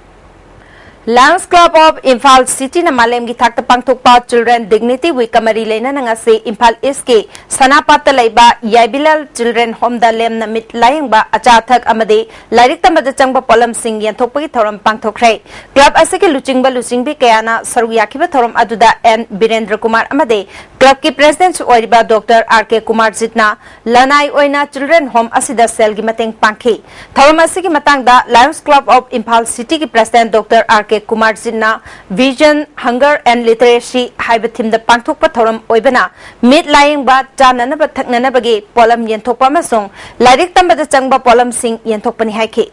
Lions Club of Imphal Cityꯅ ꯃꯥꯂꯦꯝꯒꯤ ꯊꯥꯛꯇ ꯄꯥꯡꯊꯣꯛꯄ Children Dignity Weekꯀ ꯃꯔꯤ ꯂꯩꯅꯅ ꯉꯁꯤ ꯏꯝꯐꯥꯜ Eastꯀꯤ ꯁꯅꯥꯄꯥꯠꯇ ꯂꯩꯕ ꯌꯥꯏꯕꯤꯂꯥꯜ Children Homeꯗ ꯂꯦꯝꯅ ꯃꯤꯠ ꯂꯥꯌꯦꯡꯕ, ꯑꯆꯥ ꯑꯊꯛ ꯑꯃꯗꯤ ꯂꯥꯏꯔꯤꯛ ꯇꯝꯕꯗ ꯆꯪꯕ ꯄꯣꯠꯂꯝꯁꯤꯡ ꯌꯦꯟꯊꯣꯛꯄꯒꯤ ꯊꯧꯔꯝ ꯄꯥꯡꯊꯣꯛꯈ꯭ꯔꯦ꯫ Club ꯑꯁꯤꯒꯤ ꯂꯨꯆꯤꯡꯕ ꯂꯨꯆꯤꯡꯕꯤ ꯀꯌꯥꯅ ꯁꯔꯨꯛ ꯌꯥꯈꯤꯕ ꯊꯧꯔꯝ ꯑꯗꯨꯗ N ꯕꯤꯔꯦꯟꯗ꯭ꯔ ꯀꯨꯃꯥꯔ ꯑꯃꯗꯤ Clubꯀꯤ Presidentꯁꯨ ꯑꯣꯏꯔꯤꯕ Doctor R K ꯀꯨꯃꯥꯔꯖꯤꯠꯅ ꯂꯅꯥꯏ ꯑꯣꯏꯅ Children Home ꯑꯁꯤꯗ ꯁꯦꯜꯒꯤ ꯃꯇꯦꯡ ꯄꯥꯡꯈꯤ꯫ ꯊꯧꯔꯝ ꯑꯁꯤꯒꯤ ꯃꯇꯥꯡꯗ Lions Club of Imphal Cityꯒꯤ President Doctor R K ꯀꯨꯃꯥꯔꯖꯤꯠꯅ Vision, Hunger and Literacy ꯍꯥꯏꯕ themeꯗ ꯄꯥꯡꯊꯣꯛꯄ ꯊꯧꯔꯝ ꯑꯣꯏꯕꯅ ꯃꯤꯠ ꯂꯥꯌꯦꯡꯕ, ꯆꯥꯅꯅꯕ ꯊꯛꯅꯅꯕꯒꯤ ꯄꯣꯠꯂꯝ ꯌꯦꯟꯊꯣꯛꯄ ꯑꯃꯁꯨꯡ ꯂꯥꯏꯔꯤꯛ ꯇꯝꯕꯗ ꯆꯪꯕ ꯄꯣꯠꯂꯝꯁꯤꯡ ꯌꯦꯟꯊꯣꯛꯄꯅꯤ ꯍꯥꯏꯈꯤ꯫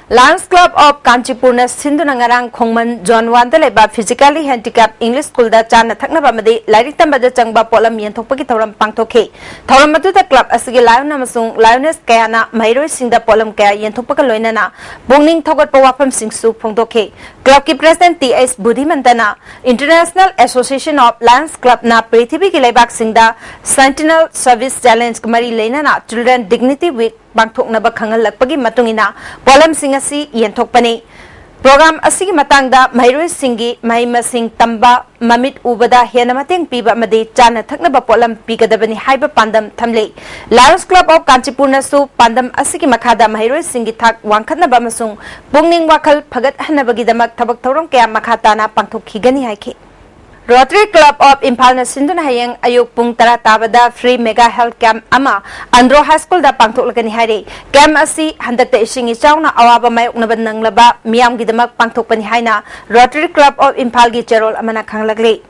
Lions Club of ꯀꯥꯟꯆꯤꯄꯨꯔꯅ ꯁꯤꯟꯗꯨꯅ ꯉꯔꯥꯡ ꯈꯣꯡꯃꯟ Zone Oneꯗ ꯂꯩꯕ Physically Handicapped English Schoolꯗ ꯆꯥꯅ ꯊꯛꯅꯕ ꯑꯃꯗꯤ ꯂꯥꯏꯔꯤꯛ ꯇꯝꯕꯗ ꯆꯪꯕ ꯄꯣꯠꯂꯝ ꯌꯦꯟꯊꯣꯛꯄꯒꯤ ꯊꯧꯔꯝ ꯄꯥꯡꯊꯣꯛꯈꯤ꯫ ꯊꯧꯔꯝ ꯑꯗꯨꯗ club ꯑꯁꯤꯒꯤ Lion ꯑꯃꯁꯨꯡ Lioness ꯀꯌꯥꯅ ꯃꯍꯩꯔꯣꯏꯁꯤꯡꯗ ꯄꯣꯠꯂꯝ ꯀꯌꯥ ꯌꯦꯟꯊꯣꯛꯄꯒ ꯂꯣꯏꯅꯅ ꯄꯨꯛꯅꯤꯡ ꯊꯧꯒꯠꯄ ꯋꯥꯐꯝꯁꯤꯡꯁꯨ ꯐꯣꯡꯗꯣꯛꯈꯤ꯫ Clubꯀꯤ President T S ꯕꯨꯙꯤꯃꯟꯇꯅ International Association of Lions Clubꯅ ꯄ꯭ꯔꯤꯊꯤꯕꯤꯒꯤ ꯂꯩꯕꯥꯛꯁꯤꯡꯗ Sentinel Service Challengeꯒ ꯃꯔꯤ ꯂꯩꯅꯅ Children Dignity Week ꯄꯥꯡꯊꯣꯛꯅꯕ ꯈꯪꯍꯜꯂꯛꯄꯒꯤ ꯃꯇꯨꯡ ꯏꯟꯅ ꯄꯣꯠꯂꯝꯁꯤꯡ ꯑꯁꯤ ꯌꯦꯟꯊꯣꯛꯄꯅꯤ꯫ Program ꯑꯁꯤꯒꯤ ꯃꯇꯥꯡꯗ ꯃꯍꯩꯔꯣꯏꯁꯤꯡꯒꯤ ꯃꯍꯩ ꯃꯁꯤꯡ ꯇꯝꯕ, ꯃꯃꯤꯠ ꯎꯕꯗ ꯍꯦꯟꯅ ꯃꯇꯦꯡ ꯄꯤꯕ ꯑꯃꯗꯤ ꯆꯥꯅ ꯊꯛꯅꯕ ꯄꯣꯠꯂꯝ ꯄꯤꯒꯗꯕꯅꯤ ꯍꯥꯏꯕ ꯄꯥꯟꯗꯝ ꯊꯝꯂꯤ꯫ Lions Club of ꯀꯥꯟꯆꯤꯄꯨꯔꯅꯁꯨ ꯄꯥꯟꯗꯝ ꯑꯁꯤꯒꯤ ꯃꯈꯥꯗ ꯃꯍꯩꯔꯣꯏꯁꯤꯡꯒꯤ ꯊꯥꯛ ꯋꯥꯡꯈꯠꯅꯕ ꯑꯃꯁꯨꯡ ꯄꯨꯛꯅꯤꯡ ꯋꯥꯈꯜ ꯐꯒꯠꯍꯟꯅꯕꯒꯤꯗꯃꯛ ꯊꯕꯛ ꯊꯧꯔꯝ ꯀꯌꯥ ꯃꯈꯥ ꯇꯥꯅ ꯄꯥꯡꯊꯣꯛꯈꯤꯒꯅꯤ ꯍꯥꯏꯈꯤ꯫ Rotary Club of Imphalꯅ ꯁꯤꯟꯗꯨꯅ ꯍꯌꯦꯡ ꯑꯌꯨꯛ ꯄꯨꯡ ꯇꯔꯥ ꯇꯥꯕꯗ free mega health camp ꯑꯃ ꯑꯟꯗ꯭ꯔꯣ High Schoolꯗ ꯄꯥꯡꯊꯣꯛꯂꯒꯅꯤ ꯍꯥꯏꯔꯤ꯫ Camp ꯑꯁꯤ ꯍꯟꯗꯛꯇ ꯏꯁꯤꯡ ꯏꯆꯥꯎꯅ ꯑꯋꯥꯕ ꯃꯥꯌꯣꯛꯅꯕ ꯅꯪꯂꯕ ꯃꯤꯌꯥꯝꯒꯤꯗꯃꯛ ꯄꯥꯡꯊꯣꯛꯄꯅꯤ ꯍꯥꯏꯅ Rotary Club of Imphalꯒꯤ ꯆꯦꯔꯣꯜ ꯑꯃꯅ ꯈꯪꯂꯛꯂꯤ꯫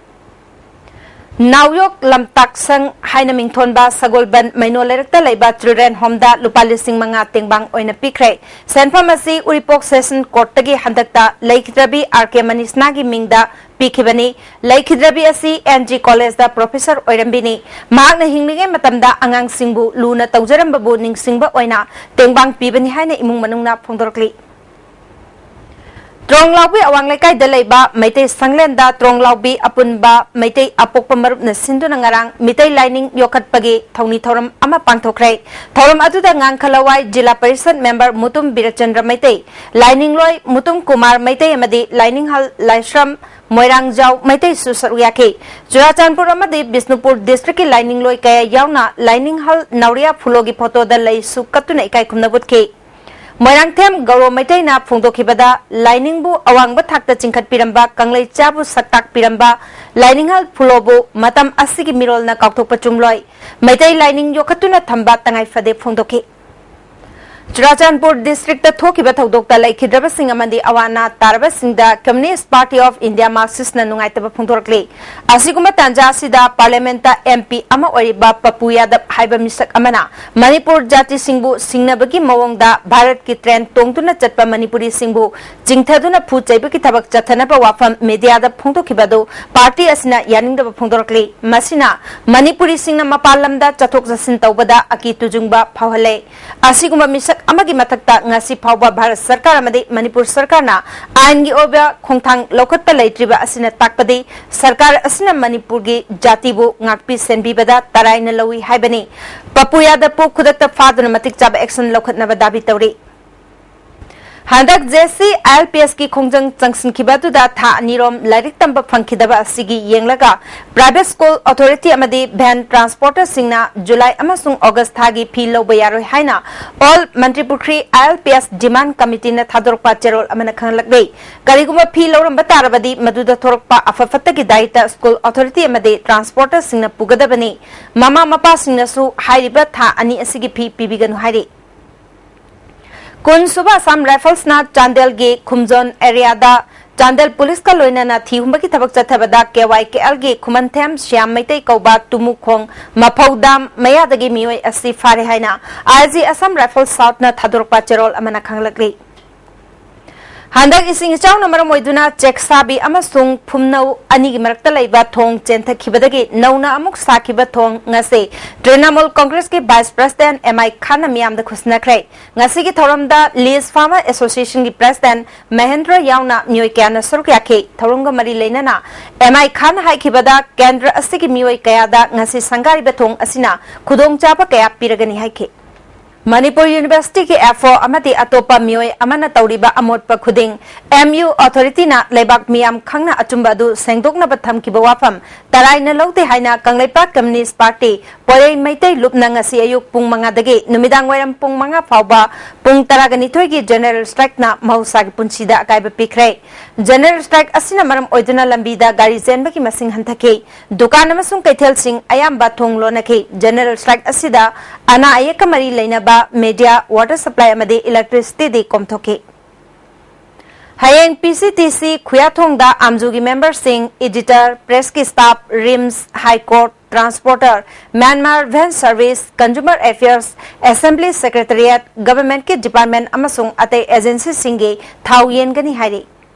ꯅꯥꯎꯌꯣꯛ ꯂꯝꯇꯥꯛꯁꯪ ꯍꯥꯏꯅ ꯃꯤꯡꯊꯣꯟꯕ ꯁꯒꯣꯜꯕꯟ ꯃꯩꯅꯣ ꯂꯩꯔꯛꯇ ꯂꯩꯕ Children Homeꯗ ꯂꯨꯄꯥ ꯂꯤꯁꯤꯡ ꯃꯉꯥ ꯇꯦꯡꯕꯥꯡ ꯑꯣꯏꯅ ꯄꯤꯈ꯭ꯔꯦ꯫ ꯁꯦꯟꯐꯝ ꯑꯁꯤ ꯎꯔꯤꯄꯣꯛ Session Courtꯇꯒꯤ ꯍꯟꯗꯛꯇ ꯂꯩꯈꯤꯗ꯭ꯔꯕꯤ ꯑꯥꯔ ꯀꯦ ꯃꯅꯤꯁꯅꯥꯒꯤ ꯃꯤꯡꯗ ꯄꯤꯈꯤꯕꯅꯤ꯫ ꯂꯩꯈꯤꯗ꯭ꯔꯕꯤ ꯑꯁꯤ ꯑꯦꯟ ꯖꯤ ꯀꯣꯂꯦꯖꯇ professor ꯑꯣꯏꯔꯝꯕꯤꯅꯤ꯫ ꯃꯍꯥꯛꯅ ꯍꯤꯡꯂꯤꯉꯩ ꯃꯇꯝꯗ ꯑꯉꯥꯡꯁꯤꯡꯕꯨ ꯂꯨꯅ ꯇꯧꯖꯔꯝꯕꯕꯨ ꯅꯤꯡꯁꯤꯡꯕ ꯑꯣꯏꯅ ꯇꯦꯡꯕꯥꯡ ꯄꯤꯕꯅꯤ ꯍꯥꯏꯅ ꯏꯃꯨꯡ ꯃꯅꯨꯡꯅ ꯐꯣꯡꯗꯣꯔꯛꯂꯤ꯫ ꯇ꯭ꯔꯣꯡꯂꯥꯎꯕꯤ ꯑꯋꯥꯡ ꯂꯩꯀꯥꯏꯗ ꯂꯩꯕ ꯃꯩꯇꯩ ꯁꯪꯂꯦꯟꯗ ꯇ꯭ꯔꯣꯡꯂꯥꯎꯕꯤ ꯑꯄꯨꯟꯕ ꯃꯩꯇꯩ ꯑꯄꯣꯛꯄ ꯃꯔꯨꯞꯅ ꯁꯤꯟꯗꯨꯅ ꯉꯔꯥꯡ ꯃꯤꯇꯩ ꯂꯥꯏꯅꯤꯡ ꯌꯣꯛꯈꯠꯄꯒꯤ ꯊꯧꯅꯤ ꯊꯧꯔꯝ ꯑꯃ ꯄꯥꯡꯊꯣꯛꯈ꯭ꯔꯦ꯫ ꯊꯧꯔꯝ ꯑꯗꯨꯗ ꯉꯥꯡꯈ ꯂꯋꯥꯏ ꯖꯤꯂꯥ ꯄꯔꯤꯁꯠ member ꯃꯨꯇꯨꯝ ꯕꯤꯔꯆꯟꯗ꯭ꯔ ꯃꯩꯇꯩ, ꯂꯥꯏꯅꯤꯡꯂꯣꯏ ꯃꯨꯇꯨꯝ ꯀꯨꯃꯥꯔ ꯃꯩꯇꯩ ꯑꯃꯗꯤ ꯂꯥꯏꯅꯤꯡꯍꯜ ꯂꯥꯏꯁ꯭ꯔꯝ ꯃꯣꯏꯔꯥꯡꯖꯥꯎ ꯃꯩꯇꯩꯁꯨ ꯁꯔꯨꯛ ꯌꯥꯈꯤ꯫ ꯆꯨꯔꯥꯆꯥꯟꯄꯨꯔ ꯑꯃꯗꯤ ꯕꯤꯁꯅꯨꯄꯨꯔ districtꯀꯤ ꯂꯥꯏꯅꯤꯡꯂꯣꯏ ꯀꯌꯥ ꯌꯥꯎꯅ ꯂꯥꯏꯅꯤꯡꯍꯜ ꯅꯥꯎꯔꯤꯌꯥ ꯐꯨꯂꯣꯒꯤ photoꯗ ꯂꯩꯁꯨ ꯀꯠꯇꯨꯅ ꯏꯀꯥꯏ ꯈꯨꯝꯅꯕ ꯎꯠꯈꯤ꯫ ꯃꯣꯏꯔꯥꯡꯊꯦꯝ ꯒꯧꯔꯣ ꯃꯩꯇꯩꯅ ꯐꯣꯡꯗꯣꯛꯈꯤꯕꯗ, ꯂꯥꯏꯅꯤꯡꯕꯨ ꯑꯋꯥꯡꯕ ꯊꯥꯛꯇ ꯆꯤꯡꯈꯠꯄꯤꯔꯝꯕ ꯀꯪꯂꯩꯆꯥꯕꯨ ꯁꯛꯇꯥꯛꯄꯤꯔꯝꯕ ꯂꯥꯏꯅꯤꯡꯍꯜ ꯐꯨꯂꯣꯕꯨ ꯃꯇꯝ ꯑꯁꯤꯒꯤ ꯃꯤꯔꯣꯜꯅ ꯀꯥꯎꯊꯣꯛꯄ ꯆꯨꯝꯂꯣꯏ꯫ ꯃꯩꯇꯩ ꯂꯥꯏꯅꯤꯡ ꯌꯣꯛꯈꯠꯇꯨꯅ ꯊꯝꯕ ꯇꯉꯥꯏ ꯐꯗꯦ ꯐꯣꯡꯗꯣꯛꯈꯤ꯫ ꯆꯨꯔꯥꯆꯥꯟꯄꯨꯔ districtꯇ ꯊꯣꯛꯈꯤꯕ ꯊꯧꯗꯣꯛꯇ ꯂꯩꯈꯤꯗ꯭ꯔꯕꯁꯤꯡ ꯑꯃꯗꯤ ꯑꯋꯥ ꯑꯅꯥ ꯇꯥꯔꯕꯁꯤꯡꯗ Communist Party of India Marxistꯅ ꯅꯨꯡꯉꯥꯏꯇꯕ ꯐꯣꯡꯗꯣꯔꯛꯂꯤ꯫ ꯑꯁꯤꯒꯨꯝꯕ ꯇꯥꯟꯖꯥ ꯑꯁꯤꯗ Parliamentꯇ M P ꯑꯃ ꯑꯣꯏꯔꯤꯕ ꯄꯄꯨ ꯌꯥꯗꯕ ꯍꯥꯏꯕ ꯃꯤꯁꯛ ꯑꯃꯅ ꯃꯅꯤꯄꯨꯔ ꯖꯥꯇꯤꯁꯤꯡꯕꯨ ꯁꯤꯡꯅꯕꯒꯤ ꯃꯑꯣꯡꯗ ꯚꯥꯔꯠꯀꯤ train ꯇꯣꯡꯗꯨꯅ ꯆꯠꯄ ꯃꯅꯤꯄꯨꯔꯤꯁꯤꯡꯕꯨ ꯆꯤꯡꯊꯗꯨꯅ ꯐꯨ ꯆꯩꯕꯒꯤ ꯊꯕꯛ ꯆꯠꯊꯅꯕ ꯋꯥꯐꯝ mediaꯗ ꯐꯣꯡꯗꯣꯛꯈꯤꯕ ꯑꯗꯨ party ꯑꯁꯤꯅ ꯌꯥꯅꯤꯡꯗꯕ ꯐꯣꯡꯗꯣꯔꯛꯂꯤ꯫ ꯃꯁꯤꯅ ꯃꯅꯤꯄꯨꯔꯤꯁꯤꯡꯅ ꯃꯄꯥꯟ ꯂꯝꯗ ꯆꯠꯊꯣꯛ ꯆꯠꯁꯤꯟ ꯇꯧꯕꯗ ꯑꯀꯤ ꯇꯨꯖꯨꯡꯕ ꯐꯥꯎꯍꯜꯂꯦ꯫ ꯑꯁꯤꯒꯨꯝꯕ ꯃꯤꯁꯛ ꯑꯃꯒꯤ ꯃꯊꯛꯇ ꯉꯁꯤ ꯐꯥꯎꯕ ꯚꯥꯔꯠ ꯁꯔꯀꯥꯔ ꯑꯃꯗꯤ ꯃꯅꯤꯄꯨꯔ ꯁꯔꯀꯥꯔꯅ ꯑꯥꯏꯟꯒꯤ ꯑꯣꯏꯕ ꯈꯣꯡꯊꯥꯡ ꯂꯧꯈꯠꯄ ꯂꯩꯇ꯭ꯔꯤꯕ ꯑꯁꯤꯅ ꯇꯥꯛꯄꯗꯤ ꯁꯔꯀꯥꯔ ꯑꯁꯤꯅ ꯃꯅꯤꯄꯨꯔꯒꯤ ꯖꯥꯇꯤꯕꯨ ꯉꯥꯛꯄꯤ ꯁꯦꯟꯕꯤꯕꯗ ꯇꯔꯥꯏꯅ ꯂꯧꯏ ꯍꯥꯏꯕꯅꯤ꯫ ꯄꯄꯨ ꯌꯥꯗꯕꯄꯨ ꯈꯨꯗꯛꯇ ꯐꯥꯗꯨꯅ ꯃꯇꯤꯛ ꯆꯥꯕ action ꯂꯧꯈꯠꯅꯕ ꯗꯥꯕꯤ ꯇꯧꯔꯤ꯫ ꯍꯟꯗꯛ J C I L P ꯑꯦꯁꯀꯤ ꯈꯣꯡꯖꯪ ꯆꯪꯁꯤꯟꯈꯤꯕ ꯑꯗꯨꯗ ꯊꯥ ꯑꯅꯤꯔꯣꯝ ꯂꯥꯏꯔꯤꯛ ꯇꯝꯕ ꯐꯪꯈꯤꯗꯕ ꯑꯁꯤꯒꯤ ꯌꯦꯡꯂꯒ private school authority ꯑꯃꯗꯤ van transporterꯁꯤꯡꯅ July ꯑꯃꯁꯨꯡ August ꯊꯥꯒꯤ fee ꯂꯧꯕ ꯌꯥꯔꯣꯏ ꯍꯥꯏꯅ All ꯃꯟꯇ꯭ꯔꯤꯄꯨꯈ꯭ꯔꯤ ꯑꯥꯏ ꯑꯦꯜ ꯄꯤ ꯑꯦꯁ demand committeeꯅ ꯊꯥꯗꯣꯔꯛꯄ ꯆꯦꯔꯣꯜ ꯑꯃꯅ ꯈꯪꯍꯜꯂꯛꯂꯤ꯫ ꯀꯔꯤꯒꯨꯝꯕ fee ꯂꯧꯔꯝꯕ ꯇꯥꯔꯕꯗꯤ ꯃꯗꯨꯗ ꯊꯣꯔꯛꯄ ꯑꯐ ꯐꯠꯇꯒꯤ ꯗꯥꯏꯇ school authority ꯑꯃꯗꯤ transporterꯁꯤꯡꯅ ꯄꯨꯒꯗꯕꯅꯤ꯫ ꯃꯃꯥ ꯃꯄꯥꯁꯤꯡꯅꯁꯨ ꯍꯥꯏꯔꯤꯕ ꯊꯥ ꯑꯅꯤ ꯑꯁꯤꯒꯤ fee ꯄꯤꯕꯤꯒꯅꯨ ꯍꯥꯏꯔꯤ꯫ ꯀꯨꯟ ꯁꯨꯕ ꯑꯁꯥꯝ ꯔꯥꯏꯐꯜꯁꯅ ꯆꯥꯟꯗꯦꯜꯒꯤ ꯈꯨꯝꯖꯣꯟ areaꯗ ꯆꯥꯟꯗꯦꯜ ꯄꯨꯂꯤꯁꯀ ꯂꯣꯏꯅꯅ ꯊꯤ ꯍꯨꯝꯕꯒꯤ ꯊꯕꯛ ꯆꯠꯊꯕꯗ ꯀꯦ ꯋꯥꯏ ꯀꯦ ꯑꯦꯜꯒꯤ ꯈꯨꯃꯟꯊꯦꯝ ꯁ꯭ꯌꯥꯝ ꯃꯩꯇꯩ ꯀꯧꯕ ꯇꯨꯃꯨꯈꯣꯡ ꯃꯐꯧ dam ꯃꯌꯥꯗꯒꯤ ꯃꯤꯑꯣꯏ ꯑꯁꯤ ꯐꯥꯔꯦ ꯍꯥꯏꯅ ꯑꯥꯏ ꯖꯤ ꯑꯁꯥꯝ ꯔꯥꯏꯐꯜꯁ ꯁꯥꯎꯠꯅ ꯊꯥꯗꯣꯔꯛꯄ ꯆꯦꯔꯣꯜ ꯑꯃꯅ ꯈꯪꯂꯛꯂꯤ꯫ ꯍꯟꯗꯛ ꯏꯁꯤꯡ ꯏꯆꯥꯎꯅ ꯃꯔꯝ ꯑꯣꯏꯗꯨꯅ ꯆꯦꯛꯁꯥꯕꯤ ꯑꯃꯁꯨꯡ ꯐꯨꯝꯅꯧ ꯑꯅꯤꯒꯤ ꯃꯔꯛꯇ ꯂꯩꯕ ꯊꯣꯡ ꯆꯦꯟꯊꯈꯤꯕꯗꯒꯤ ꯅꯧꯅ ꯑꯃꯨꯛ ꯁꯥꯈꯤꯕ ꯊꯣꯡ ꯉꯁꯤ ꯇ꯭ꯔꯤꯅꯃꯨꯜ ꯀꯣꯡꯒ꯭ꯔꯦꯁꯀꯤ vice president ꯑꯦꯝ ꯑꯥꯏ ꯈꯥꯟꯅ ꯃꯤꯌꯥꯝꯗ ꯈꯨꯠꯁꯤꯟꯅꯈ꯭ꯔꯦ꯫ ꯉꯁꯤꯒꯤ ꯊꯧꯔꯝꯗ Lease Farmer Associationꯒꯤ president ꯃꯍꯦꯟꯗ꯭ꯔ ꯌꯥꯎꯅ ꯃꯤꯑꯣꯏ ꯀꯌꯥꯅ ꯁꯔꯨꯛ ꯌꯥꯈꯤ꯫ ꯊꯧꯔꯝꯒ ꯃꯔꯤ ꯂꯩꯅꯅ ꯑꯦꯝ ꯑꯥꯏ ꯈꯥꯟꯅ ꯍꯥꯏꯈꯤꯕꯗ ꯀꯦꯟꯗ꯭ꯔ ꯑꯁꯤꯒꯤ ꯃꯤꯑꯣꯏ ꯀꯌꯥꯗ ꯉꯁꯤ ꯁꯪꯒꯥꯔꯤꯕ ꯊꯣꯡ ꯑꯁꯤꯅ ꯈꯨꯗꯣꯡꯆꯥꯕ ꯀꯌꯥ ꯄꯤꯔꯒꯅꯤ ꯍꯥꯏꯈꯤ꯫ ꯃꯅꯤꯄꯨꯔ ꯌꯨꯅꯤꯚꯔꯁꯤꯇꯤꯒꯤ ꯑꯦꯐ ꯑꯣ ꯑꯃꯗꯤ ꯑꯇꯣꯞꯄ ꯃꯤꯑꯣꯏ ꯑꯃꯅ ꯇꯧꯔꯤꯕ ꯑꯃꯣꯠꯄ ꯈꯨꯗꯤꯡ ꯑꯦꯝ ꯌꯨ ꯑꯣꯊꯣꯔꯤꯇꯤꯅ ꯂꯩꯕꯥꯛ ꯃꯤꯌꯥꯝ ꯈꯪꯅ ꯑꯆꯨꯝꯕ ꯑꯗꯨ ꯁꯦꯡꯗꯣꯛꯅꯕ ꯊꯝꯈꯤꯕ ꯋꯥꯐꯝ ꯇꯔꯥꯏꯅ ꯂꯧꯗꯦ ꯍꯥꯏꯅ ꯀꯪꯂꯩꯄꯥꯛ ꯀꯝꯌꯨꯅꯤꯁ꯭ꯠ ꯄꯥꯔꯇꯤ ꯄꯣꯏꯔꯩ ꯃꯩꯇꯩ ꯂꯨꯞꯅ ꯉꯁꯤ ꯑꯌꯨꯛ ꯄꯨꯡ ꯃꯉꯥꯗꯒꯤ ꯅꯨꯃꯤꯗꯥꯡ ꯋꯥꯏꯔꯝ ꯄꯨꯡ ꯃꯉꯥ ꯐꯥꯎꯕ ꯄꯨꯡ ꯇꯔꯥꯒ ꯅꯤꯊꯣꯏꯒꯤ general strikeꯅ ꯃꯍꯧꯁꯥꯒꯤ ꯄꯨꯟꯁꯤꯗ ꯑꯀꯥꯏꯕ ꯄꯤꯈ꯭ꯔꯦ꯫ General strike ꯑꯁꯤꯅ ꯃꯔꯝ ꯑꯣꯏꯗꯨꯅ ꯂꯝꯕꯤꯗ ꯒꯥꯔꯤ ꯆꯦꯟꯕꯒꯤ ꯃꯁꯤꯡ ꯍꯟꯊꯈꯤ꯫ ꯗꯨꯀꯥꯟ ꯑꯃꯁꯨꯡ ꯀꯩꯊꯦꯜꯁꯤꯡ ꯑꯌꯥꯝꯕ ꯊꯣꯡ ꯂꯣꯟꯅꯈꯤ꯫ General strike ꯑꯁꯤꯗ ꯑꯅꯥ ꯑꯌꯦꯛꯀ ꯃꯔꯤ ꯂꯩꯅꯕ media, water supply ꯑꯃꯗꯤ electricityꯗꯤ ꯀꯣꯝꯊꯣꯛꯈꯤ꯫ ꯍꯌꯦꯡ ꯄꯤ C T C ꯈꯨꯌꯥꯊꯣꯡꯗ ꯑꯥꯝꯖꯨꯒꯤ memberꯁꯤꯡ, editor, pressꯀꯤ staff, RIMS, High Court, transporter, Myanmar Van Service, Consumer Affairs, Assembly Secretariat, governmentꯀꯤ department ꯑꯃꯁꯨꯡ ꯑꯇꯩ agencyꯁꯤꯡꯒꯤ ꯊꯥꯎ ꯌꯦꯟꯒꯅꯤ ꯍꯥꯏꯔꯤ꯫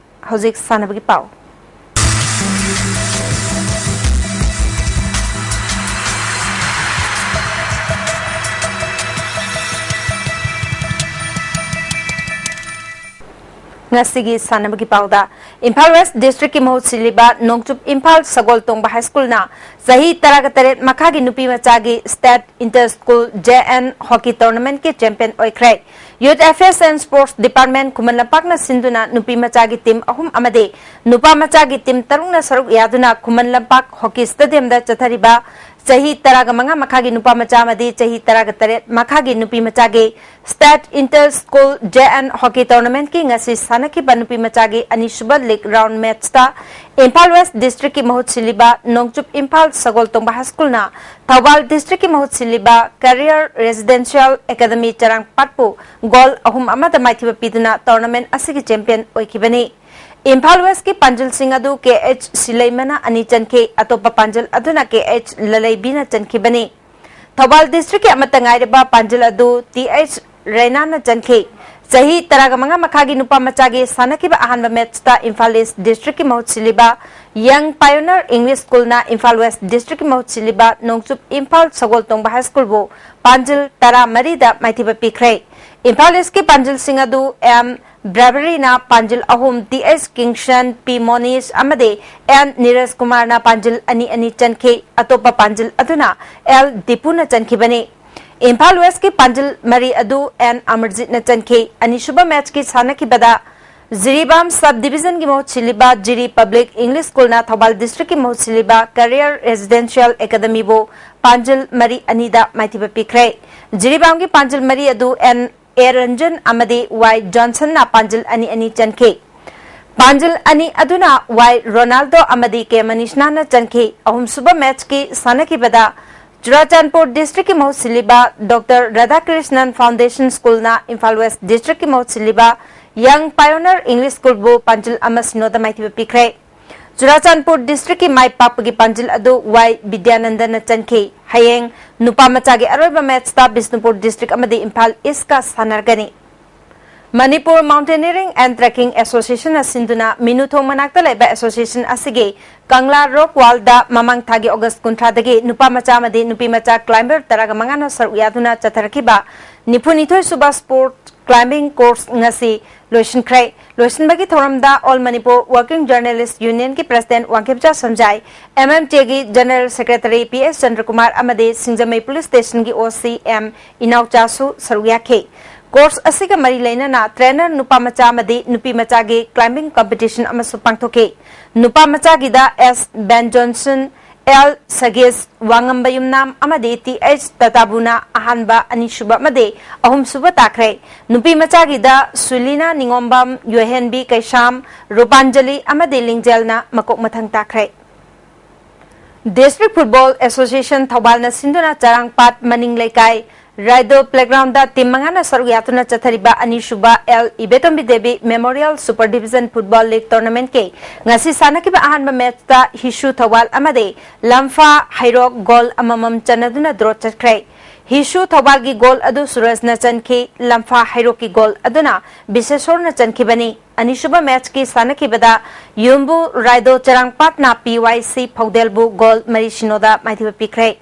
ꯍꯧꯖꯤꯛ ꯁꯥꯟꯅꯕꯒꯤ ꯄꯥꯎ꯫ ꯉꯁꯤꯒꯤ ꯁꯥꯟꯅꯕꯒꯤ ꯄꯥꯎꯗ, ꯏꯝꯐꯥꯜ ꯋꯦꯁ ꯗꯤꯁꯇ꯭ꯔꯤꯛꯀꯤ ꯃꯍꯨꯠ ꯁꯤꯜꯂꯤꯕ ꯅꯣꯡꯆꯨꯞ ꯏꯝꯐꯥꯜ ꯁꯒꯣꯜ ꯇꯣꯡꯕ ꯍꯥꯏ ꯁ꯭ꯀꯨꯜꯅ ꯆꯍꯤ ꯇꯔꯥꯒ ꯇꯔꯦꯠ ꯃꯈꯥꯒꯤ ꯅꯨꯄꯤ ꯃꯆꯥꯒꯤ state inter school J N hockey ꯇꯣꯔꯅꯥꯃꯦꯟꯠꯀꯤ ꯆꯦꯝꯄꯤꯌꯟ ꯑꯣꯏꯈ꯭ꯔꯦ꯫ Youth affairs and sports department ꯈꯨꯃꯟ ꯂꯝꯄꯥꯛꯅ ꯁꯤꯟꯗꯨꯅ ꯅꯨꯄꯤ ꯃꯆꯥꯒꯤ ꯇꯤꯝ ꯑꯍꯨꯝ ꯑꯃꯗꯤ ꯅꯨꯄꯥ ꯃꯆꯥꯒꯤ ꯇꯤꯝ ꯇꯔꯨꯛꯅ ꯁꯔꯨꯛ ꯌꯥꯗꯨꯅ ꯈꯨꯃꯟ ꯂꯝꯄꯥꯛ ꯍꯣꯀꯤ ꯁ꯭ꯇꯦꯗꯤꯌꯝꯗ ꯆꯠꯊꯔꯤꯕ ꯆꯍꯤ ꯇꯔꯥꯒ ꯃꯉꯥ ꯃꯈꯥꯒꯤ ꯅꯨꯄꯥ ꯃꯆꯥ ꯑꯃꯗꯤ ꯆꯍꯤ ꯇꯔꯥꯒ ꯇꯔꯦꯠ ꯃꯈꯥꯒꯤ ꯅꯨꯄꯤ ꯃꯆꯥꯒꯤ state inter school J N hockey ꯇꯣꯔꯅꯥꯃꯦꯟꯠꯀꯤ ꯉꯁꯤ ꯁꯥꯟꯅꯈꯤꯕ ꯅꯨꯄꯤ ꯃꯆꯥꯒꯤ ꯑꯅꯤꯁꯨꯕ ꯂꯤꯒ ꯔꯥꯎꯟ ꯃꯦꯠꯆꯇ ꯏꯝꯐꯥꯜ ꯋꯦꯁ ꯗꯤꯁꯇ꯭ꯔꯤꯛꯀꯤ ꯃꯍꯨꯠ ꯁꯤꯜꯂꯤꯕ ꯅꯣꯡꯆꯨꯞ ꯏꯝꯐꯥꯜ ꯁꯒꯣꯜ ꯇꯣꯡꯕ ꯍꯥꯏ ꯁ꯭ꯀꯨꯜꯅ ꯊꯧꯕꯥꯜ ꯗꯤꯁꯇ꯭ꯔꯤꯛꯀꯤ ꯃꯍꯨꯠ ꯁꯤꯜꯂꯤꯕ ꯀꯦꯔꯤꯌꯔ ꯔꯦꯁꯤꯗꯦꯟꯁꯤꯌꯦꯜ ꯑꯦꯀꯥꯗꯃꯤ ꯆꯔꯥꯡꯄꯥꯠꯄꯨ ꯒꯣꯜ ꯑꯍꯨꯝ ꯑꯃꯗ ꯃꯥꯏꯊꯤꯕ ꯄꯤꯗꯨꯅ ꯇꯣꯔꯅꯥꯃꯦꯟꯠ ꯑꯁꯤꯒꯤ ꯆꯦꯝꯄꯤꯌꯟ ꯑꯣꯏꯈꯤꯕꯅꯤ꯫ ꯏꯝꯐꯥꯜ ꯋꯦꯁꯀꯤ ꯄꯥꯟꯖꯜꯁꯤꯡ ꯑꯗꯨ ꯀꯦ ꯑꯩꯆ ꯁꯤꯂꯩꯃꯅ ꯑꯅꯤ ꯆꯟꯈꯤ, ꯑꯇꯣꯞꯄ ꯄꯥꯟꯖꯜ ꯑꯗꯨꯅ ꯀꯦ ꯑꯩꯆ ꯂꯂꯩꯕꯤꯅ ꯆꯟꯈꯤꯕꯅꯤ꯫ ꯊꯧꯕꯥꯜ ꯗꯤꯁꯇ꯭ꯔꯤꯛꯀꯤ ꯑꯃꯠꯇ ꯉꯥꯏꯔꯕ ꯄꯥꯟꯖꯜ ꯑꯗꯨ ꯇꯤ ꯑꯩꯆ ꯔꯦꯅꯥꯅ ꯆꯟꯈꯤ꯫ ꯆꯍꯤ ꯇꯔꯥꯒ ꯃꯉꯥ ꯃꯈꯥꯒꯤ ꯅꯨꯄꯥ ꯃꯆꯥꯒꯤ ꯁꯥꯟꯅꯈꯤꯕ ꯑꯍꯥꯟꯕ ꯃꯦꯠꯆꯇ ꯏꯝꯐꯥꯜ ꯏꯁ ꯗꯤꯁꯇ꯭ꯔꯤꯛꯀꯤ ꯃꯍꯨꯠ ꯁꯤꯜꯂꯤꯕ ꯌꯪ ꯄꯥꯏꯑꯣꯅꯤꯌꯔ ꯏꯪꯂꯤꯁ ꯁ꯭ꯀꯨꯜꯅ ꯏꯝꯐꯥꯜ ꯋꯦꯁ ꯗꯤꯁꯇ꯭ꯔꯤꯛꯀꯤ ꯃꯍꯨꯠ ꯁꯤꯜꯂꯤꯕ ꯅꯣꯡꯆꯨꯞ ꯏꯝꯐꯥꯜ ꯁꯒꯣꯜ ꯇꯣꯡꯕ ꯍꯥꯏ ꯁ꯭ꯀꯨꯜꯕꯨ ꯄꯥꯟꯖꯤꯜ ꯇꯔꯥꯃꯔꯤꯗ ꯃꯥꯏꯊꯤꯕ ꯄꯤꯈ꯭ꯔꯦ꯫ ꯏꯝꯐꯥꯜ ꯏꯁꯀꯤ ꯄꯥꯟꯖꯤꯜꯁꯤꯡ ꯑꯗꯨ ꯑꯦꯝ ꯕ꯭ꯔꯦꯕꯔꯤꯅ ꯄꯥꯟꯖꯤꯜ ꯑꯍꯨꯝ, ꯇꯤ ꯑꯩꯆ ꯀꯤꯡꯁꯟ, ꯄꯤ ꯃꯣꯅꯤꯁ ꯑꯃꯗꯤ ꯑꯦꯟ ꯅꯤꯔꯖ ꯀꯨꯃꯥꯔꯅ ꯄꯥꯟꯖꯤꯜ ꯑꯅꯤ ꯑꯅꯤ ꯆꯟꯈꯤ꯫ ꯑꯇꯣꯞꯄ ꯄꯥꯟꯖꯤꯜ ꯑꯗꯨꯅ ꯑꯦꯜ ꯗꯤꯄꯨꯅ ꯆꯟꯈꯤꯕꯅꯤ꯫ ꯏꯝꯐꯥꯜ ꯋꯦꯁꯀꯤ ꯄꯥꯟꯖꯤꯜ ꯃꯔꯤ ꯑꯗꯨ ꯑꯦꯟ ꯑꯃꯔꯖꯤꯠꯅ ꯆꯟꯈꯤ꯫ ꯑꯅꯤꯁꯨꯕ ꯃꯦꯠꯆꯀꯤ ꯁꯥꯟꯅꯈꯤꯕꯗ ꯖꯤꯔꯤꯕꯥꯝ ꯁꯕ ꯗꯤꯕꯤꯖꯟꯒꯤ ꯃꯍꯨꯠ ꯁꯤꯜꯂꯤꯕ ꯖꯤꯔꯤ ꯄꯕ꯭ꯂꯤꯛ ꯏꯪꯂꯤꯁ ꯁ꯭ꯀꯨꯜꯅ ꯊꯧꯕꯥꯜ ꯗꯤꯁꯇ꯭ꯔꯤꯛꯀꯤ ꯃꯍꯨꯠ ꯁꯤꯜꯂꯤꯕ ꯀꯦꯔꯤꯌꯔ ꯔꯦꯁꯤꯗꯦꯟꯁꯤꯌꯦꯜ ꯑꯦꯀꯥꯗꯃꯤꯕꯨ ꯄꯥꯟꯖꯤꯜ ꯃꯔꯤ ꯑꯅꯤꯗ ꯃꯥꯏꯊꯤꯕ ꯄꯤꯈ꯭ꯔꯦ꯫ ꯖꯤꯔꯤꯕꯥꯝꯒꯤ ꯄꯥꯟꯖꯤꯜ ꯃꯔꯤ ꯑꯗꯨ ꯑꯦꯟ ꯑꯦ ꯔꯟꯖꯟ ꯑꯃꯗꯤ ꯋꯥꯏ ꯖꯣꯟꯁꯟꯅ ꯄꯥꯟꯖꯤꯜ ꯑꯅꯤ ꯑꯅꯤ ꯆꯟꯈꯤ꯫ ꯄꯥꯟꯖꯤꯜ ꯑꯅꯤ ꯑꯗꯨꯅ ꯋꯥꯏ ꯔꯣꯅꯥꯜꯗꯣ ꯑꯃꯗꯤ ꯀꯦ ꯃꯅꯤꯁꯅꯥꯅ ꯆꯟꯈꯤ꯫ ꯑꯍꯨꯝꯁꯨꯕ ꯃꯦꯠꯆꯀꯤ ꯁꯥꯟꯅꯈꯤꯕꯗ ꯆꯨꯔꯥꯆꯥꯟꯄꯨꯔ ꯗꯤꯁꯇ꯭ꯔꯤꯛꯀꯤ ꯃꯍꯨꯠ ꯁꯤꯜꯂꯤꯕ doctor Radhakrishnan foundation ꯁ꯭ꯀꯨꯜꯅ Imphal west ꯗꯤꯁꯇ꯭ꯔꯤꯛꯀꯤ ꯃꯍꯨꯠ ꯁꯤꯜꯂꯤꯕ ꯌꯪ ꯄꯥꯏꯑꯣꯅꯤꯌꯔ ꯏꯪꯂꯤꯁ ꯁ꯭ꯀꯨꯜꯕꯨ ꯄꯥꯟꯖꯤꯜ ꯑꯃ ꯁꯤꯅꯣꯗ ꯃꯥꯏꯊꯤꯕ ꯄꯤꯈ꯭ꯔꯦ꯫ ꯆꯨꯔꯥꯆꯥꯟꯄꯨꯔ ꯗꯤꯁꯇ꯭ꯔꯤꯛꯀꯤ ꯃꯥꯏ ꯄꯥꯛꯄꯒꯤ ꯄꯥꯟꯖꯤꯜ ꯑꯗꯨ ꯋꯥꯏ ꯕꯤꯗ꯭ꯌꯥꯅꯟꯗꯟꯅ ꯆꯟꯈꯤ꯫ ꯍꯌꯦꯡ ꯅꯨꯄꯥ ꯃꯆꯥꯒꯤ ꯑꯔꯣꯏꯕ ꯃꯦꯠꯆꯇ ꯕꯤꯁꯅꯨꯄꯨꯔ ꯗꯤꯁꯇ꯭ꯔꯤꯛ ꯑꯃꯗꯤ ꯏꯝꯐꯥꯜ ꯏꯁꯀ ꯁꯥꯟꯅꯔꯒꯅꯤ꯫ ꯃꯅꯤꯄꯨꯔ ꯃꯥꯎꯟꯇꯦꯅꯤꯌꯔꯤꯡ ꯑꯦꯟ ꯇ꯭ꯔꯦꯛꯀꯤꯡ ꯑꯦꯁꯣꯁꯤꯌꯦꯁꯟꯅ ꯁꯤꯟꯗꯨꯅ ꯃꯤꯅꯨꯊꯣꯡ ꯃꯅꯥꯛꯇ ꯂꯩꯕ ꯑꯦꯁꯣꯁꯤꯌꯦꯁꯟ ꯑꯁꯤꯒꯤ ꯀꯪꯂꯥ ꯔꯣꯛ ꯋꯥꯜꯗ ꯃꯃꯥꯡ ꯊꯥꯒꯤ ꯑꯣꯒꯁ ꯀꯨꯟꯊ꯭ꯔꯥꯗꯒꯤ ꯅꯨꯄꯥ ꯃꯆꯥ ꯑꯃꯗꯤ ꯅꯨꯄꯤ ꯃꯆꯥ ꯀ꯭ꯂꯥꯏꯝꯕꯔ ꯇꯔꯥꯒ ꯃꯉꯥꯅ ꯁꯔꯨꯛ ꯌꯥꯗꯨꯅ ꯆꯠꯊꯔꯛꯈꯤꯕ ꯅꯤꯐꯨꯅꯤꯊꯣꯏ ꯁꯨꯕ ꯁ꯭ꯄꯣꯔꯠꯁ Climbing course ꯉꯁꯤ ꯂꯣꯏꯁꯤꯟꯈ꯭ꯔꯦ꯫ ꯂꯣꯏꯁꯤꯟꯕꯒꯤ ꯊꯧꯔꯝꯗ All Manipur Working Journalist Union ꯒꯤ President Wangkhemcha ꯁꯝꯖꯥꯏ, M M T A ꯒꯤ General Secretary P S ꯆꯟꯗ꯭ꯔꯀꯨꯃꯥꯔ ꯑꯃꯗꯤ ꯁꯤꯡꯖꯃꯩ Police Station ꯒꯤ O C M ꯏꯅꯥꯎꯆꯥꯁꯨ ꯁꯔꯨꯛ ꯌꯥꯈꯤ꯫ Course ꯑꯁꯤꯒ ꯃꯔꯤ ꯂꯩꯅꯅ trainer ꯅꯨꯄꯥ ꯃꯆꯥ ꯑꯃꯗꯤ ꯅꯨꯄꯤ ꯃꯆꯥꯒꯤ climbing competition ꯑꯃꯁꯨ ꯄꯥꯡꯊꯣꯛꯈꯤ꯫ ꯅꯨꯄꯥ ꯃꯆꯥꯒꯤꯗ S Ben Johnson, L ꯁꯒꯦꯁ ꯋꯥꯉꯝꯕ ꯌꯨꯝꯅꯥꯝ ꯑꯃꯗꯤ T H ꯇꯇꯥꯕꯨꯅ ꯑꯍꯥꯟꯕ, ꯑꯅꯤꯁꯨꯕ ꯑꯃꯗꯤ ꯑꯍꯨꯝꯁꯨꯕ ꯇꯥꯈ꯭ꯔꯦ꯫ ꯅꯨꯄꯤ ꯃꯆꯥꯒꯤꯗ ꯁꯨꯂꯤꯅꯥ ꯅꯤꯉꯣꯝꯕꯝ, ꯌꯣꯍꯦꯟꯕꯤ ꯀꯩꯁꯥꯝ, ꯔꯨꯄꯥꯟꯖꯂꯤ ꯑꯃꯗꯤ ꯂꯤꯡꯖꯦꯜꯅ ꯃꯀꯣꯛ ꯃꯊꯪ ꯇꯥꯈ꯭ꯔꯦ꯫ District Football Association ꯊꯧꯕꯥꯜꯅ ꯁꯤꯟꯗꯨꯅ ꯆꯔꯥꯡꯄꯥꯠ ꯃꯅꯤꯡ ꯂꯩꯀꯥꯏ ꯔꯥꯏꯗꯣ Playground ꯗ team ꯃꯉꯥꯅ ꯁꯔꯨꯛ ꯌꯥꯗꯨꯅ ꯆꯠꯊꯔꯤꯕ ꯑꯅꯤꯁꯨꯕ L ꯏꯕꯦꯇꯣꯝꯕꯤ Devi Memorial Super Division Football League Tournament ꯀꯤ ꯉꯁꯤ ꯁꯥꯟꯅꯈꯤꯕ ꯑꯍꯥꯟꯕ match ꯇ ꯍꯤꯁꯨ ꯊꯧꯕꯥꯜ ꯑꯃꯗꯤ ꯂꯝꯐꯥ ꯍꯩꯔꯣꯛ goal ꯑꯃꯃꯝ ꯆꯟꯅꯗꯨꯅ draw ꯆꯠꯈ꯭ꯔꯦ꯫ ꯍꯤꯁꯨ ꯊꯧꯕꯥꯜꯒꯤ goal ꯑꯗꯨ ꯁꯨꯔꯖꯅ ꯆꯟꯈꯤ꯫ ꯂꯝꯐꯥ ꯍꯩꯔꯣꯛꯀꯤ goal ꯑꯗꯨꯅ ꯕꯤꯁꯦꯁꯣꯔꯅ ꯆꯟꯈꯤꯕꯅꯤ꯫ ꯑꯅꯤꯁꯨꯕ match ꯀꯤ ꯁꯥꯟꯅꯈꯤꯕꯗ ꯌꯨꯝꯕꯨ ꯔꯥꯏꯗꯣ ꯆꯔꯥꯡꯄꯥꯠꯅ P Y C ꯐꯧꯗꯦꯜꯕꯨ goal ꯃꯔꯤ ꯁꯤꯅꯣꯗ ꯃꯥꯏꯊꯤꯕ ꯄꯤꯈ꯭ꯔꯦ꯫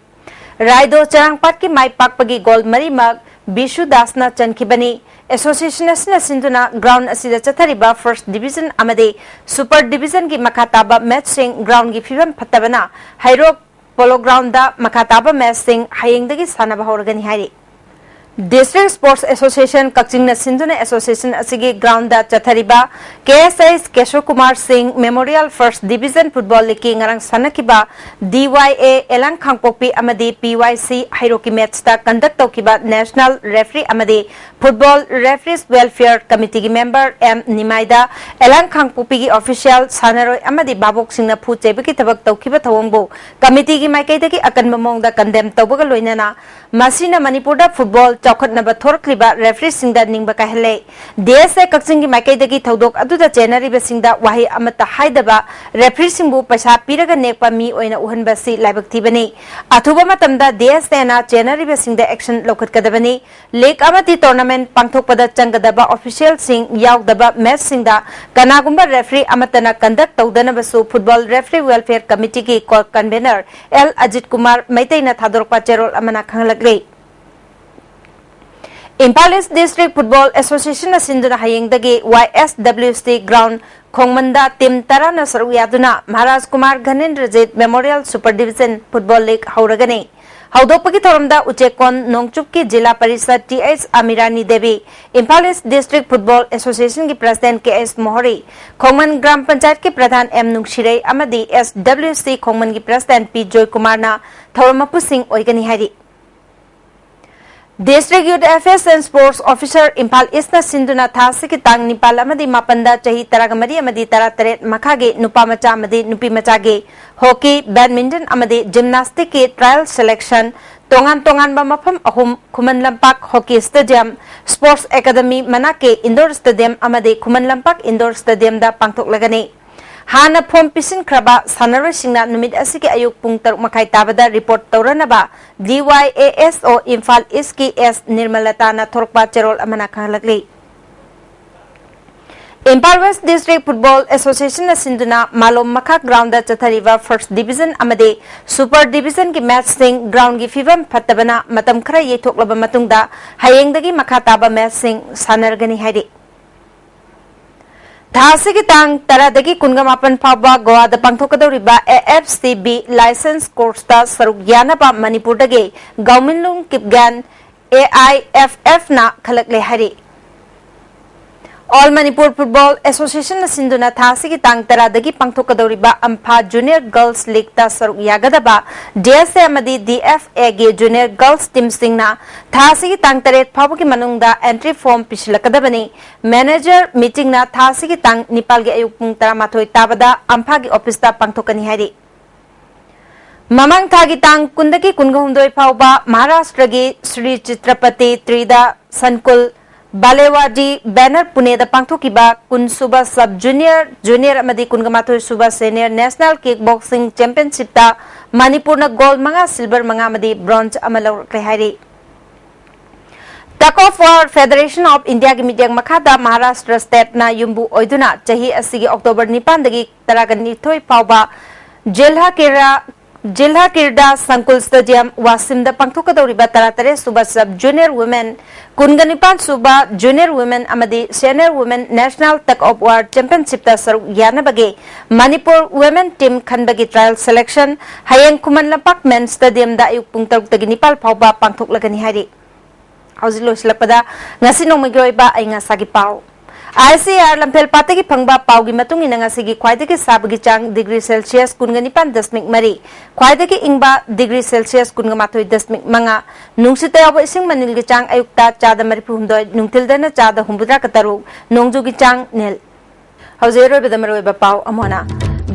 ꯔꯥꯏꯗꯣ ꯆꯔꯥꯡꯄꯥꯠꯀꯤ ꯃꯥꯏ ꯄꯥꯛꯄꯒꯤ goal ꯃꯔꯤꯃꯛ ꯕꯤꯁꯨ ꯗꯥꯁꯅ ꯆꯟꯈꯤꯕꯅꯤ꯫ Association ꯑꯁꯤꯅ ꯁꯤꯟꯗꯨꯅ ground ꯑꯁꯤꯗ ꯆꯠꯊꯔꯤꯕ First Division ꯑꯃꯗꯤ Super Division ꯒꯤ ꯃꯈꯥ ꯇꯥꯕ match ꯁꯤꯡ ground ꯒꯤ ꯐꯤꯕꯝ ꯐꯠꯇꯕꯅ ꯍꯩꯔꯣꯛ Polo Ground ꯗ ꯃꯈꯥ ꯇꯥꯕ match ꯁꯤꯡ ꯍꯌꯦꯡꯗꯒꯤ ꯁꯥꯟꯅꯕ ꯍꯧꯔꯒꯅꯤ ꯍꯥꯏꯔꯤ꯫ District Sports Association ꯀꯛꯆꯤꯡꯅ ꯁꯤꯟꯗꯨꯅ association ꯑꯁꯤꯒꯤ ground ꯗ ꯆꯠꯊꯔꯤꯕ K S H ꯀꯦꯁꯣ ꯀꯨꯃꯥꯔ ꯁꯤꯡ Memorial First Division Football League ꯀꯤ ꯉꯔꯥꯡ ꯁꯥꯟꯅꯈꯤꯕ D Y A ꯑꯦꯂꯥꯡ ꯈꯥꯡꯄꯣꯛꯄꯤ ꯑꯃꯗꯤ P Y C ꯍꯩꯔꯣꯛꯀꯤ match ꯇ conduct ꯇꯧꯈꯤꯕ National Referee ꯑꯃꯗꯤ Football Referees Welfare Committee ꯒꯤ member M ꯅꯤꯃꯥꯏꯗ ꯑꯦꯂꯥꯡ ꯈꯥꯡꯄꯣꯛꯄꯤꯒꯤ official, ꯁꯥꯟꯅꯔꯣꯏ ꯑꯃꯗꯤ ꯚꯥꯕꯣꯛꯁꯤꯡꯅ ꯐꯨ ꯆꯩꯕꯒꯤ ꯊꯕꯛ ꯇꯧꯈꯤꯕ ꯊꯧꯑꯣꯡꯕꯨ committee ꯒꯤ ꯃꯥꯏꯀꯩꯗꯒꯤ ꯑꯀꯟꯕ ꯃꯑꯣꯡꯗ condemn ꯇꯧꯕꯒ ꯂꯣꯏꯅꯅ ꯃꯁꯤꯅ ꯃꯅꯤꯄꯨꯔꯗ football ꯆꯥꯎꯈꯠꯅꯕ ꯊꯣꯔꯛꯂꯤꯕ referee ꯁꯤꯡꯗ ꯅꯤꯡꯕ ꯀꯥꯏꯍꯜꯂꯦ꯫ D S A ꯀꯛꯆꯤꯡꯒꯤ ꯃꯥꯏꯀꯩꯗꯒꯤ ꯊꯧꯗꯣꯛ ꯑꯗꯨꯗ ꯆꯦꯟꯅꯔꯤꯕꯁꯤꯡꯗ ꯋꯥꯍꯩ ꯑꯃꯠꯇ ꯍꯥꯏꯗꯕ referee ꯁꯤꯡꯕꯨ ꯄꯩꯁꯥ ꯄꯤꯔꯒ ꯅꯦꯛꯄ ꯃꯤ ꯑꯣꯏꯅ ꯎꯍꯟꯕ ꯑꯁꯤ ꯂꯥꯏꯕꯛ ꯊꯤꯕꯅꯤ꯫ ꯑꯊꯨꯕ ꯃꯇꯝꯗ D S A ꯅ ꯆꯦꯟꯅꯔꯤꯕꯁꯤꯡꯗ action ꯂꯧꯈꯠꯀꯗꯕꯅꯤ꯫ League ꯑꯃꯗꯤ tournament ꯄꯥꯡꯊꯣꯛꯄꯗ ꯆꯪꯒꯗꯕ official ꯁꯤꯡ ꯌꯥꯎꯗꯕ match ꯁꯤꯡꯗ ꯀꯅꯥꯒꯨꯝꯕ referee ꯑꯃꯠꯇꯅ conduct ꯇꯧꯗꯅꯕꯁꯨ Football Referee Welfare Committee ꯒꯤ co-, convener L Ajit Kumar ꯃꯩꯇꯩꯅ ꯊꯥꯗꯣꯔꯛꯄ ꯆꯦꯔꯣꯜ ꯑꯃꯅ ꯈꯪꯍꯜꯂꯛꯂꯤ꯫ ꯏꯝꯐꯥꯜ ꯏꯁ ꯗꯤꯁꯇ꯭ꯔꯤꯛ ꯐꯨꯠꯕꯣꯜ ꯑꯦꯁꯣꯁꯤꯌꯦꯁꯟꯅ ꯁꯤꯟꯗꯨꯅ ꯍꯌꯦꯡꯗꯒꯤ Y S W C ground ꯈꯣꯡꯃꯟꯗ ꯇꯤꯝ ꯇꯔꯥꯅ ꯁꯔꯨꯛ ꯌꯥꯗꯨꯅ Maharaj Kumar Ghanendrajit memorial super division football league ꯍꯧꯔꯒꯅꯤ꯫ ꯍꯧꯗꯣꯛꯄꯒꯤ ꯊꯧꯔꯝꯗ ꯎꯆꯦꯛꯀꯣꯟ ꯅꯣꯡꯆꯨꯞꯀꯤ ꯖꯤꯂꯥ ꯄꯔꯤꯁꯗ T H Amirani Devi, Imphal east district football ꯑꯦꯁꯣꯁꯤꯌꯦꯁꯟꯒꯤ president K S Mohori, Khongman ꯒ꯭ꯔꯥꯝ ꯄꯟꯆꯥꯌꯠꯀꯤ ꯄ꯭ꯔꯙꯥꯟ ꯑꯦꯝ ꯅꯨꯡꯁꯤꯔꯩ ꯑꯃꯗꯤ ꯑꯦꯁ ꯗꯕ꯭ꯂꯤꯎ ꯁꯤ ꯈꯣꯡꯃꯟꯒꯤ ꯄ꯭ꯔꯁꯤꯗꯦꯟꯠ ꯄꯤ ꯖꯣꯏꯀꯨꯃꯥꯔꯅ ꯊꯧꯔꯝ ꯃꯄꯨꯁꯤꯡ ꯑꯣꯏꯒꯅꯤ ꯍꯥꯏꯔꯤ꯫ District Youth Affairs and Sports Officer, Imphal ꯏꯁꯅ ꯁꯤꯟꯗꯨꯅ ꯊꯥ ꯑꯁꯤꯒꯤ ꯇꯥꯡ ꯅꯤꯄꯥꯜ ꯑꯃꯗꯤ ꯃꯥꯄꯟꯗ ꯆꯍꯤ ꯇꯔꯥꯒ ꯃꯔꯤ ꯑꯃꯗꯤ ꯇꯔꯥ ꯇꯔꯦꯠ ꯃꯈꯥꯒꯤ ꯅꯨꯄꯥ ꯃꯆꯥ ꯑꯃꯗꯤ ꯅꯨꯄꯤ ꯃꯆꯥꯒꯤ ꯍꯣꯀꯤ, ꯕꯦꯗꯃꯤꯟꯇꯟ ꯑꯃꯗꯤ ꯖꯤꯝꯅꯥꯁꯇꯤꯛꯀꯤ ꯇ꯭ꯔꯥꯌꯦꯜ ꯁꯦꯂꯦꯛꯁꯟ ꯇꯣꯉꯥꯟ ꯇꯣꯉꯥꯟꯕ ꯃꯐꯝ ꯑꯍꯨꯝ, Khuman Lampak hockey stadium, sports academy ꯃꯅꯥꯛꯀꯤ ꯏꯟꯗꯣꯔ ꯁ꯭ꯇꯦꯗꯤꯌꯝ ꯑꯃꯗꯤ ꯈꯨꯃꯟ ꯂꯝꯄꯥꯛ ꯏꯟꯗꯣꯔ ꯁ꯭ꯇꯦꯗꯤꯌꯝꯗ ꯄꯥꯡꯊꯣꯛꯂꯒꯅꯤ꯫ ꯍꯥꯟꯅ ꯐꯣꯝ ꯄꯤꯁꯤꯟꯈ꯭ꯔꯕ ꯁꯥꯟꯅꯔꯣꯏꯁꯤꯡꯅ ꯅꯨꯃꯤꯠ ꯑꯁꯤꯒꯤ ꯑꯌꯨꯛ ꯄꯨꯡ ꯇꯔꯨꯛ ꯃꯈꯥꯏ ꯇꯥꯕꯗ report ꯇꯧꯔꯅꯕ D Y A S ꯑꯣ ꯏꯝꯐꯥꯜ ꯏꯁꯀꯤ ꯑꯦꯁ ꯅꯤꯔꯃꯂꯇꯥꯅ ꯊꯣꯔꯛꯄ ꯆꯦꯔꯣꯜ ꯑꯃꯅ ꯈꯪꯍꯜꯂꯛꯂꯤ꯫ ꯏꯝꯐꯥꯜ ꯋꯦꯁ ꯗꯤꯁꯇ꯭ꯔꯤꯛ ꯐꯨꯠꯕꯣꯜ ꯑꯦꯁꯣꯁꯤꯌꯦꯁꯟꯅ ꯁꯤꯟꯗꯨꯅ ꯃꯥꯂꯣꯝ ꯃꯈꯥ ꯒ꯭ꯔꯥꯎꯟꯗ ꯆꯠꯊꯔꯤꯕ ꯐꯥꯔꯁꯠ ꯗꯤꯕꯤꯖꯟ ꯑꯃꯗꯤ ꯁꯨꯄꯔ ꯗꯤꯕꯤꯖꯟꯒꯤ ꯃꯦꯆꯁꯤꯡ ꯒ꯭ꯔꯥꯎꯟꯒꯤ ꯐꯤꯕꯝ ꯐꯠꯇꯕꯅ ꯃꯇꯝ ꯈꯔ ꯌꯩꯊꯣꯛꯂꯕ ꯃꯇꯨꯡꯗ ꯍꯌꯦꯡꯗꯒꯤ ꯃꯈꯥ ꯇꯥꯕ ꯃꯦꯆꯁꯤꯡ ꯁꯥꯟꯅꯔꯒꯅꯤ ꯍꯥꯏꯔꯤ꯫ ꯊꯥ ꯑꯁꯤꯒꯤ ꯇꯥꯡ ꯇꯔꯥꯗꯒꯤ ꯀꯨꯟꯒ ꯃꯥꯄꯟ ꯐꯥꯎꯕ ꯒꯣꯋꯥꯗ ꯄꯥꯡꯊꯣꯛꯀꯗꯧꯔꯤꯕ A F C B licence ꯀꯣꯔꯁꯇ ꯁꯔꯨꯛ ꯌꯥꯅꯕ ꯃꯅꯤꯄꯨꯔꯗꯒꯤ ꯒꯥꯎꯃꯤꯟꯂꯨꯡ ꯀꯤꯞꯒꯦꯟ, ꯑꯦ ꯑꯥꯏ ꯑꯦꯐ ꯑꯦꯐꯅ ꯈꯜꯂꯛꯂꯦ ꯍꯥꯏꯔꯤ꯫ ꯑꯣꯜ ꯃꯅꯤꯄꯨꯔ ꯐꯨꯠꯕꯣꯜ ꯑꯦꯁꯣꯁꯤꯌꯦꯁꯟꯅ ꯁꯤꯟꯗꯨꯅ ꯊꯥ ꯑꯁꯤꯒꯤ ꯇꯥꯡ ꯇꯔꯥꯗꯒꯤ ꯄꯥꯡꯊꯣꯛꯀꯗꯧꯔꯤꯕ ꯑꯝꯐꯥ ꯖꯨꯅꯤꯌꯔ ꯒꯔꯜꯁ ꯂꯤꯒꯇ ꯁꯔꯨꯛ ꯌꯥꯒꯗꯕ ꯗꯤ ꯑꯦꯁ ꯑꯦ ꯑꯃꯗꯤ ꯗꯤ ꯑꯦꯐ ꯑꯦꯒꯤ ꯖꯨꯅꯤꯌꯔ ꯒꯔꯜꯁ ꯇꯤꯝꯁꯤꯡꯅ ꯊꯥ ꯑꯁꯤꯒꯤ ꯇꯥꯡ ꯇꯔꯦꯠ ꯐꯥꯎꯕꯒꯤ ꯃꯅꯨꯡꯗ ꯑꯦꯟꯇ꯭ꯔꯤ ꯐꯣꯔꯝ ꯄꯤꯁꯤꯜꯂꯛꯀꯗꯕꯅꯤ꯫ ꯃꯦꯅꯦꯖꯔ ꯃꯤꯇꯤꯡꯅ ꯊꯥ ꯑꯁꯤꯒꯤ ꯇꯥꯡ ꯅꯤꯄꯥꯜꯒꯤ ꯑꯌꯨꯛ ꯄꯨꯡ ꯇꯔꯥꯃꯥꯊꯣꯏ ꯇꯥꯕꯗ ꯑꯝꯐꯥꯒꯤ ꯑꯣꯐꯤꯁꯇ ꯄꯥꯡꯊꯣꯛꯀꯅꯤ ꯍꯥꯏꯔꯤ꯫ ꯃꯃꯥꯡ ꯊꯥꯒꯤ ꯇꯥꯡ ꯀꯨꯟꯗꯒꯤ ꯀꯨꯟꯒ ꯍꯨꯝꯗꯣꯏ ꯐꯥꯎꯕ ꯃꯍꯥꯔꯥꯁꯇ꯭ꯔꯒꯤ ꯁ꯭ꯔꯤ ꯆꯤꯇ꯭ꯔꯄꯇꯤ ꯇ꯭ꯔꯤꯗ ꯁꯟꯀꯨꯜ ꯕꯥꯂꯦꯋꯥꯗꯤ ꯕꯦꯅꯔ ꯄꯨꯅꯦꯗ ꯄꯥꯡꯊꯣꯛꯈꯤꯕ ꯀꯨꯟ ꯁꯨꯕ ꯁꯕ ꯖꯨꯅꯤꯌꯔ, ꯖꯨꯅꯤꯌꯔ ꯑꯃꯗꯤ ꯀꯨꯟꯒ ꯃꯥꯊꯣꯏ ꯁꯨꯕ ꯁꯦꯅꯤꯌꯔ ꯅꯦꯁꯅꯦꯜ ꯀꯤꯛ ꯕꯣꯛꯁꯤꯡ ꯆꯦꯝꯄꯤꯌꯟꯁꯤꯞꯇ ꯃꯅꯤꯄꯨꯔꯅ ꯒꯣꯜ ꯃꯉꯥ, ꯁꯤꯜꯚꯔ ꯃꯉꯥ ꯑꯃꯗꯤ ꯕ꯭ꯔꯣꯟꯖ ꯑꯃ ꯂꯧꯔꯛꯂꯦ ꯍꯥꯏꯔꯤ꯫ Tug of War Federation of Indiaꯒꯤ ꯃꯤꯠꯌꯦꯡ ꯃꯈꯥꯗ ꯃꯍꯥꯔꯥꯁꯇ꯭ꯔ ꯁ꯭ꯇꯦꯠꯅ ꯌꯨꯝꯕꯨ ꯑꯣꯏꯗꯨꯅ ꯆꯍꯤ ꯑꯁꯤꯒꯤ ꯑꯣꯛꯇꯣꯕꯔ ꯅꯤꯄꯥꯟꯗꯒꯤ ꯇꯔꯥꯒ ꯅꯤꯊꯣꯏ ꯐꯥꯎꯕ ꯖꯤꯜꯍꯥ ꯀ꯭ꯔꯤꯌꯥ ꯖꯤꯜꯂꯥ ꯀ꯭ꯔꯤꯗꯥ ꯁꯪꯀꯨꯜ ꯁ꯭ꯇꯦꯗꯤꯌꯝ ꯋꯥꯁꯤꯝꯗ ꯄꯥꯡꯊꯣꯛꯀꯗꯧꯔꯤꯕ ꯇꯔꯥꯇꯔꯦꯠ ꯁꯨꯕ ꯁꯕ ꯖꯨꯅꯤꯌꯔ ꯋꯨꯃꯦꯟ, ꯀꯨꯟꯒ ꯅꯤꯄꯥꯟ ꯁꯨꯕ ꯖꯨꯅꯤꯌꯔ ꯋꯨꯃꯦꯟ ꯑꯃꯗꯤ senior women national tug of war ꯆꯦꯝꯄꯤꯌꯟꯁꯤꯞꯇ ꯁꯔꯨꯛ ꯌꯥꯅꯕꯒꯤ ꯃꯅꯤꯄꯨꯔ ꯋꯨꯃꯦꯟ ꯇꯤꯝ ꯈꯟꯕꯒꯤ ꯇ꯭ꯔꯥꯌꯦꯜ ꯁꯦꯂꯦꯛꯁꯟ ꯍꯌꯦꯡ ꯈꯨꯃꯟ ꯂꯝꯄꯥꯛ ꯃꯦꯟ ꯁ꯭ꯇꯦꯗꯤꯌꯝꯗ ꯑꯌꯨꯛ ꯄꯨꯡ ꯇꯔꯨꯛꯇꯒꯤ ꯅꯤꯄꯥꯜ ꯐꯥꯎꯕ ꯄꯥꯡꯊꯣꯛꯂꯒꯅꯤ ꯍꯥꯏꯔꯤ꯫ ꯍꯧꯖꯤꯛ ꯂꯣꯏꯁꯤꯜꯂꯛꯄꯗ ꯉꯁꯤ ꯅꯣꯡꯃꯒꯤ ꯑꯣꯏꯕ ꯑꯏꯪ ꯑꯁꯥꯒꯤ ꯄꯥꯎ꯫ ꯑꯥꯏ ꯑꯦꯁ ꯑꯦ ꯑꯥꯔ ꯂꯝꯐꯦꯜ ꯄꯥꯠꯇꯒꯤ ꯐꯪꯕ ꯄꯥꯎꯒꯤ ꯃꯇꯨꯡ ꯏꯟꯅ ꯉꯁꯤꯒꯤ ꯈ꯭ꯋꯥꯏꯗꯒꯤ ꯁꯥꯕꯒꯤ ꯆꯥꯡ ꯗꯤꯒ꯭ꯔꯤ ꯁꯦꯜꯁꯤꯌꯁ ꯀꯨꯟꯒ ꯅꯤꯄꯥꯟ ꯗꯁꯃꯤꯛ ꯃꯔꯤ, ꯈ꯭ꯋꯥꯏꯗꯒꯤ ꯏꯪꯕ ꯗꯤꯒ꯭ꯔꯤ ꯁꯦꯜꯁꯤꯌꯁ ꯀꯨꯟꯒ ꯃꯥꯊꯣꯏ ꯗꯁꯃꯤꯛ ꯃꯉꯥ, ꯅꯨꯡꯁꯤꯠꯇ ꯌꯥꯎꯕ ꯏꯁꯤꯡ ꯃꯅꯤꯜꯒꯤ ꯆꯥꯡ ꯑꯌꯨꯛꯇ ꯆꯥꯗ ꯃꯔꯤꯐꯨ ꯍꯨꯝꯗꯣꯏ, ꯅꯨꯡꯊꯤꯜꯗꯅ ꯆꯥꯗ ꯍꯨꯝꯐꯨꯇꯔꯥꯒ ꯇꯔꯨꯛ, ꯅꯣꯡꯖꯨꯒꯤ ꯆꯥꯡ ꯅꯤꯜ꯫ ꯍꯧꯖꯤꯛ ꯑꯔꯣꯏꯕꯗ ꯃꯔꯨꯑꯣꯏꯕ ꯄꯥꯎ ꯑꯃꯨꯛ ꯍꯟꯅ꯫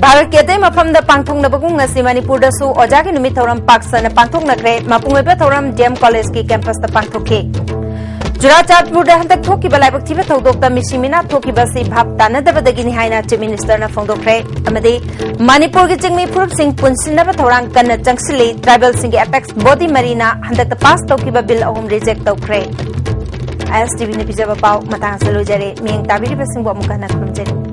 ꯚꯥꯔꯠꯀꯤ ꯑꯇꯩ ꯃꯐꯝꯗ ꯄꯥꯡꯊꯣꯛꯅꯕꯒꯨꯝ ꯉꯁꯤ ꯃꯅꯤꯄꯨꯔꯗꯁꯨ ꯑꯣꯖꯥꯒꯤ ꯅꯨꯃꯤꯠ ꯊꯧꯔꯝ ꯄꯥꯛ ꯁꯟꯅ ꯄꯥꯡꯊꯣꯛꯅꯈ꯭ꯔꯦ꯫ ꯃꯄꯨꯡ ꯑꯣꯏꯕ ꯊꯧꯔꯝ ꯗꯤ ꯑꯦꯝ ꯀꯣꯂꯦꯖꯀꯤ ꯀꯦꯝꯄꯁꯇ ꯄꯥꯡꯊꯣꯛꯈꯤ꯫ ꯆꯨꯔꯥꯆꯥꯟꯄꯨꯔꯗ ꯍꯟꯗꯛ ꯊꯣꯛꯈꯤꯕ ꯂꯥꯏꯕꯛ ꯊꯤꯕ ꯊꯧꯗꯣꯛꯇ ꯃꯤꯁꯤ ꯃꯤꯅꯥ ꯊꯣꯛꯈꯤꯕ ꯑꯁꯤ ꯚꯥꯞ ꯇꯥꯅꯗꯕꯗꯒꯤꯅꯤ ꯍꯥꯏꯅ ꯆꯤꯐ ꯃꯤꯅꯤꯁꯇꯔꯅ ꯐꯣꯡꯗꯣꯛꯈ꯭ꯔꯦ꯫ ꯑꯃꯗꯤ ꯃꯅꯤꯄꯨꯔꯒꯤ ꯆꯤꯡꯃꯤ ꯐꯨꯔꯨꯞꯁꯤꯡ ꯄꯨꯟꯁꯤꯟꯅꯕ ꯊꯧꯔꯥꯡ ꯀꯟꯅ ꯆꯪꯁꯤꯜꯂꯤ꯫ ꯇ꯭ꯔꯥꯏꯕꯦꯜꯁꯤꯡꯒꯤ ꯑꯦꯄꯦꯛꯁ ꯕꯣꯗꯤ ꯃꯔꯤꯅ ꯍꯟꯗꯛꯇ ꯄꯥꯁ ꯇꯧꯈꯤꯕ ꯕꯤꯜ ꯑꯍꯨꯝ ꯔꯤꯖꯦꯛ ꯇꯧꯈ꯭ꯔꯦ꯫ ꯑꯥꯏ ꯑꯦꯁ ꯇꯤ ꯚꯤꯅ ꯄꯤꯖꯕ ꯄꯥꯎ ꯃꯇꯥꯡ ꯑꯁꯤꯗ ꯂꯣꯏꯖꯔꯦ꯫ ꯃꯤꯠꯌꯦꯡ ꯇꯥꯕꯤꯔꯤꯕꯁꯤꯡꯕꯨ ꯑꯃꯨꯛ ꯍꯟꯅ ꯈꯨꯔꯨꯝꯖꯔꯤ꯫